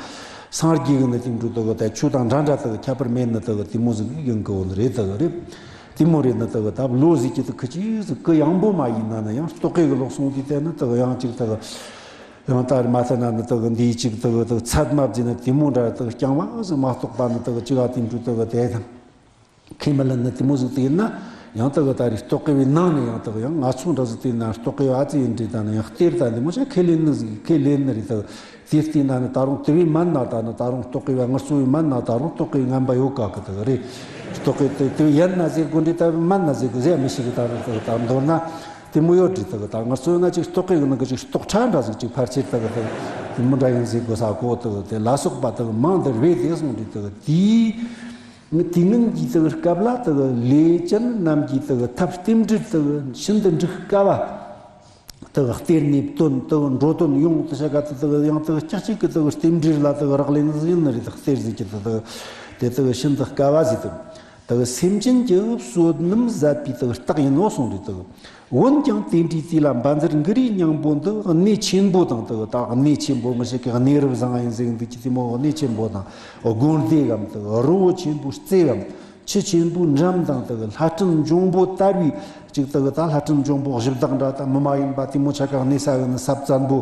སངས་རྒྱས་གི་ནི་དེ་འགྲོ་དེ་གི་ད་ཆོས་དང་འདྲ་འདྲ་དེ་གི་ཁྱད་པར་མེད་ནི་དེ་གི་དེ་མོ་ཟིག་ཡིན་གི་ཡོད་ནི་རེད། དེ་གི་རེད། དེ་མོ་རེད་ནི་དེ་གི་ད་བློ་ཟིག་ཅི་དེ་ཁི་ཅིག་ཟིག་གི་ཡང་པོ་མ་ཡིན་ན་ནི་ཡང་རྟོག་གེ་གི་ལོག་སོང་དུས་དེ་ནི་དེ་གི་ཡང་ཅིག་དེ་གི་ཡང་ད་རེས་མ་ཐ་ན་ནི་དེ་གི་འདིའི་ཅིག་དེ་གི་དེ་གི་ཚད་མ་བརྫིས་ནི་དེ་མོ་འདྲ་དེ་གི་རྐྱང་བ་ཟིག་མ་གཏོགས་པ་ནི་དེ་གི་ཅི་ག་དེ་འགྲོ་དེ་གི་དེ་དང་། ཁས་མི་ལེན་ནི་དེ་མོ་ཟིག་དེ་ཡིན་ན། ཡང་དེ་གི་ད་རེས་རྟོག་གེ་བའི་ནང་ནས་ཡང་དེ་གི་ཡང་ང་ཚོ་འདྲ་ཟིག་དེ་ཡིན་ན་རྟོག་གེ་བ་ཨ་ཙི་ཡིན་འདྲ། ད་ནི་ཡང་གཏེར་ད་འདི་མོ་ཆ་ཁས་ལེན་ནི་ཟིག་ཁས་ལེན་ནི་རེད། དེ་གི་དེ་བལྟས་ན་ནི་ད་རུང་དེ་བས་མན་ན་ད་ནི་ད་རུང་རྟོག་གེ་བ་ངར་སོ་བའི་མན་ན་ད་རུང་རྟོག་གེ་ངན་པ་ཡོད་ག་གི་དེ་གི་རེད། རྟོག་གེ་དེ་དེ་བས་ཡན་ན་ཟེར་དགོས་འདྲ། ད་བས་མན་ན་ཟེར་དགོས་ཟེར་མི་ཤེས་གི། ད་རུང་དེ་གི་ད་མདོར་ན་དེ་མོ་ཡོད་འདྲ། དེ་གི་ད་ངར་སོ་ཡོད་ན་ཅིག་རྟོག་གེ་གི་ནང་གི་ཅིག་རྟོག་ཁྲ་འདྲ་ཟིག་ཅིག་ཕལ་ཆེར་དེ་གི་དེ་དེ་མོ་འདྲ་ཡིན་ཟེར་དགོས་ས་གོ། དེ་གི་དེ་ལ་སོགས་པ་དེ་གི་མང་དུ་རྦད་དེ་གསུངས་འདྲ། དེ་གི་དེའི། ངས་དུས་ངན་གྱི་དེ་གི་སྐབས་ལ་དེ་གི་ལས་ཅན་རྣམས་ཀྱི་དེ་གི་ཐབས་རྟེན་འབྲེལ་དེ་གི་ཤིན་ཏུ་འགྲིག་དཀའ་བ། དེ་གི་གཏེར་ནས་བཏོན་དེ་གི་འགྲོ་དོན་ཡོང་དེ་ཆ་ག་དེ་དེ་གི་ཡང་དེ་གི་ཀྱག་ཀྱིག་གི་དེ་གི་རྟེན་འབྲེལ་ལ་དེ་གི་རག་ལས་ནི་ཟིག་ཡིན་ནི་རེད། དེ་གི་གཏེར་ཟེར་གྱི་དེ་དེ་གི་དེ་དེ་གི་ཤིན་ཏུ་དཀའ་བ་ཟིག་དེ་གི་དེ་གི་སེམས་ཅན་གྱི་བསོད་ནམས་ཟད་པའི་དེ་གི་རྟགས་ཡིན་ནོ་གསུངས་རེད། དེ་གི་འོན་ཀྱང་དེ་འདྲའི་དུས་ལ་བཛྲ་གུ་རུའི་སྙིང་པོ་འདི་གནད་ཆེན་པོ་དང་། དེ་གི་ད་གནད་ཆེན་པོ་ངེད་ཅག་གི་གནས་རབ་བཟང་ཡིན་ཟེར་འདུག་གི་དེ་མོ་གནད་ཆེན་པོ་དང་། དགོན་སྡེ་གམ་དེ་གི་རི་བོ་ཆེན་པོའི་རྩེ་གམ་ཆུ་ཆེན་པོའི་འགྲམ་དང་། དེ་གི་ལྷ་ཕྲན་འབྱུང་པོ་དར་བའི་ཅིག་དེ་གི་ད་ལྷ་ཕྲན་འབྱུང་པོ་གཞི་བདག་འདྲ་དང་མི་མ་ཡིན་པ་དེ་མོ་ཆ་ག་གནས་ས་གི་ནི་ས་བཙན་པོ།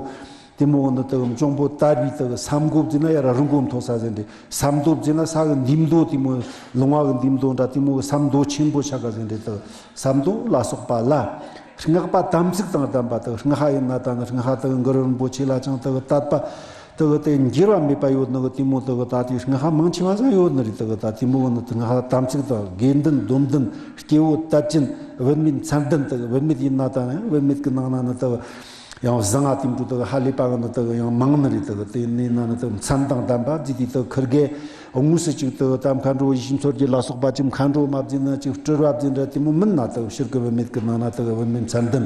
དེ་མོ་གི་ནི་དེ་གི་འབྱུང་པོ་དར་བའི་དེ་གི་ས་མགོ་བརྫིས་ན་ཡར་རི་མགོ་མཐོ་ས་ཟེར་འདྲ། ས་མདོ་བརྫིས་ན་ས་གི་འདི་མདོ་དེ་མོ་ལུང་བ་གི་འདི་མདོ་འདྲ་དེ་མོ་གི་ས་མདོ་ཆེན་པོ་ཆ་ག་ཟེར་འདྲ། དེ་གི་ས་མདོ་ལ་སོགས་པ་ལ་སྔགས་པ་དམ་ཚིག་དང་ལྡན་པ། དེ་གི་སྔགས་ཡིན་ན་ད་ནི་སྔགས་དེ་གི་གུ་རུ་རིན་པོ་ཆེ་ལ་ཅང་དེ་གི་དད་པ་དེ་གི་དེ་འགྱུར་བ་མེད་པ་ཡོད་ནི་གི་དེ་མོ་དེ་གི་ད་དེ་སྔགས་མང་ཆེ་བ་ཟིག་ཡོད་ནི་རེད། དེ་གི་ད་དེ་མོ་གི་ནི་དེ་སྔགས་དམ་ཚིག་དང་དགེ་འདུན་སྡོམ་ལྡན་སྐྱེ་བོ་དད་ཅན་བུད་མེད་མཚན་ལྡན། དེ་གི་བུད་མེད་ཡིན་ན་ད་ནི་བུད་མེད་གི་ནང་ན་ནི་དེ་གི་ཡང་བཟང་ང་དེ་འདྲ་དག་ཧ་ལས་པ་གི་ནི་དག་ཡང་མང་ནི་རེད། དག་དེ་ནས་ན་ནི་དག་མཚན་དང་ལྡན་པ་བརྩིས་ཏེ་དག་ཁིར་གེ་དངོས་སུ་ཅིག་དག་ད་མཁའ་འགྲོ་ཡེ་ཤེས་མཚོ་རྒྱལ་ལ་སོགས་པ་ཅིག་མཁའ་འགྲོ་མ་བརྩིས་ན་ཅིག་སྤྲུལ་བ་བརྩིས་འདྲ་དེ་མོ་མིན་ན། དག་ཕྱིར་གི་བུད་མེད་ཀྱི་ནང་ན་དག་བུད་མེད་མཚན་ལྡན།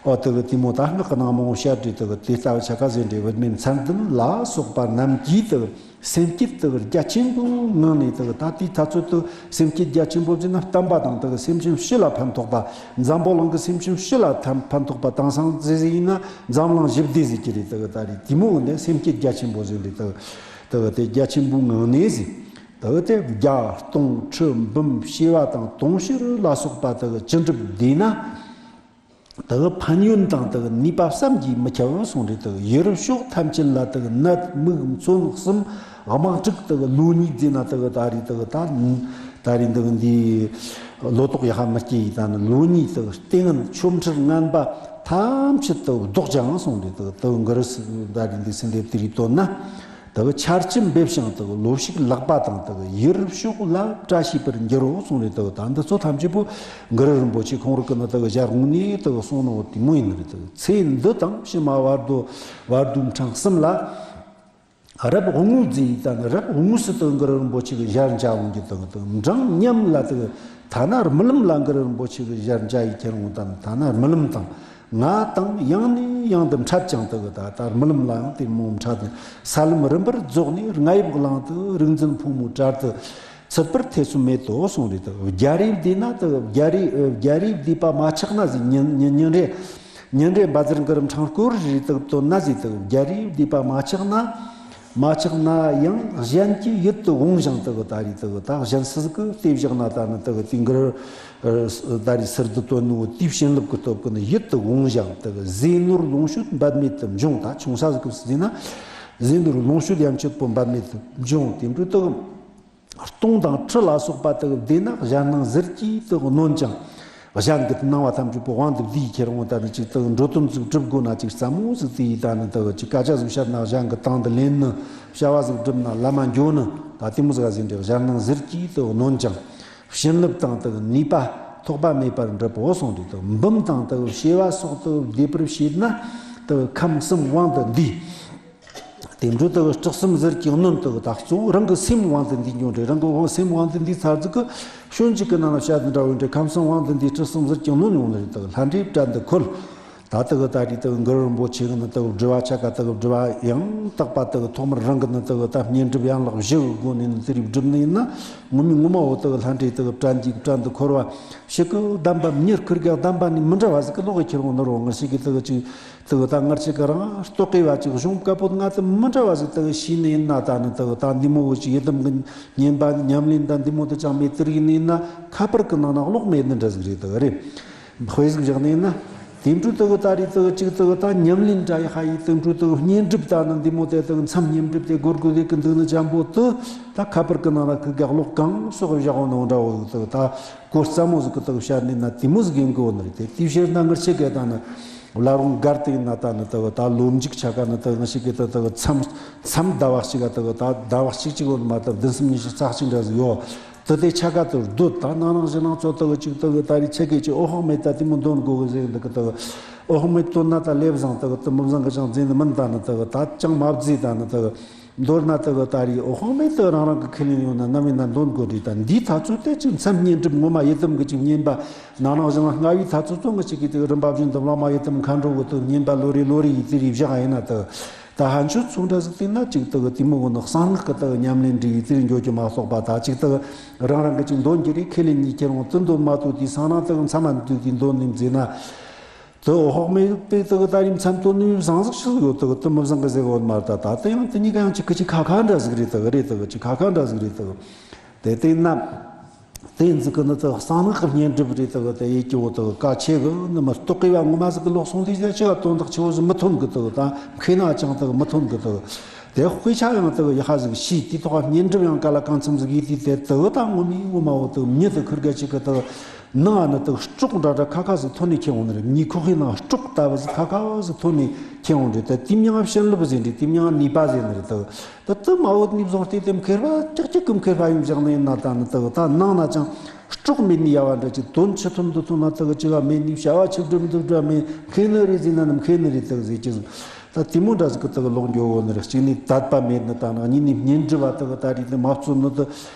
ཨོ་དག་དེ་མོ་ད་སྔགས་ཀྱི་ནང་མང་བོ་བཤད་རེད། དག་དེ་ལྟ་བུ་ཆ་ག་ཟེར་འདྲ་བུད་མེད་མཚན་ལྡན་ལ་སོགས་པ་རྣམས་ཀྱིས་དག་སེམས་བསྐྱེད་དག་རྒྱ་ཆེན་པོའི་ངང་ནས་དག་ད་དེའི་དུས་ཚོད་དུ་སེམས་བསྐྱེད་རྒྱ་ཆེན་པོ་བྱས་ན་བསྟན་པ་དང་དག་སེམས་ཅན་སྤྱི་ལ་ཕན་ཐོགས་པ། འཛམ་བུ་གླིང་གི་སེམས་ཅན་སྤྱི་ལ་ཕན་ཕན་ཐོགས་པ། དེང་སང་ཟེར་ཟེར་ཡིན་ན་འཛམ་གླིང་ཞི་བདེ་ཟེར་གྱི་རེད། དག་ད་རེད་དེ་མོ་འོན་ཏེ་སེམས་བསྐྱེད་རྒྱ་ཆེན་པོ་ཟེར་རེད། དག་དག་དེ་རྒྱ་ཆེན་པོའི་ངང་ནས་ཟེར། དག་དེ་བརྒྱ་སྟོང་ཁྲི་འབུམ་བྱེ་བ་དང་དུང་ཕྱུར་ལ་སོགས་པ་དག་ཅི་འགྲུབ་བཟླས་ན། དག་ཕན་ཡོན་དང་དག་ནུས་པ་བསམ་གྱིས་མི་ཁྱབ་གསུངས་རེད། དག་ཡུལ་ཕྱོགས་ཐམས་ཅད་ལ་དག་ནད་མུག་མཚོན་གསུམ་དམག་འཁྲུག་དག་ལོ་གཉིས་བརྩིས་ན་དག་ད་རེས་དག་ད་ད་རེས་འདི་འདི་ལོ་ཏོག་ཡག་པ་མི་སྐྱེ་ཡི། ད་ནི་ལོ་གཉིས་དག་ལྟས་ངན་ཆོ་འཕྲུལ་ངན་པ་ཐམས་ཅད་དག་བཟློག་ཅིང་གསུངས་རེད། དག་དག་མགུར་ཟེར་ད་རེས་འདི་ཟེར་འདེབས་དེ་རིགས་བཏོན་ན། དག་ཆར་ཆུ་འབེབས་ཤིང་དག་ལོ་ཕྱུགས་ལེགས་པ་དང་དག་ཡུལ་ཕྱོགས་ལ་བཀྲ་ཤིས་པར་འགྱུར་རོ་གསུངས་རེད། དག་ད་འདི་ཚོ་ཐམས་ཅད་པོ་གུ་རུ་རིན་པོ་ཆེ་ཁོང་རང་གི་ནི་དག་ཞལ་དངོས་ནས་དག་གསུངས་ནོ་དེ་མོ་ཡིན་རེད། དག་ཚེ་འདི་དང་ཕྱི་མ་བར་དོ་བར་དོའི་འཕྲང་གསུམ་ལ་རབ་དབང་མོ་མཛད་ཡི། ད་ནི་རབ་དབང་མོ་སུ་དག་གུ་རུ་རིན་པོ་ཆེ་གི་ཞལ་མཇལ་འོང་གི། དག་དག་འབྲིང་མཉམ་ལ་དག་ཐ་ན་རྨི་ལམ་ལ་གུ་རུ་རིན་པོ་ཆེ་གི་ཞལ་མཇལ་ཡི། ཁྱེད་རང་ད་ནི་ཐ་ན་རྨི་ལམ་དང་། ང་དང་ཡང་ནས་ཡང་དུ་འཕྲད་ཅིང་དག་ད་ལྟ་རྨི་ལམ་ལ་ཡང་དེ་མོ་འཕྲད་དེ། ས་ལམ་རིམ་པར་རྫོགས་ནས་རྔ་ཡབ་གླིང་དུ་རིག་འཛིན་ཕོ་མོའི་གྲལ་དུ་ཚུད་པར་ཐེ་ཚོམ་མེད་དོ་གསུངས་རེད། དག་རྒྱལ་རིགས་བསྡུས་ན་དག་རྒྱལ་རིགས་རྒྱལ་རིགས་བསྡུས་པ་མ་ཆགས་ན་ཟེར། ཉིན་ཉིན་ཉིན་རེ་ཉིན་རེ་འབའ་ཟེར་གུ་རུ་འཕྲང་སྐོར་རེ་དག་བཏོན་ན་ཟེར། དག་རྒྱལ་རིགས་བསྡུས་པ་མ་ཆགས་ན། མ་ཆགས་ན་ཡང་གཞན་གྱི་ཡིད་དུ་འོང་ཞིང་དག་ད་རེས་དག་ད་གཞན་སུ་ཟིག་གིས་བལྟས་བཞག་ན་ད་ནི་དག་དེ་གུ་རུ་ད་རེས་ཟུར་དུ་བཏོན་ནོ་དེའི་བྱིན་རླབས་ཀྱི་སྟོབས་ཀྱིས་ནི་ཡིད་དུ་འོང་ཞིང་དག་ཟས་ནོར་ལོངས་སྤྱོད་འབད་མེད་དུ་འབྱུང་། ད་ཆུང་ས་ཟིག་གི་ཟེར་ན་ཟས་ནོར་ལོངས་སྤྱོད་ཡན་ཆད་པོ་འབད་མེད་དུ་འབྱུང་། དེ་འདྲ་དག་སྟོང་དང་ཁྲི་ལ་སོགས་པ་དག་བསྡུས་ན་གཞན་སྣང་ཟིལ་གྱིས་དག་གནོན་ཅིང་། གཞན་གྱི་སྣང་བ་ཐམས་ཅད་པོ་དབང་དུ་བསྡུས། ཁྱེད་རང་ད་ནི་ཅིག་དག་འགྲོ་དོན་ཟིག་སྒྲུབ་དགོས་ན་ཅིག་སླ་མོ་ཟིག་དེ་ཡི་ད་ནི་དག་ཅིག་སྐད་ཆ་ཟིག་བཤད་ན་གཞན་གྱི་དང་དུ་ལེན་ནི། བྱ་བ་ཟིག་སྒྲུབ་ན་ལམ་མ་འགྱོ་ནི། ད་དེ་མོ་ཟིག་ཟིན་འདྲ་གཞན་སྣང་ཟིལ་གྱིས་དག་གནོན་ཅིང་། བྱིན་རླབས་དང་དག་ནུས་པ་ཐོགས་པ་མེད་པར་འགྲུབ་བོ་གསུངས་རེད། དག་འབུམ་དང་དག་བྱེ་བ་སོགས་དག་བསྡུས་པར་བྱེད་ན་དག་ཁམས་གསུམ་དབང་དུ་འདུས། དེ་འདྲ་དག་སྲིད་གསུམ་ཟིལ་གྱིས་གནོན། དག་ད་གཙོ་བོ་རང་གི་སེམས་དབང་དུ་འདུས་འགྱོ་འདྲ། རང་གི་སེམས་དབང་དུ་འདུས་ཚར་ཟིག་གི་ཤོན་ཅིག་གི་ནང་ལ་བཤད་འདྲ་བོ་འདྲ། ཁམས་གསུམ་དབང་དུ་འདུས། སྲིད་གསུམ་ཟིལ་གྱིས་གནོན་ཡོང་ནི་རེད། དག་ལྷ་འདྲེའི་བྲན་དུ་འཁོལ། ད་དག་ད་རེས་དག་གུ་རུ་རིན་པོ་ཆེ་གི་ནི་དག་སྒྲུབ་པ་ཆ་ག་དག་སྒྲུབ་པ་ཡང་དག་པ་དག་ཐོག་མར་རང་གི་ནི་དག་ད་བསྙེན་སྒྲུབ་ཡན་ལག་བཞི་གི་སྒོ་ནས་ནི་དེ་རིགས་སྒྲུབ་ནི་ཡིན་ན། ངོ་མའི་ངོ་མ་བོ་དག་ལྷ་འདྲེ་དག་བྲན་གྱི་བྲན་དུ་འཁོལ་བ་ཞིག་གི་གདམས་པ་མྱི་ཁུར་གི་གདམས་པ་ནི་མི་འདྲ་བ་ཟིག་གི་ལོག་གི་ཁྱེར་འོང་ནི་རོ། ང་ཞིག་གི་དག་ཅིག་དག་ད་ངར་ཞིག་གི་རང་རྟོག་གེ་བ་ཅིག་གཞུང་བཀའ་པོད་ལྔ་དེ་མི་འདྲ་བ་ཟིག་དག་ཤེས་ནི་ཡིན་ན། ད་ནི་དག་ད་འདི་མོ་བོ་ཅིག་ཡི་དམ་གི་བསྙེན་པ་ཉམས་ལེན་ད་འདི་མོ་དེ་ཅང་མེད། དེ་རིགས་ནི་ཡིན་ན་ཁ་པར་གི་ནང་ན་གློག་མེད་ནི་འདྲ་ཟིག་རེད། དག་རེད། དཔེ་ཟིག་བཞག་ནས་ན། དེ་འཕྲོ་དག་ད་རེས་དག་ཅིག་དག་ད་ཉམས་ལེན་འདྲ་ཡི་ཧ་ཡི། དེ་འཕྲོ་དག་བསྙེན་སྒྲུབ་ད་ནི་འདི་མོ་དེ་དག་མཚམས་བསྙེན་སྒྲུབ་དེ་སྒོར་སྒོར་དེ་གི་འདུག་ནི་ཅན་པོ་དེ་ད་ཁ་པར་གི་ནང་ལ་གི་ག་གློག་གང་སོགས་བཞག་འོང་ནོ་འདྲ་བོ་དག་ད་གོ་རྩ་མོ་ཟིག་གི་དག་བཤད་ནས་ན་དེ་མོ་ཟིག་ཡིན་གི་འོ་ནི་རེད། དེ་དེའི་ཕྱིར་ན་ངར་ཆེ་གེ་ད་ནི་བླ་རུང་སྒར་དེ་ཡིན་ན་ད་ནི་དག་ད་ལོ་མཇུག་ཆ་ག་ནི་དག་ང་ཞིག་གི་དག་དག་མཚམས་མཚམས་ཟླ་བ་གཅིག་ག་དག་ད་ཟླ་བ་གཅིག་གཅིག་འོ་ནི་མ་དག་བདུན་གསུམ་ཉི་ཤུ་རྩ་གཅིག་འདྲ་ཟིག་ཡོད། དེ་དེ་ཆ་ག་དུ་སྡོད། ད་ནང་ནང་ཞིག་ནང་ཚོ་དག་ཅིག་དག་ད་རེས་ཆེ་གེ་ཅིག་ཨོ་ཧོག་མེད་ད་དེ་མོ་འདོན་དགོས་གི་ཟེར་འདུག་གི། དག་ཨོ་ཧོག་མེད་བཏོན་ན་ད་ལེབ་བཟང་དག་དུ་མི་བཟང་གི་ཅང་འཛིན་ནི་མིན། ད་ནི་དག་ད་ཅང་མ་བརྫིས། ད་ནི་དག་མདོར་ན་དག་ད་རེས་ཨོ་ཧོག་མེད་དུ་རང་རང་གི་ཁས་ལེན་ཡོད་ན་ནམ་ཡིན་ན་འདོན་དགོས་རེད། ད་འདིའི་ཐ་ཚོད་དེ་ཅིག་མཚམས་བསྙེན་སྒྲུབ་ངོ་མ་ཡི་དམ་གི་ཅིག་བསྙེན་པ་ནང་ནང་ཞིག་ན་སྔ་བའི་ཐ་ཚོད་ཚོ་ང་ཅིག་གིས་དག་རིམ་པ་བཞིན་དུ་བླ་མ་ཡི་དམ་མཁའ་འགྲོ་བོ་དུ་བསྙེན་པ་ལོ་རེ་ལོ་རེ་ཡི་དེ་རེ་བཞག་ཡིན་ན་དག་ད་ཕན་ཆོད་ཚོ་འདྲ་ཟིག་བལྟས་ན་ཅིག་དག་དེ་མོ་གི་ནི་གསང་སྔགས་ཀྱི་དག་ཉམས་ལེན་འདྲ་ཡི་དེར་འགྱོ་རྒྱུ་མ་གཏོགས་པ། ད་ཅིག་དག་རང་རང་གི་ཅིག་འདོན་རྒྱུ་རེད། ཁས་ལེན་ཉིད་ཁྱེར་འོང་དུ་འདོན་མ་ཐུབ་དུས་སང་ན་དག་མཚམས་མ་འདུས་དུས་འདོན་ནས་འཛིན་ན། དུ་འོ་ཧོག་མེད་པའི་དག་ད་རིང་མཚམས་དོན་ནི་བཟང་ཟིག་ཞིག་ཡོད། དག་དུ་མི་བཟང་གི་ཟེར་གོ་མ་རེད། ད་ད་དེ་ཡང་དེ་གཉིས་ཀ་ཡང་ཅིག་གི་ཅིག་ཁ་ཁ་འདྲ་ཟིག་རེད། དག་རེད། དག་ཅིག་ཁ་ཁ་འདྲ་ཟིག་རེད། དག་དེ་བལྟས་ན། དེ་ཡིན་ཟིག་གི་ནི་དག་གསང་སྔགས་ཀྱི་བསྙེན་སྒྲུབ་རེད། དག་དེ་ཡེད་རྒྱུ་བོ་དག་གལ་ཆེ་གི་ནི་མ་རྟོགས་པའི་བ་ངོ་མ་ཟིག་གི་ལོག་སོང་དུས་ཅི་ག་དོན་དག་ཆེ་བོ་ཟིག་མི་ཐོན་གི། དག་ད་མཁས་ན་ཅང་དག་མི་ཐོན་གི། དག་དེ་དཔེ་ཆ་ཡང་དག་ཡག་པ་ཟིག་ཤེས། དེའི་ཐོག་བསྙེན་སྒྲུབ་ཡང་ག་ལ་གང་འཚམ་ཟིག་ཡེད་དུས་དེ་དག་ད་ངོ་མའི་ངོ་མ་བོ་དག་མྱི་དག་ཁུར་གེ་ཅིག་གི་དག་ནང་ནི་དག་སྲོག་འདྲ་འདྲ་ཁ་ཁ་ཟིག་ཐོན་ནས་ཁྱེར་འོང་ནི་རེད། མྱི་ཁོག་གི་ནང་སྲོག་ལྟ་བུ་ཟིག་ཁ་ཁ་ཟིག་ཐོན་ནས་ཁྱེར་འོང་རེད། དེ་དེ་མྱིང་བྱིན་རླབས་ཟེར་ནི་རེད། དེ་མྱིང་ནུས་པ་ཟེར་ནི་རེད། དག་ད་དུ་མ་འོད་ནི་བཟུང་སྟེ་དེ་མཁས་པ་ཀྱག་ཀྱག་གི་མཁས་པ་ཡིན་བཞག་ནི་ཡིན་ན། ད་ནི་དག་ད་ནང་ན་ཅང་ སྲོག་མེད་ནི་ཡ་བ་འདྲ་ཅིག་དོན་ཆི་ཐོན་འདི་ཐོན་ན་དག་ཅི་བ་མེད་ནི་བྱ་བ་ཆི་འགྲུབ་འདི་འགྲུབ་མེད་མཁན་ནི་རེད་ཟེར་ན་ནི་མཁན་ནི་རེད་དག་ཟེར་ཅི་ཟིག་ད་དེ་མོ་འདྲ་ཟིག་གི་དག་ལོག་འགྱོ་བོ་ནི་རེད། གཅིག་ནི་དད་པ་མེད་ནི་དང་ནི་གཉིས་ནི་བསྙེན་སྒྲུབ་བ་དག་ད་རེད་ནི་མ་བརྩོན་ནི་དག་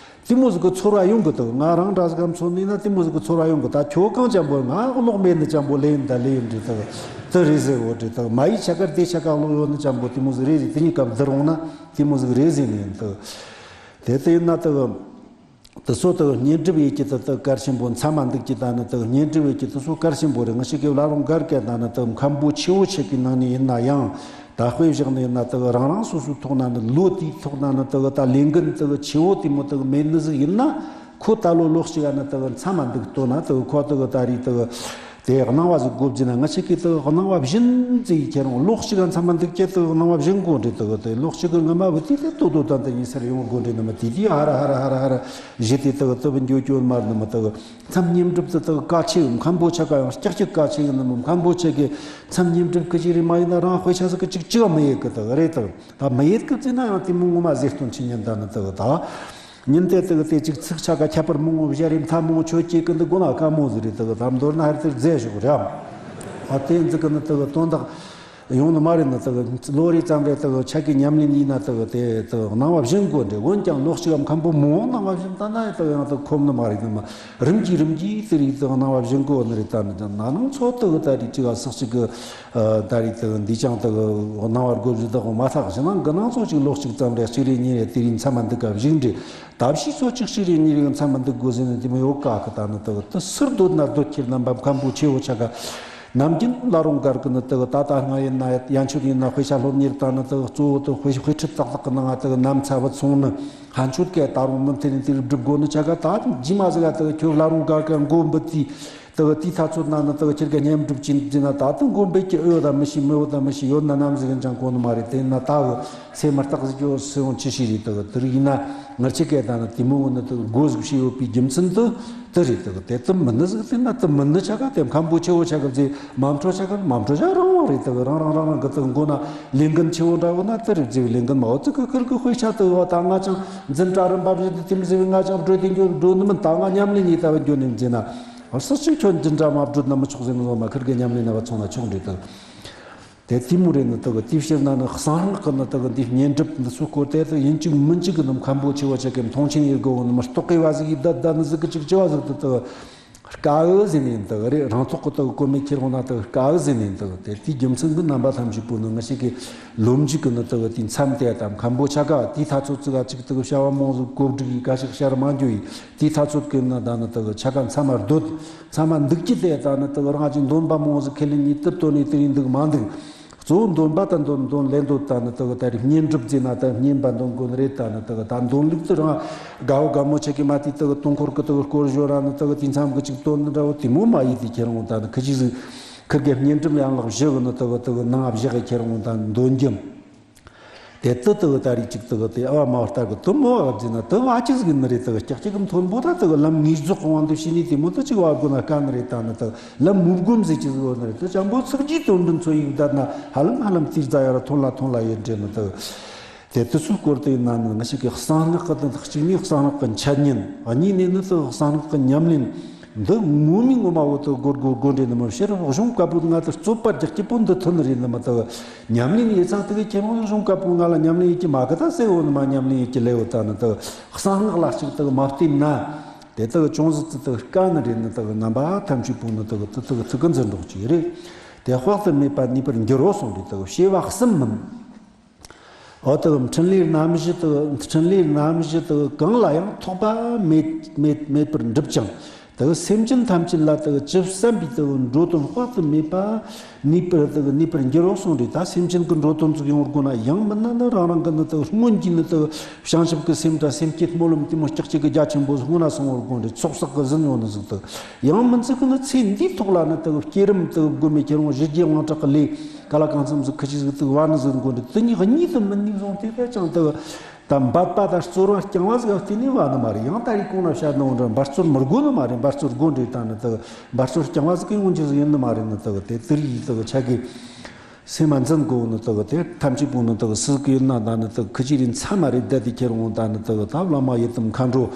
དེ་མོ་ཟིག་གི་ཚོར་བ་ཡོང་གི་འདུག་ང་རང་འདྲ་ཟིག་གམ་ཚོར་ནས་ན་དེ་མོ་ཟིག་གི་ཚོར་བ་ཡོང་གི། ད་ཁྱོད་གང་ཅན་པོ་ང་གློག་མེད་ནི་ཅན་པོ་ལེན་ད་ལེན་འདྲི་དག་དེ་རེད་ཟེར་བོ་འདྲི་དག་མ་ཡི་ཆ་གར་དེ་ཆ་ག་གློག་ཡོད་ནི་ཅན་པོ་དེ་མོ་ཟིག་རེད་ཟེར། དེ་གཉིས་ཀ་བསྡུར་འོང་ན་དེ་མོ་ཟིག་རེད་ཟེར་ནས་ཡིན་དག་དེ་ལྟ་ཡིན་ན་དག་དེ་ཚོ་དག་བསྙེན་སྒྲུབ་ཡེད་ཀྱི་དག་དག་གལ་ཆེན་པོ་མཚམས་མ་འདུག་ཀྱི། ད་ནི་དག་བསྙེན་སྒྲུབ་ཡེད་ཀྱི་དེ་ཚོ་གལ་ཆེན་པོ་རེད། ང་ཞིག་གི་བླ་རུང་སྒར་ག་ད་ནི་དག་མཁན་པོ་ཆེ་བོ་ཆེ་གི་ནང་ནས་ཡིན་ན་ཡང་། ད་དཔེ་བཞག་ནས་ན་དག་རང་རང་སོ་སོའི་ཐོག་ན་ནི་ལོ་དེའི་ཐོག་ན་ནི་དག་ད་ལས་འགན་དག་ཆེ་བོ་དེ་མོ་དག་མེད་ནི་ཟིག་ཡིན་ན། ཁོ་ད་ལོ་ལོ་གཅིག་ག་ནི་དག་མཚམས་མ་འདུག་ལྟོས་ན་དག་ཁོ་དག་ད་རེས་དག་དེ་གནང་བ་ཟིག་དགོས་བགྱིས་ན། ང་ཆེ་གི་དག་གནང་བ་བཞིན་ཟིག་ཁྱེད་རང་ལོ་གཅིག་ག་མཚམས་མ་འདུག་ཀྱི་དག་གནང་བ་བཞིན་དགོས་འདྲི། དག་དེ་ལོ་གཅིག་གི་སྔ་མ་བུ་དེ་དེ་ཏོ་ཏོ་ད་འདི་ཡིན་སར་ཡོང་དགོས་འདྲི་ནི་མི་དེ་དེ་ཧ་ར་ཧ་ར་ཧ་ར་ཧ་ར་བཞི་དེ་དག་དུ་བུ་འགྱོ་སྐྱོ་མར་ནི་མི་དག་མཚམས་བསྙེན་སྒྲུབ་དེ་དག་གལ་ཆེ་ཡོད། མཁན་པོ་ཆ་ག་ཡང་ཀྱག་ཀྱག་གལ་ཆེ་ཡོད་ནི་མི་མཁན་པོ་ཆ་གི་མཚམས་བསྙེན་སྒྲུབ་ཀི་ཅི་རེད་མ་ཡིན་ན་རང་དཔེ་ཆ་ཟིག་གི་ཅིག་ཅིག་མི་ཡེད་གི་དག་རེད། དག་ད་མི་ཡེད་གི་བརྩིས་ན་ཡང་དེ་མོ་ངོ་མ་ཟེར་སྟོན་ཆི་ཉན་ད་ནི་དག་ད་ཉིན་དེ་དག་དེ་ཅིག་ཚིག་ཆ་ག་ཁྱད་པར་མང་བོ་བཞག་རེད། མཐའ་མང་བོ་ཆོས་སྐྱེས་གི་འདི་དགོ་ན་དཀའ་མོ་ཟིག་རེད། དག་ད་མདོར་ན་ཧར་དེར་རྫས་ཞོག་རེད། ཨ་དེ་འཛི་གི་ནི་དག་དོན་དག་ཡོང་ནི་མ་རེད་ནི། དག་ལོ་རེ་ཙམ་རེ་དག་ཆ་གི་ཉམས་ལེན་ཡིན་ན་དག་དེ་དག་གནང་བ་བཞིན་དགོས་འདྲ། འོན་ཀྱང་ལོ་གཅིག་གམ་མཁན་པོ་མང་བོ་གནང་བ་བཞིན་ད་ན་དག་ཡང་དག་ཁོམ་ནི་མ་རེད་ནི་མ། རིམ་གྱིས་རིམ་གྱིས་དེ་རིགས་དག་གནང་བ་བཞིན་དགོས་ནི་རེད། ད་ནི་ད་ན་ནང་ཚོ་དག་ད་རེས་གཅིག་ག་སག་གཅིག་གི་ད་རེས་དག་འདི་ཅང་དག་གནང་བ་དགོས་བཞིན་དག་མ་ཐག་ཞིག་ནང་གི་ནང་ཚོ་གཅིག་ལོ་གཅིག་ཙམ་རེ་གཅིག་རེ་གཉིས་རེ་དེ་རིགས་མཚམས་མ་འདུག་ག་བཞིན་འདྲ། ད་ཕྱིས་ཚོ་གཅིག་ཤི་རེ་གཉིས་རེ་མཚམས་མ་འདུག་དགོས་ཟེར་ནས་དེ་མོ་ཡོད་ཀ་གི། ད་ནི་དག་དེ་སུར་སྡོད་ན་སྡོད་ཁྱེར་རྣམ་པ་མཁན་པོ་ཆེ་བོ་ཆ་ག་ནམ་རྒྱུན་བླ་རུང་སྒར་གི་ནི་དག་ད་ལྟ་སྔ་ཡིན་ན་ཡན་ཆོད་ཡིན་ན་དཔེ་ཆ་སློབ་གཉེར་ད་ནི་དག་གཙོ་བོ་དག་དཔེ་དཔེ་ཁྲིད་ཏག་ཏག་གི་ནང་ང་དག་ནམ་ཚ་བུད་སོང་ནི་ཧན་ཆོད་ཀ་ད་རུང་མུ་མཐུད་ནས་དེ་རིགས་སྒྲུབ་དགོས་ནི་ཆ་ག་ད་རྗེས་མ་ཟིག་ག་དག་ཁྱོད་བླ་རུང་སྒར་ག་མགོ་འབུད་དུས། དག་དེའི་ཐ་ཚོད་ན་ནི་དག་ཁྱེད་ཀ་བསྙེན་སྒྲུབ་ཅིག་བྱས་ན་ད་དུང་དགོན་པའི་ཀྱི་ཨོ་ད་མི་ཤེས་མི་ཨོ་ད་མི་ཤེས་ཡོད་ན་ནམ་ཟིག་ཡིན་ཅང་གོ་ནི་མ་རེད། དེ་ན་ད་གི་སེམས་མ་སྟག་ཟིག་གི་སུ་ཡོང་ཅི་ཤེས་རེད། དག་དེ་རིགས་ཡིན་ན་ང་ཆེ་གེ་ད་ནི་དེ་མོ་ནི་དག་དགོས་ཟིག་ཤེས་ཡོད་པའི་རྒྱུ་མཚན་དུ་དེ་རེད། དག་དེ་དུ་མི་ནི་ཟིག་དེ་ན་དུ་མི་ནི་ཆ་ག་དེ་མཁན་པོ་ཆེ་བོ་ཆ་ག་བཟེ་མ་འཕྲོ་ཆ་ག་མ་འཕྲོ་ཆ་རང་བ་རེད། དག་རང་རང་རང་རང་གི་དག་མགོ་ན་ལས་འགན་ཆེ་བོ་འདྲ་བོ་ན་དེ་རེད་བཟེ་བའི་ལས་འགན་མ་བོ་ཙི་ཀི་ཁིར་གི་དཔེ་ཆ་དུ་བ་ད་ང་ཅང་འཛིན་གྲྭ་རིམ་པ་བཞི་དུ་དེ་མི་ཟེ་བའི་ང་ཅང་འགྲོ་དེ་འགྱོ་འགྲོ་ནི་མིན། ད་ང་ཉམས་ལེན་ཡིན་ད་བ་འགྱོ་ནི་མི་ཟེ་ན། སུ་གཅིག་ཁྱོད་འདི་འདྲ་མ་བསྒྲུབ་ན་མི་ཆོག་ཟེར་ནི་བཟོ་མ་ཁིར་གི་ཉམས་ལེན་ན་བ་ཚོང་ན་ཆོག་འདྲི་དག་དེ་དེ་མོ་རེད་ནི་དག་དེ་ཕྱིར་ན་ནི་གསང་སྔགས་ཀྱི་ནི་དག་འདི་བསྙེན་སྒྲུབ་འདི་ཚོ་སྐོར་དེ་དག་ཡིན་གཅིག་མིན་གཅིག་གི་ནི་མཁན་པོ་ཆེ་བོ་ཆེ་གི་མཐོང་ཆེན་ཡེ་དགོས་ནི་མི་རྟོག་གེ་བ་ཟིག་ཡིན་ད་ད་ནི་ཟིག་གི་གཅིག་ཅི་བ་ཟིག་དུ་དག་དཀའ་བོ་ཟེར་ནི་ཡིན་དག་རེད། རང་ཐོག་གི་དག་གོ་མེད་ཁྱེར་འོང་ན་དག་དཀའ་བོ་ཟེར་ནི་ཡིན་དག་དེ་དེའི་རྒྱུ་མཚན་གི་རྣམ་པ་ཐམས་ཅད་པོ་ནི་ང་ཞིག་གི་ལོ་མཇུག་གི་ནི་དག་དེའི་མཚམས་དེ་དང་མཁན་པོ་ཆ་ག་དེའི་ཐ་ཚོད་ཙི་ག་གཅིག་དག་བྱ་བ་མང་ཟིག་གོ་སྒྲིག་ཡིས་ག་ཞིག་བྱ་ར་མ་འགྱོ་ཡིས། དེའི་ཐ་ཚོད་ཀྱི་ནི་ད་ནི་དག་ཆ་ག་མཚམས་མར་སྡོད། ཚང་མ་འདུག་ཀྱི་དེ་ད་ནི་དག་རང་གི་འདོན་པ་མང་ཟིག་ཁས་ལེན་གཉིས་དུ་དོན་ནི་དེ་རིང་འདུག་མ་འདུག་གཙོ་བོ་འདོན་པ་དང་འདོན་འདོན་ལས་འདོད་ད་ནི་དག་ད་རེས་བསྙེན་སྒྲུབ་བྱས་ན་ད་བསྙེན་པ་འདོན་དགོས་ནི་རེད། ད་ནི་དག་ད་འདོན་ལུགས་དེ་རང་དགའ་བོ་དགའ་མོ་ཆེ་གི་མ་དེ་དག་དུང་འཁོར་གི་དག་སྐོར་ཞོ་ར་ནི་དག་དེ་མཚམས་གི་ཅིག་དོན་འདྲ་བོ་དེ་མོ་མ་ཡིན་དེ་ཁྱེད་རང་ད་ནི་ཁི་ཅིག་ཟིག་ཁིར་གེ་བསྙེན་སྒྲུབ་ཡན་ལག་བཞི་གི་ནི་དག་དག་ནང་བཞག་གི་ཁྱེད་རང་ད་འདོན་རྒྱུ། དེ་ལྟ་དུ་ད་རེས་ཅིག་དུ་དེ་ཨ་བ་མ་བར་ལྟ་གི་དུ་མོ་ཨ་བ་ཟིན་ན་དུ་བ་ཅི་ཟིག་ནི་རེད། དུ་ཀྱག་ཀྱག་གི་མཐོན་པོ་ད་དུ་ལམ་ངེས་རྫོགས་དབང་དུ་བྱས་ནས་དེ་མོ་དུ་ཅིག་བ་དགོས་ན་དཀའ་ནི་རེད། ད་ནི་དུ་ལམ་མུ་བསྒོམ་ཟིག་ཅི་ཟིག་ཡོད་ནི་རེད། དུ་ཅང་པོ་ཚིག་རྒྱུའི་དོན་འདི་ཚོ་ཡིག་བསྡད་ན་ཧ་ལམ་ཧ་ལམ་དེ་རྫ་ཡ་ར་ཐོན་ལ་ཐོན་ལ་ཡོད་འདྲེ་ནི་དུ་དེ་དུ་ཚོའི་སྐོར་དུ་ཡིན་ན་ནི་ང་ཞིག་གི་གསང་སྔགས་ཀྱི་དུ་གཅིག་ནས་གསང་སྔགས་ཀྱི་འཆད་ཉན། གཉིས་ནས་ནི་དུ་གསང་སྔགས་ཀྱི་ཉམས་ལེན། འདི་ངོ་མའི་ངོ་མ་བོ་དུ་སྒོར་སྒོར་སྒོར་འདྲེ་ནི་མི་ཕྱིར་གཞུང་བཀའ་པོད་ལྔ་དུ་རྩོད་པ་རྒྱག་གི་པོ་འདི་ཐོན་རེད་ནི་མི་དུ། ཉམས་ལེན་ཡེད་ཚང་དུ་གི་ཁྱེད་རང་གཞུང་བཀའ་པོད་ལྔ་ལ་ཉམས་ལེན་ཡེད་ཀྱི་མ་གི་ད་སེ་འོ་ནི་མ་ཉམས་ལེན་ཡེད་ཀྱི་ལེ་འོ་ད་ནི་དུ་གསང་སྔགས་ལ་གཅིག་དུ་མ་བལྟས་ན། དེ་དུ་ཅུང་ཟད་དུ་དུ་དཀའ་ནི་རེད་ནི་དུ་རྣམ་པ་ཐམས་ཅད་པོ་ནི་དུ་དུ་དུ་ཚིག་གི་འཛིན་གྲོགས་གཅིག་རེད། དེ་དཔག་ཏུ་མེད་པ་ནུས་པར་འགྱུར་རོ་གསུངས་རེད། དུ་བྱེ་བ་གསུམ་མིན། འོ་དེ་འཕྲིན་ལས་རྣམ་བཞི་དེ་འཕྲིན་ལས་རྣམ་བཞི་དེ་གང་ལ་ཡང་ཐོགས་པ་མེད་མེད་མེད་པར་འགྲུབ་ཅིང་། དེ་སེམས་ཅན་ཐམས་ཅད་ལ་དེ་ཇི་བསམ་པའི་དེ་འགྲོ་དོན་དཔག་ཏུ་མེད་པ་ནུས་པར་དེ་ནུས་པར་འགྱུར་རོ་གསུངས་རེད། ད་སེམས་ཅན་གྱི་འགྲོ་དོན་ཚུགས་ཡོང་བར་དགོས་ན་ཡང་མིན་ན་ནི་རང་རང་གི་ནི་དེ་སྔོན་གྱི་ནི་དེ་བྱང་ཆུབ་ཀྱི་སེམས་དང་སེམས་བསྐྱེད་སྨོན་ལམ་དེ་མོ་ལྕགས་ཀྱི་གི་རྒྱ་ཆེན་པོ་སྔོན་ན་སོང་བར་དགོས་རེད། ཚོགས་བསགས་གི་ཟིན་ཡོང་ནི་ཟིག་དེ་ཡང་མིན་ཚུགས་གི་ནི་ཚེ་འདིའི་ཐོག་ལ་ནི་དེ་བསྐྱེད་རིམ་དེ་དགོས་མེད་ཁྱེད་རང་ཞི་རྒྱས་དབང་དྲག་གི་ལས། ག་ལ་གང་འཚམ་ཟིག་ཁི་ཅིག་ཟིག་དུག་བ་ནི་ཟིག་མགོ་འདྲི་དུ་གཉིས་གཉིས་དུ་མི་གཉིས་བཟུང་དེ་དེ་ཅང་དུ་ད་འབད་པ་དང་རྩོལ་བ་རྐྱང་བ་ཟིག་བརྟེན་ནས་བ་ནི་མ་རེད། ཡང་ད་རེས་གོང་ན་བཤད་ནོ་འདྲ་འབད་རྩོལ་མི་དགོས་ནི་མ་རེད། འབད་རྩོལ་དགོས་འདྲི་ད་ནི་དུ་འབད་རྩོལ་རྐྱང་བ་ཟིག་གི་ཡོང་རྒྱུ་ཟིག་ཡིན་ནི་མ་རེད། ནི་དུ་དེ་དུ་རིགས་དུ་ཆ་གི་སེམས་མ་འཛིན་དགོས་ནི་དུ་དེ་ཐམས་ཅད་པོ་ནི་དུ་སྲིད་གི་ཡིན་ན་ད་ནི་དུ་ཁི་ཅི་རིན་ཚ་མ་རེད། ད་དེ་ཁྱེར་འོང་ད་ནི་དུ་ད་བླ་མ་ཡི་དམ་མཁའ་འགྲོ།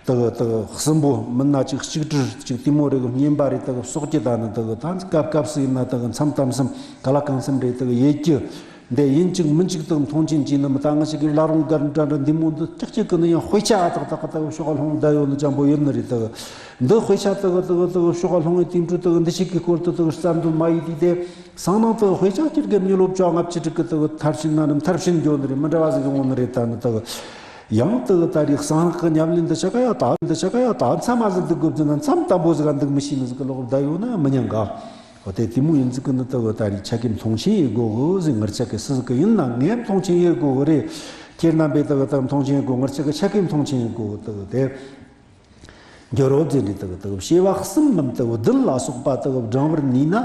དག་དག་གསུམ་པོ་མིན་ན་ཅིག་གཅིག་སྒྲིལ་ཅིག་དེ་མོ་རེ་གི་བསྙེན་པ་རེ་དག་གསོག་རྒྱུ། ད་ནི་དག་ད་སྐབས་སྐབས་སུ་ཡིན་ན་དག་མཚམས་དམ་གསུམ་ག་ལ་གང་འཚམ་རེ་དག་ཡེད་རྒྱུ། འདི་ཡིན་གཅིག་མིན་གཅིག་དག་མཐོང་ཆེན་གྱིས་ནི་མི་ད་ང་ཞིག་གི་བླ་རུང་སྒར་འདྲ་འདྲ་འདི་མོ་འདི་ཀྱག་ཀྱག་གི་ནི་ཡང་དཔེ་ཆ་ཨ་ཏག་ཏག་དག་ཕྱོགས་ལྷུང་བསྡད་ཡོད་ནི་ཅང་པོ་ཡིན་ནི་རེད། དག་འདི་དཔེ་ཆ་དག་དག་དག་དག་ཕྱོགས་ལྷུང་བའི་དེ་འཕྲོ་དག་འདི་ཞིག་གི་སྐོར་དུ་དག་བསམ་དོན་མ་ཡིན་དུས་དེ། སང་ནང་དུ་དཔེ་ཆ་ཁྱེར་གི་མི་ལོ་བཅོ་ལྔ་བཅུ་དྲུག་གི་དུ་མཐར་ཕྱིན་ན་ནི་མཐར་ཕྱིན་འགྱོ་ནི་རེད། མི་འདྲ་བ་ཟིག་ཡོང་ནི་རེད། ད་ནི་དུ་ཡང་དུ་ད་རེས་གསང་སྔགས་ཀྱི་ཉམས་ལེན་འདི་ཆ་ག་ཡ་ད་འདི་ཆ་ག་ཡ་ད་མཚམས་མ་ཟིག་འདུག་དགོས་ཀྱི་ན་མཚམས་དམ་པོ་ཟིག་ག་འདུག་མི་ཤེས་ནི་ཟིག་གི་ལོག་བསྡད་ཡོད་ན་མི་ཉན་ག་འོ་དེ་དེ་མོ་ཡིན་ཟིག་གི་ནི་དུ་ད་རེས་ཆ་གི་མཐོང་ཆེན་ཡེད་དགོ་གི་ཟིག་ངར་ཆ་གི་སུ་ཟིག་གི་ཡིན་ན་ངས་མཐོང་ཆེན་ཡེད་དགོ་གི་རེད། ཁྱེད་རྣམ་པས་དུ་དུ་མཐོང་ཆེན་ཡེད་དགོ། ངར་ཆ་གི་ཆ་གི་མཐོང་ཆེན་ཡེད་དགོ་གི་དུ་དེ། འགྱུར་བ་ཟེར་ནས་དག་དག་བྱེ་བ་གསུམ་ལམ་དག་བདུན་ལ་སོགས་པ་དག་བགྲང་བར་ནུས་ན།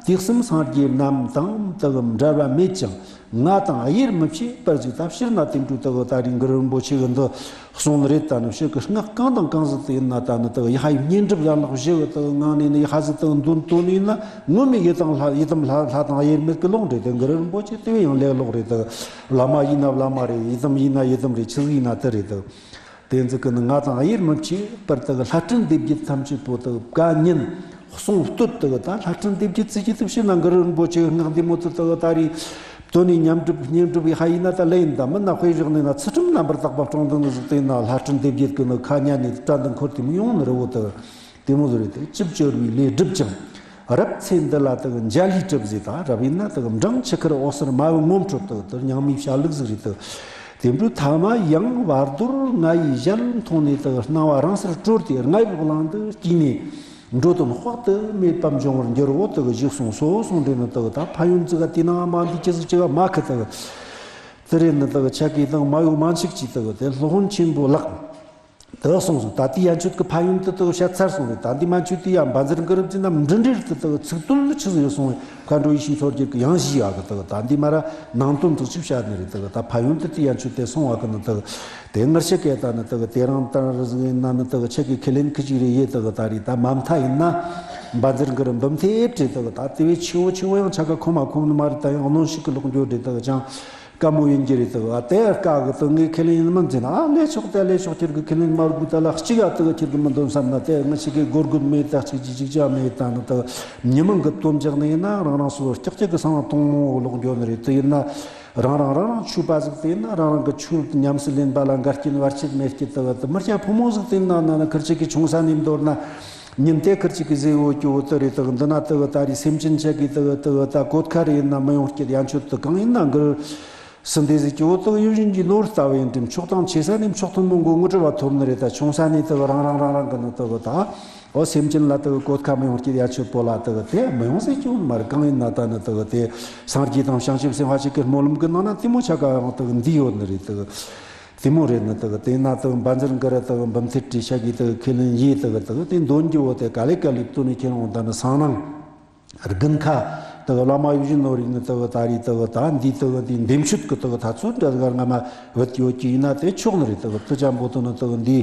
དུས་གསུམ་སངས་རྒྱས་རྣམས་དང་དག་འབྲལ་བ་མེད་ཅིང་། ང་དང་དབྱེར་མི་ཕྱེད་པར་གཟིགས། ད་སྤྱིར་ན་དེ་འདྲའི་དག་ད་རེས་གུ་རུ་རིན་པོ་ཆེ་གི་འདི་གསུངས་ནི་རེད། ད་ནི་ཕྱི་གི་སྔགས་གང་དང་གང་ཟིག་དེ་ཡིན་ན་ད་ནི་དག་ཡ་ཧ་ཡི་བསྙེན་སྒྲུབ་ཡན་ལག་བཞི་གི་དག་ངང་ནས་ནི་ཡ་ཧ་ཟིག་དག་འདོན་འདོན་ཡིན་ན་ངོ་མའི་ཡི་དམ་ལྷ་ཡི་དམ་ལྷ་ལྷ་དང་དབྱེར་མེད་གི་ལོག་འདྲེ། དེ་གུ་རུ་རིན་པོ་ཆེ་དེ་བས་ཡང་ལས་ལོག་རེད། དག་བླ་མ་ཡིན་ན་བླ་མ་རེད། ཡི་དམ་ཡིན་ན་ཡི་དམ་རེད། ཆི་ཟིག་ཡིན་ན་དེ་རེད། དག་དེ་ཚོ་གི་ནི་ང་དང་དབྱེར་མི་ཕྱེད་པར་དག་ལྷ་སྲིན་སྡེ་བརྒྱད་ཐམས་ཅད་པོ་དག་བཀའ་ཉན་གསུང་བསྟོད་དག་ད་ལྷ་སྲིན་སྡེ་བརྒྱད་ཚིག་གི་དུ་བྱེད་ན་གུ་རུ་རིན་པོ་ཆེ་གི་སྔགས་འདི་མོ་དུ་དག་ད་རེས་བཏོན་ནས་ཉམས་སྒྲུབ་བསྙེན་སྒྲུབ་ཡི་ཧ་ཡིན་ན་ད་ལེ་ཡིན། ད་མིན་ན་དཔེ་བཞག་ནས་ན་ཚུལ་ཁྲིམས་རྣམ་པར་དག་པ་སྲུང་འདུན་ནི་ཟིག་དེ་ན་ལྷ་སྲིན་སྡེ་བརྒྱད་གི་ནི་ཁ་ཉན་ནས་དགྲ་འདི་འཁོར་དེ་མོ་ཡོང་ནི་རེད་བོ་དག་དེ་མོ་ཟིག་རེད། དེ་ཅི་བཅོལ་བའི་ལས་སྒྲུབ་ཅིང་། རབ་ཚེ་འདི་ལ་དག་འཇའ་ལུས་གྲུབ་ཟེར། ད་རབ་ཡིན་ན་དག་འབྲིང་ཆུ་ཁར་འོད་ཟེར་མ་བུ་ངོམ་འཕྲོད་དག་དེར་སྙིང་མའི་བྱ་ལུགས་ཟིག་རེད་དག་དེ་འཕྲོ་ཐ་མ་ཡང་བར་དོར་ང་ཡི་ཞལ་མཐོང་ནས་དག་སྣང་བ་རང་སར་གྲོལ་ཏེ་རྔ་ཡབ་གླིང་དུ་སྐྱེས་ནས་འགྲོ་དོན་དཔག་ཏུ་མེད་པ་འབྱུང་བར་འགྱུར་རོ་དག་ཞེས་གསུངས་སོ། གསུངས་འདྲེ་ནི་དག་ད་ཕན་ཡོན་ཙི་ག་དེ་ན་མ་འདི་ཅི་ཟིག་ཅི་ག་མ་ཁི་དག་དེ་རེད་ནི་དག་ཆ་གི་དང་མ་ཡོ་མ་འཆིག་ཅི་དག་དེ་སློབ་དཔོན་ཆེན་པོ་ལགས། དེ་གསུངས་སོང་། ད་ལྟའི་ཡན་ཆོད་ཀྱི་ཕན་ཡོན་དེ་དག་བཤད་ཚར་སོང་རེད། ད་འདི་མན་ཆོད་དེ་ཡང་བཛྲ་གུ་རུ་ཟེར་ན་འབྲུ་འབྲེལ་དེ་དག་ཚིག་དོན་ནི་ཆི་ཟིག་ཡོད་སོང་བས་མཁའ་འགྲོ་ཡེ་ཤེས་མཚོ་རྒྱལ་གྱི་ཡང་ཞུས་ཡག་གི་དག་ད་འདི་མ་ར་ནང་དོན་དག་ཅིག་བཤད་ནི་རེད། དག་ད་ཕན་ཡོན་དེ་དེ་ཡན་ཆོད་དེ་སོང་བ་གི་ནི་དག་དེ་ངར་ཤེས་སྐད་ད་ནི་དག་དེ་རང་ལྟར་ཟིག་ཡིན་ན་ནི་དག་ཆེ་གི་ཁས་ལེན་ཁི་ཅིག་རེད་ཡེ། དག་ད་རེད་ད་མ་མཐའ་ཡིན་ན་བཛྲ་གུ་རུ་འབུམ་ཐེར་བྲིས་དག་ད་དེ་བས་ཆེ་བོ་ཆེ་བོ་ཡང་ཆ་ག་ཁོ་མ་ཁོམ་ནི་མ་རེད། ད་ཡང་གནོན་ཤུགས་ཀྱི་ལོག་འགྱོ་རེད། དག་ཅང་དཀའ་མོ་ཡིན་གྱི་རེད། དུ་ཨ་དེ་དཀའ་གི་དུ་ངས་ཁས་ལེན་ཡིན་མིན་ཟེར་ན། ཨ་ལས་ཆོག་དེ་ལས་ཆོག་ཁྱེད་ཀྱི་ཁས་ལེན་མ་དགོས། ད་ལ་གཅིག་ཡ་དུ་ཁྱེད་ཀྱི་མི་འདོན་བསམ་ན་དེ་ངས་ཞིག་གི་སྒོར་དགོས་མེད། ད་གཅིག་གཅིག་གཅིག་ཅང་མེད། ད་ནི་དུ་ཉི་མ་གི་དོན་བྱེད་ནི་ཡིན་ན་རང་རང་སོ་སོ་ཀྱག་ཀྱག་གི་སང་དོང་མོ་ལོག་འགྱོ་ནི་རེད། དུ་ཡིན་ན་རང་རང་རང་རང་ཆོས་པ་ཟིག་དུ་ཡིན་ན་རང་རང་གི་ཆོས་ཉམས་སུ་ལེན་པ་ལ་འགལ་རྐྱེན་བར་ཆད་མེད་ཀྱི། དུ་དུ་མི་སྐྱ་ཕོ་མོ་ཟིག་དུ་ཡིན་ན་ན་ནི་ཁིར་ཅིག་གི་ཆུང་ས་ནས་མདོར་ན། ཉིན་དེ་ཁིར་ཅིག་གི་ཟེ་འོ་ཀྱི་འོ་དུ་རེད། དུ་འདི་ན་དུ་ད་རེས་སེམས་ཅན་ཆ་གི་དུ་དུ་ད་གོད་ཁ་རེ་ཡིན་ན་མི་ཡོང་སྐྱིད། ཡན་ཆོད་དུ་གང་ཡིན་ན་འགུལ་སུ་འདི་ཟིག་གི་འོ་དུ་ཡུལ་གཞན་གྱི་ནོར་ལྟ་བུ་ཡིན་དྲན། མཆོག་དང་ཆེ་ས་ནས་མཆོག་ཐུན་མོང་གི་དངོས་གྲུབ་བ་ཐོབ་ནི་རེད། ད་ཆུང་ས་ནས་དུ་རང་རང་རང་རང་གི་ནི་དུ་ད་འོ་སེམས་ཅན་ལ་དུ་གོད་ཁ་མི་ཡོང་སྐྱིད། ཡན་ཆོད་པོ་ལ་དུ་དེ་མི་ཡོང་ཟེར་གྱི་འོ་མ་རེད། གང་ཡིན་ན་ད་ནི་དུ་དེ་སངས་རྒྱས་དང་བྱང་ཆུབ་སེམས་དཔའ་ཞིག་གི་སྨོན་ལམ་གི་ནང་ན་དེ་མོ་ཆ་ག་ཡང་དུ་འདི་ཡོད་ནི་རེད། དུ་དེ་མོ་རེད་ནི་དག་དེ་ན་དག་བཛྲ་གུ་རུ་དག་འབུམ་ཐེར་བྲིས་ཤག་གི་དག་ཁས་ལེན་ཡེ། དག་དག་དེ་འདོན་རྒྱུ་བོ་དེ་ག་ལེ་ག་ལེ་བཏོན་ནས་ཁྱེད་རང་ད་ནི་སང་ནང་དགུན་ཁ་དག་བླ་མ་ཡིད་བཞིན་ནོར་བུ་ནི་དག་ད་རེས་དག་ད་འདི་དག་འདི་འདེམས་ཤོད་ཀྱི་དག་ད་ཚོད་འདྲ་གར་ང་མ་བུད་ཡོད་ཀྱི་ཡིན་ན་དེ་ཆོག་ནི་རེད། དག་དུ་ཅམ་པོ་དུ་ནི་དག་འདི་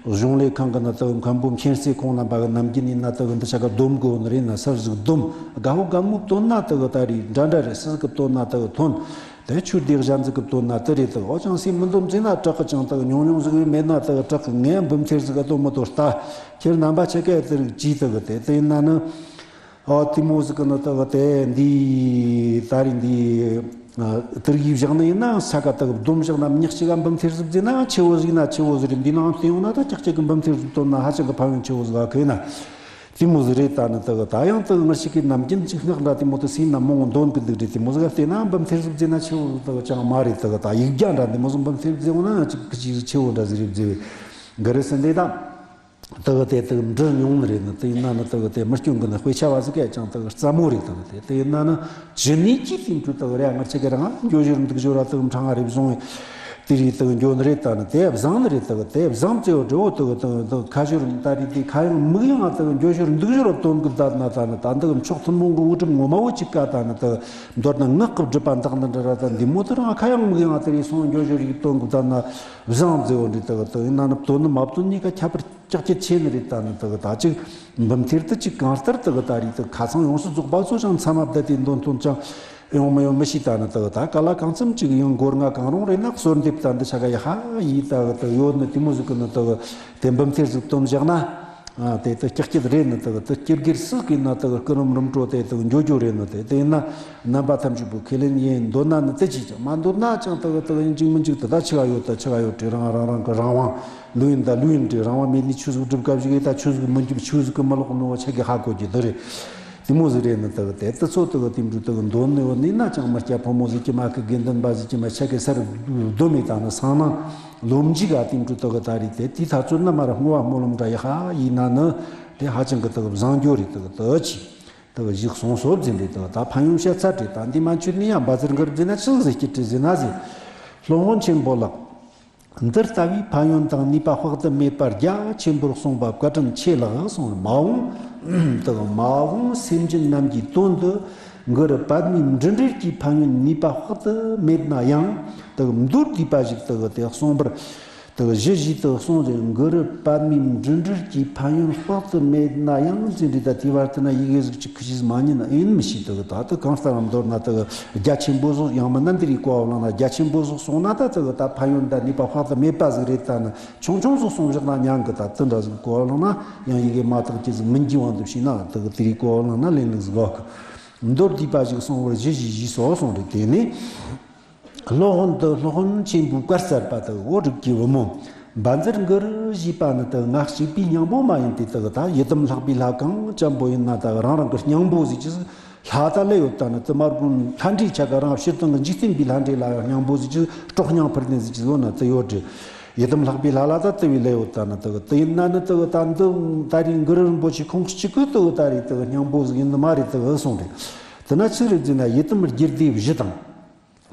གཞུང་ལས་ཁང་གི་ནི་དག་མཁན་པོ་མཁྱེན་བརྩེ་ཁོང་རྣམ་པ་གི་ནམ་རྒྱུན་ཡིན་ན་དག་འདི་ཆ་ག་སྡོམ་དགོས་ནི་རེད། ན་སར་ཟིག་སྡོམ་དགའ་བོ་དགའ་མོ་བཏོན་ན་དག་ད་རེས་འདྲ་འདྲ་རེད། སུ་ཟིག་གི་བཏོན་ན་དག་ཐོན། དེ་ཆོས་སྡེ་གཞན་ཟིག་གི་བཏོན་ན་དེ་རེད་དག་འོ་ཅང་སེམས་མི་འདོམ་ཟིན་ན་དྲག་གི། ཅང་དག་ཉུང་ཉུང་ཟིག་མེད་ན་དག་དྲག་གི། ངས་འབུམ་ཐེར་ཟིག་ག་བཏོན་མི་ཐོར་ལྟ། ཁྱེད་རྣམ་པ་ཆེ་གེ་དེ་རིགས་ཅིས་དག་དེ་དེ་ཡིན་ན་ནི། ཨོ་དེ་མོ་ཟིག་གི་ནི་དག་དེ་འདི་ད་རེས་འདི་དེ་རིགས་བཞག་ནི་ཡིན་ན་ས་ག་དག་སྡོམ་བཞག་ན་མྱི་གཅིག་ག་འབུམ་ཐེར་ཟིག་ཟིན་ན་ཆེ་བོ་ཟིག་ན་ཆེ་བོ་ཟིག་རེད། འདི་ནང་བལྟས་ཡོང་ན་ད་ཀྱག་ཀྱག་གི་འབུམ་ཐེར་ཟིག་བཏོན་ན་ཧ་ཅང་གི་ཕན་ཡོན་ཆེ་བོ་ཟིག་ག་གི་ན། དེ་མོ་ཟིག་རེད། ད་ནི་དག་ད་ཡང་དག་ངར་ཞིག་གི་ནམ་རྒྱུན་ཅིག་སྔགས་འདྲ་དེ་མོ་དུ་སེམས་ན་མང་བོ་འདོན་གི་འདུག་རེད། དེ་མོ་ཟིག་བལྟས་ན་འབུམ་ཐེར་ཟིག་བརྩིས་ན་ཆེ་བོ་དག་ཅང་མ་རེད། དག་ད་ཡིག་བརྒྱ་འདྲ་དེ་མོ་ཟིག་འབུམ་ཐེར་བརྩིས་འོང་ན་ཅིག་གི་ཅིག་ཆེ་བོ་འདྲ་ཟིག་རེད་བརྩི་བས་གི་རེད་ཟེར་འདི་དང་། དག་དེ་དག་འབྲི་མྱོང་ནི་རེད། ནི་དེ་ཡིན་ན་ནི་དག་དེ་མི་སྐྱོན་གི་ནི་དཔེ་ཆ་བ་ཟིག་གས་ཅང་དག་རྩ་མོ་རེད། དག་དེ་དེ་ཡིན་ན་ནི་ཇི་ནས་ཀྱིས་དེ་འཕྲོ་དག་རེད། ངར་ཆེ་གི་རང་འགྱོ་ཞོར་འདུག་ཞོར་ར་དག་འཕྲང་ང་རེ་བཟུང་བས། དེ་རིགས་དག་འགྱོ་ནི་རེད། ད་ནི་དེ་བཟང་ནི་རེད། དག་དེ་བཟང་བརྩེ་བ་འབྲི་བོ་དག་དག་དག་ཁ་ཞོར་ད་རེད། དེ་ཁ་ཡང་མིག་ཡང་དག་འགྱོ་ཞོར་འདུག་ཞོར་བཏོན་གི་བསྡད་ན། ད་ནི་ད་འདི་མཆོག་ཐུན་མོང་གི་དངོས་གྲུབ་ངོ་མ་བོ་ཅིག་ག་ད་ནི་དག་མདོར་ན་ངག་གི་སྒྲུབ་པ་འདག་འདི་འདྲ་ར་ད་འདི་མོ་དེ་རང་ཁ་ཡང་མིག་ཡང་དེ་རེད་སོང་འགྱོ་ཞོར་ཡིག་བཏོན་གི་བསྡད་ན་བཟང་བརྩེ་བ་འབྲི་དག་དག་ཡིན་ན་ནི་བཏོན་ནི་མ་བཏོན་གཉིས་ཀ་ཁྱད་པར་ཀྱག་ཀྱག་ཆེ་ནི་རེད། ད་ནི་དག་ད་ཅིག་འབུམ་ཐེར་དུ་ཅིག་གང་ལྟར་དག་ད་རེད། དག་ཁ་ཚང་ཡོངས་སུ་རྫོགས་པ་ཚོ་ཅང་མཚམས་མ་བསྡད་དེ་འདོན་དོན་ཅང་། ཡོང་མི་ཡོང་མི་ཤེས། ད་ནི་དག་ད་ག་ལ་གང་འཚམ་ཅིག་ཡང་སྒོར་ང་གང་རུང་རེད་ན། གསོལ་འདེབས་ད་འདི་ཆ་ག་ཡ་ཧ་ཡིས་ད་དག་ཡོད་ནི་དེ་མོ་ཟིག་གི་ནི་དག་དེ་འབུམ་ཐེར་ཟིག་བཏོན་བཞག་ན། ཨ། དེ་དག་སྐྱག་སྐྱིད་རེད་ནི། དག་དེ་སྐྱིད་སྒེར་སུ་གིས་ན་དག་སྐུ་རིམ་རིམ་གྲོ་དེ་དག་འགྱོ་རྒྱུ་རེད་ནི། དེ་དེ་ཡིན་ན་རྣམ་པ་ཐམས་ཅད་པོ་ཁས་ལེན་ཡིན། འདོད་ན་ནི་དེ་ཅིག་ཀྱང་མ་འདོད་ན་ཅང་དག་དག་ཡིན་གཅིག་མིན་གཅིག་དེ་ད་ཆི་ག་ཡོད། ད་ཆི་ག་ཡོད་དྲི། རང་རང་རང་གི་རང་དབང་ལུས་ཡིན། ད་ལུས་ཡིན་དྲི། རང་དབང་མེད་ནི་ཆོས་ཟིག་སྒྲུབ་སྐབས་ཤིག་ད་ཆོས་ཟིག་མི་འཇུག་ཆོས་ཟིག་གི་མི་ལོག་ནོ་ཆ་གི་ཧ་གོ་རྒྱུ་དེ་རེད། དེ་མོ་ཟིག་རེད་ནི། དག་དེ་དུ་ཚོ་དག་དེ་འདྲ་དག་འདོད་ནི་ཡོད་ནི་ན་ཅང་མི་སྐྱ་ཕོ་མོ་ཟིག་གི་མ་གི་དགེ་འདུན་པ་ཟིག་གི་མ་ཆ་གི་སར་སྡོད་མེད། ད་ནི་སང་ནང་ལོ་མཇུག་ག་དེ་འདྲ་དག་ད་རེད། དེ་དེ་ཐ་ཚོད་ན་མར་བསྔོ་བ་སྨོན་ལམ་འདྲ་ཡ་ཧ་ཡིན་ན་ནི་དེ་ཧ་ཅང་གི་དག་བཟང་རྒྱུ་རེད། དག་དག་ཅི་དག་ཞིག་སོང་སོ་ཟིན་རེད། དག་ད་ཕན་ཡོན་བཤད་ཚར་རེད། ད་འདི་མ་འཆུད་ནི་ཡང་བཛྲ་གུ་རུ་ཟིན་ན་ཆི་ཟིག་སྐྱིད་དྲི་ཟིན་ན་ཟིན། སློབ་དཔོན་ཆེན་པོ་ལགས། འདི་ལྟ་བུའི་ཕན་ཡོན་དང་ནུས་པ་དཔག་ཏུ་མེད་པ་རྒྱ་ཆེན་པོར་གསུངས་པ་བཀའ་དྲིན་ཆེ་ལགས་གསུངས། མ་འོངས་དག་མ་འོངས་སེམས་ཅན་རྣམས་ཀྱི་དོན་དུ་གུ་རུ་པདྨའི་འགྲིམ་འགྲུལ་གྱི་ཕན་ཡོན་ནུས་པ་དཔག་ཏུ་མེད་ན་ཡང་དག་མདོར་བསྡུས་པ་ཞིག་དག་དེ་གསུངས་པར། དག་གཞི་བཞི་དག་གསུངས་ཏེ། གུ་རུ་པདྨའི་འགྲིམ་འགྲུལ་གྱི་ཕན་ཡོན་དཔག་ཏུ་མེད་ན་ཡང་ཟེར་འདི་ད་དེ་བར་དུ་ན་ཡི་གེ་ཟིག་ཅིག་ཁུ་ཤིས་མ་ཉན་ན་ཡིན་མི་ཤེས། དག་ད་དག་གང་ལྟར་མདོར་ན་དག་རྒྱ་ཆེན་པོ་ཟིག་ཡང་མིན་ན་འདི་རིགས་གོ་བ་བླངས་ན་རྒྱ་ཆེན་པོ་ཟིག་གསུངས་ན་ད་དག་ད་ཕན་ཡོན་ད་ནུས་པ་དཔག་ཏུ་མེད་པ་ཟིག་རེད། ད་ནི་ཆུང་ཆུང་ཟིག་གསུངས་བཞག་ན་ཉན་གི། ད་དེ་འདྲ་ཟིག་གོ་བ་བླངས་ན་ཡང་ཡི་གེ་མ་དག་ཅི་ཟིག་མིན་གྱི་དབང་དུ་བྱས་ན་དག་དེ་རིགས་གོ་བ་བླངས་ན་ལན་ལུགས་ཟིག་གོ་གི། མདོར་བསྡུས་པ་ཞིག་གསུང་བར་གཞི་བཞི་བཞི་སོགས་གསུངས་རེད། དེ་ནས། སློབ་དཔོན་དུ་སློབ་དཔོན་ཆེན་པོའི་བཀའ་སྩལ་པ་དག་འོ་རིགས་ཀྱི་བུ་མོ། བཛྲ་གུ་རུ་ཞེས་པ་ནི་དག་ང་གཅིག་པུའི་སྙིང་པོ་མ་ཡིན་ཏེ། དག་ད་ཡི་དམ་ལྷག་པའི་ལྷ་གང་ཅན་པོ་ཡིན་ན་དག་རང་རང་གི་སྙིང་པོ་ཟིག་ཅིག་ལྷ་ད་ལས་ཡོད། ད་ནི་དུ་མར་གུང་ལྷ་འདྲེ་ཆ་ག་རང་སྤྱིར་བཏང་གི་འཇིག་རྟེན་པའི་ལྷ་འདྲེ་ལ་ཡང་སྙིང་པོ་ཟིག་ཅིག་སྲོག་སྙིང་ཕུལ་ནས་ཟིག་ཅིག་ཡོད་ན་དུ་ཡོད་དྲི། ཡི་དམ་ལྷག་པའི་ལྷ་ལ་ད་དུ་བའི་ལས་ཡོད། ད་ནི་དག་དུ་ཡིན་ན་ནི་དག་ད་འདི་ད་རེས་གུ་རུ་རིན་པོ་ཆེ་ཁོང་གཅིག་པུ་དག་ད་རེས་དག་སྙིང་པོ་ཟིག་ཡིན་ནི་མ་རེད་དག་གསུངས་རེད། དེ་ན་ཆི་རེད་ཟེར་ན་ཡི་དམ་རྒྱུད་སྡེ་བཞི་དང་།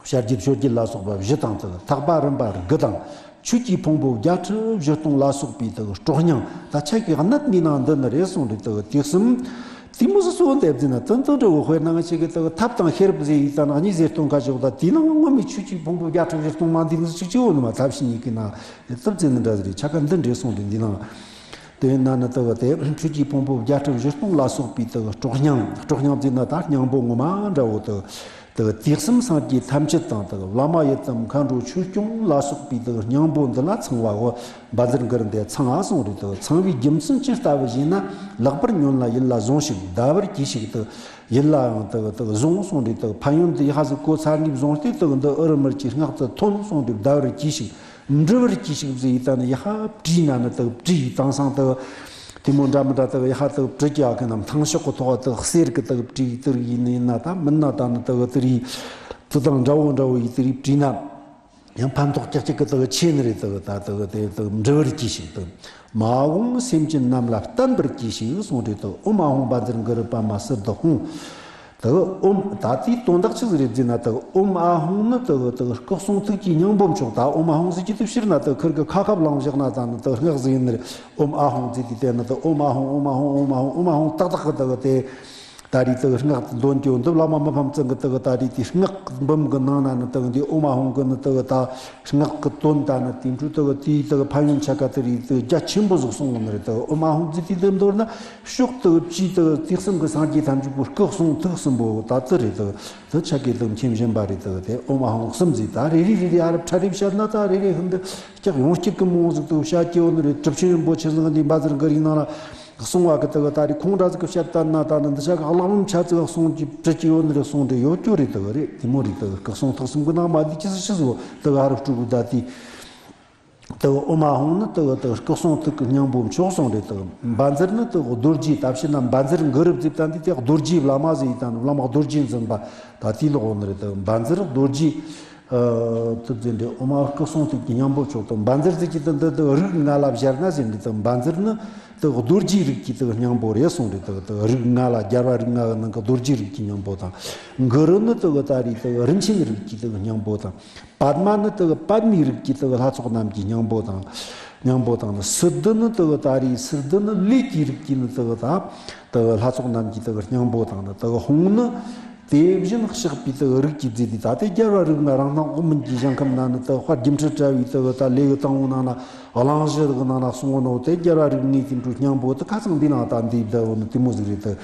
བྱ་རྒྱུད་ཞོ་རྒྱུད་ལ་སོགས་པ་བཞི་དང་དག་ཐེག་པ་རིམ་པ་དགུ་དང་། ཆོས་ཀྱི་ཕུང་པོ་བརྒྱད་ཁྲི་བཞི་སྟོང་ལ་སོགས་པའི་དག་སྲོག་སྙིང་ད་ཆ་གི་གནད་ནི་ནང་འདི་ནི་རེད་གསུངས་རེད། དག་དེ་གསུམ་དེ་མོ་སུ་སོ་འདེབས་ཟིན་ན་དོན་དོན་འདྲ་བོ། དཔེར་ན་ང་ཆེ་གི་དག་ཐབས་དང་ཤེས་རབ་ཟེར་ཡིག་ད་ནག་ཉིས་ཟེར་སྟོང་ཁ་ཞོག་ད་དེའི་ནང་ངོ་མའི་ཆོས་ཀྱི་ཕུང་པོ་བརྒྱད་ཁྲི་བཞི་སྟོང་མ་འདི་ནི་ཅིག་ཅིག་འོ་ནི་མ་ཐབས་ཤེས་ཉིད་ཀྱི་ནང་དེ་ཐབས་ཟེར་ནི་འདྲ་ཟེར་རེད། ཆ་ག་འདི་འདྲས་གསུངས་རེད། འདི་ནང་དེ་ཡིན་ན་ནི་དག་དེ་ཆོས་ཀྱི་ཕུང་པོ་བརྒྱད་ཁྲི་བཞི་སྟོང་ལ་སོགས་པའི་དག་སྲོག་སྙིང་། སྲོག་སྙིང་ཟེར་ན་ད་སྙིང་པོ་ངོ་མ་འདྲ་བོ་དག་དག་དུས་གསུམ་སངས་རྒྱས་ཐམས་ཅད་དང་། དག་བླ་མ་ཡི་དམ་མཁའ་འགྲོ་ཆོས་སྐྱོང་ལ་སོགས་པའི་དག་སྙིང་པོ་འདི་ལ་ཚང་བའོ། བཛྲ་གུ་རུ་འདི་ཚང་ཨ་གསུངས་རེད། དག་ཚང་བའི་རྒྱུ་མཚན་ཅི་ལྟ་བུ་ཞེ་ན། ལེགས་པར་ཉོན་ལ་ཡིད་ལ་ཟུང་ཞིག་བཟླ་བར་གྱིས་ཤིག་དག་ཡིད་ལའང་དག་དག་ཟུང་གསུངས་རེད། དག་ཕན་ཡོན་འདི་ཧ་ཟིག་གོ་ཚར་ནས་བཟུང་སྟེ་དག་འདི་ཨུ་རུ་མར་གྱི་སྔགས་དུ་ཐོན་གསུངས་རེད། བཟླ་བར་གྱིས་ཤིག་འབྲི་བར་གྱིས་ཤིག་ཟེར་ཡིན་ད་ནི་ཡ་ཧ་བྲིས་ན་ནི་དག་བྲིས་ཡིན་དེང་སང་དག་དེ་མོ་འདྲ་མི་འདྲ་དག་ཡ་ཧ་དག་བྲི་རྒྱུ་ཡག་གི་ནམ་ཐང་ཤོག་གི་ཐོག་དག་གསེར་གི་དག་བྲིས་དེ་རིགས་ཡིན་ནི་ཡིན་ན། ད་མིན་ན་ད་ནི་དག་དེ་རིགས་དེ་དང་འདྲ་བོ་འདྲ་བོ་ཡིན་དེ་རིགས་བྲིས་ན་ཡང་ཕན་ཐོགས་ཀྱག་ཀྱག་གི་དག་ཆེ་ནི་རེད། དག་ད་དག་དེ་དག་འབྲི་བར་གྱིས་ཤིག་དག་མ་འོངས་སེམས་ཅན་རྣམས་ལ་བསྟན་པར་གྱིས་ཤིག་གསུངས་རེད། དག་ཨོཾ་ཨཱཿཧཱུྃ་བཛྲ་གུ་རུ་པདྨ་སིདྡྷི་ཧཱུྃ། དེ་ཨོཾ་ད་དེའི་དོན་དག་ཆི་ཟིག་རེད་ཟེར་ན། དེ་ཨོཾ་ཨཱཿཧཱུྃ་ནི་དེ་དེ་སྐུ་གསུང་ཐུགས་ཀྱི་སྙིང་པོ་མཆོག་ད་ཨོཾ་ཨཱཿཧཱུྃ་ཟེར་གྱི་དེ་ཕྱིར་ན་དེ་ཁིར་གི་ཁ་ཁབ་ལངས་བཞག་ན་ད་ནི་དེ་སྔགས་ཟིག་ཡིན་ནི་རེད། ཨོཾ་ཨཱཿཧཱུྃ་ཟེར་དེ་དེ་ནི་དེ་ཨོཾ་ཨཱཿཧཱུྃ་ཨོཾ་ཨཱཿཧཱུྃ་ཨོཾ་ཨཱཿཧཱུྃ་ཨོཾ་ཨཱཿཧཱུྃ་ཏག་ཏག་གི་དེ་དེ་ད་རེས་དེ་སྔགས་དེ་འདོན་གྱི་འདུག་བླ་མ་མི་ཕམ་ཚང་གི་དེ་ད་རེས་དེ་སྔགས་འབུམ་གི་ནང་ན་ནི་དེ་འདི་ཨོཾ་ཨཱཿཧཱུྃ་གི་ནི་དེ་ད་སྔགས་ཀྱི་དོན་ད་ནི་དེ་འཕྲོ་དེ་དེའི་དེ་ཕན་ཡོན་ཆ་ག་དེ་རེད། དེ་རྒྱ་ཆེན་པོ་ཟིག་གསུངས་ཡོད་ནི་རེད། དེ་ཨོཾ་ཨཱཿཧཱུྃ་ཟེར་དེ་དེ་མདོར་ན། ཕྱོགས་དུ་བཅུའི་དུ་དུས་གསུམ་གྱི་སངས་རྒྱས་ཐམས་ཅད་པོ་སྐུ་གསུང་ཐུགས་གསུམ་པོ་ད་དུ་རེད་དུ། དུ་ཆ་གི་དུ་མཁྱེན་བཞིན་པ་རེད་དུ། དེ་ཨོཾ་ཨཱཿཧཱུྃ་གསུམ་ཟིག་ད་རེ་རེ་རེ་རེ་ཨ་རབ་ཕྲ་རེ་བཤད་ན་ད་རེ་རེ་ཧུན་དུ་ཀྱག་ཡོང་སྐྱིད་ཀྱི་མོ་ཟིག་དུ་བཤད་ཀྱི་ཡོད་ནི་རེད། གྲུབ་ཆེན་རིན་པོ་ཆེ་ཚང་འདི་བཛྲ་གུ་རུའི་ནང་ལ་གསུང་བ་གི་དུ་ད་རེ་ཁོང་འདྲ་ཟིག་གི་བཤད་ལྟ་ན་ད་ནི་འདི་ཆ་གི་གླེགས་བམ་ཆ་ཚིག་གསུང་གི་བྲི་གི་ཡོད་ནི་རེད། གསུང་འདྲེ་ཡོད་རྒྱུ་རེད་དུ་རེད། དེ་མོ་རེད་དུ། སྐུ་གསུང་ཐུགས་གསུམ་གི་ནང་མ་འདི་ཅི་ཟིག་ཤི་ཟིག་དུ་ཨ་རབ་སྤྲུལ་གུ་ད་དེ། དུ་ཨོཾ་ཨཱཿཧཱུྃ་ནི་དུ་དུ་སྐུ་གསུང་ཐུགས་ཀྱི་སྙིང་པོ་མཆོག་གསུངས་རེད་དུ། བཛྲ་ནི་དུ་རྡོ་རྗེ་ད་ཕྱི་ན་བཛྲ་གུ་རུ་ཟེར་ད་འདི་དེ་རྡོ་རྗེ་བླ་མ་ཟེར་ཡིན་ད་བླ་མ་རྡོ་རྗེ་འཛིན་པ་ད་དེ་ལོག་ཡོད་ནི་རེད་དུ། བཛྲ་རྡོ་རྗེ་ཨ་དུ་ཟེར་འདི་ཨོཾ་ཨཱཿཧཱུྃ་སྐུ་གསུང་ཐུགས་ཀྱི་སྙིང་པོ་མཆོག་དུ། བཛྲ་ཟེར་གྱི་དུ་འདི་དུ་རིགས་ལྔ་ལ་སྦྱར་ན་ཟེར་འདི་དུ། བཛྲ་ནི་དུ་རྡོ་རྗེ་རིགས་ཀྱི་དུ་སྙིང་པོ་རེད་གསུངས་རེད་དུ། དུ་རིགས་ལྔ་ལ་རྒྱལ་བ་རིགས་ལྔ་གི་ནང་གི་རྡོ་རྗེ་རིགས་ཀྱི་སྙིང་པོ་དང་། གུ་རུ་ནི་དུ་ད་རེས་དུ་རིན་ཆེན་རིགས་ཀྱི་དུ་སྙིང་པོ་དང་། པདྨ་ནི་དུ་པདྨའི་རིགས་ཀྱི་དུ་ལྷ་ཚོགས་རྣམས་ཀྱི་སྙིང་པོ་དང་། སྙིང་པོ་དང་ནི་སིདྡྷི་ནི་དུ་ད་རེས་སིདྡྷི་ནི་ལས་ཀྱི་རིགས་ཀྱི་ནི་དུ་ད་དུ་ལྷ་ཚོགས་རྣམས་ཀྱི་དུ་སྙིང་པོ་དང་ནི། དུ་ཧཱུྃ་ནི་དེ་བཞིན་གཤེགས་པའི་དུ་རིགས་ཀྱི་རྫས་དེ་ད་དེ་རྒྱལ་བ་རིགས་ལྔ་རང་སྣང་འོག་མིན་གྱི་ཞིང་ཁམས་ན་ནི་དུ་དཔལ་སྒྱུ་འཕྲུལ་དྲ་བའི་དུ་ད་ལེའུ་དང་པོའི་ནང་ན་གླེང་གཞི་དུ་ནང་ན་གསུངས་ནོ་དེ་རྒྱལ་བ་རིགས་ལྔའི་དུ་འཕྲོ་སྙིང་པོ་དུ་ཁ་ཚང་འདི་ནང་ད་འདི་བསྡད་ཡོད་ནི་དེ་མོ་ཟིག་རེད་དུ།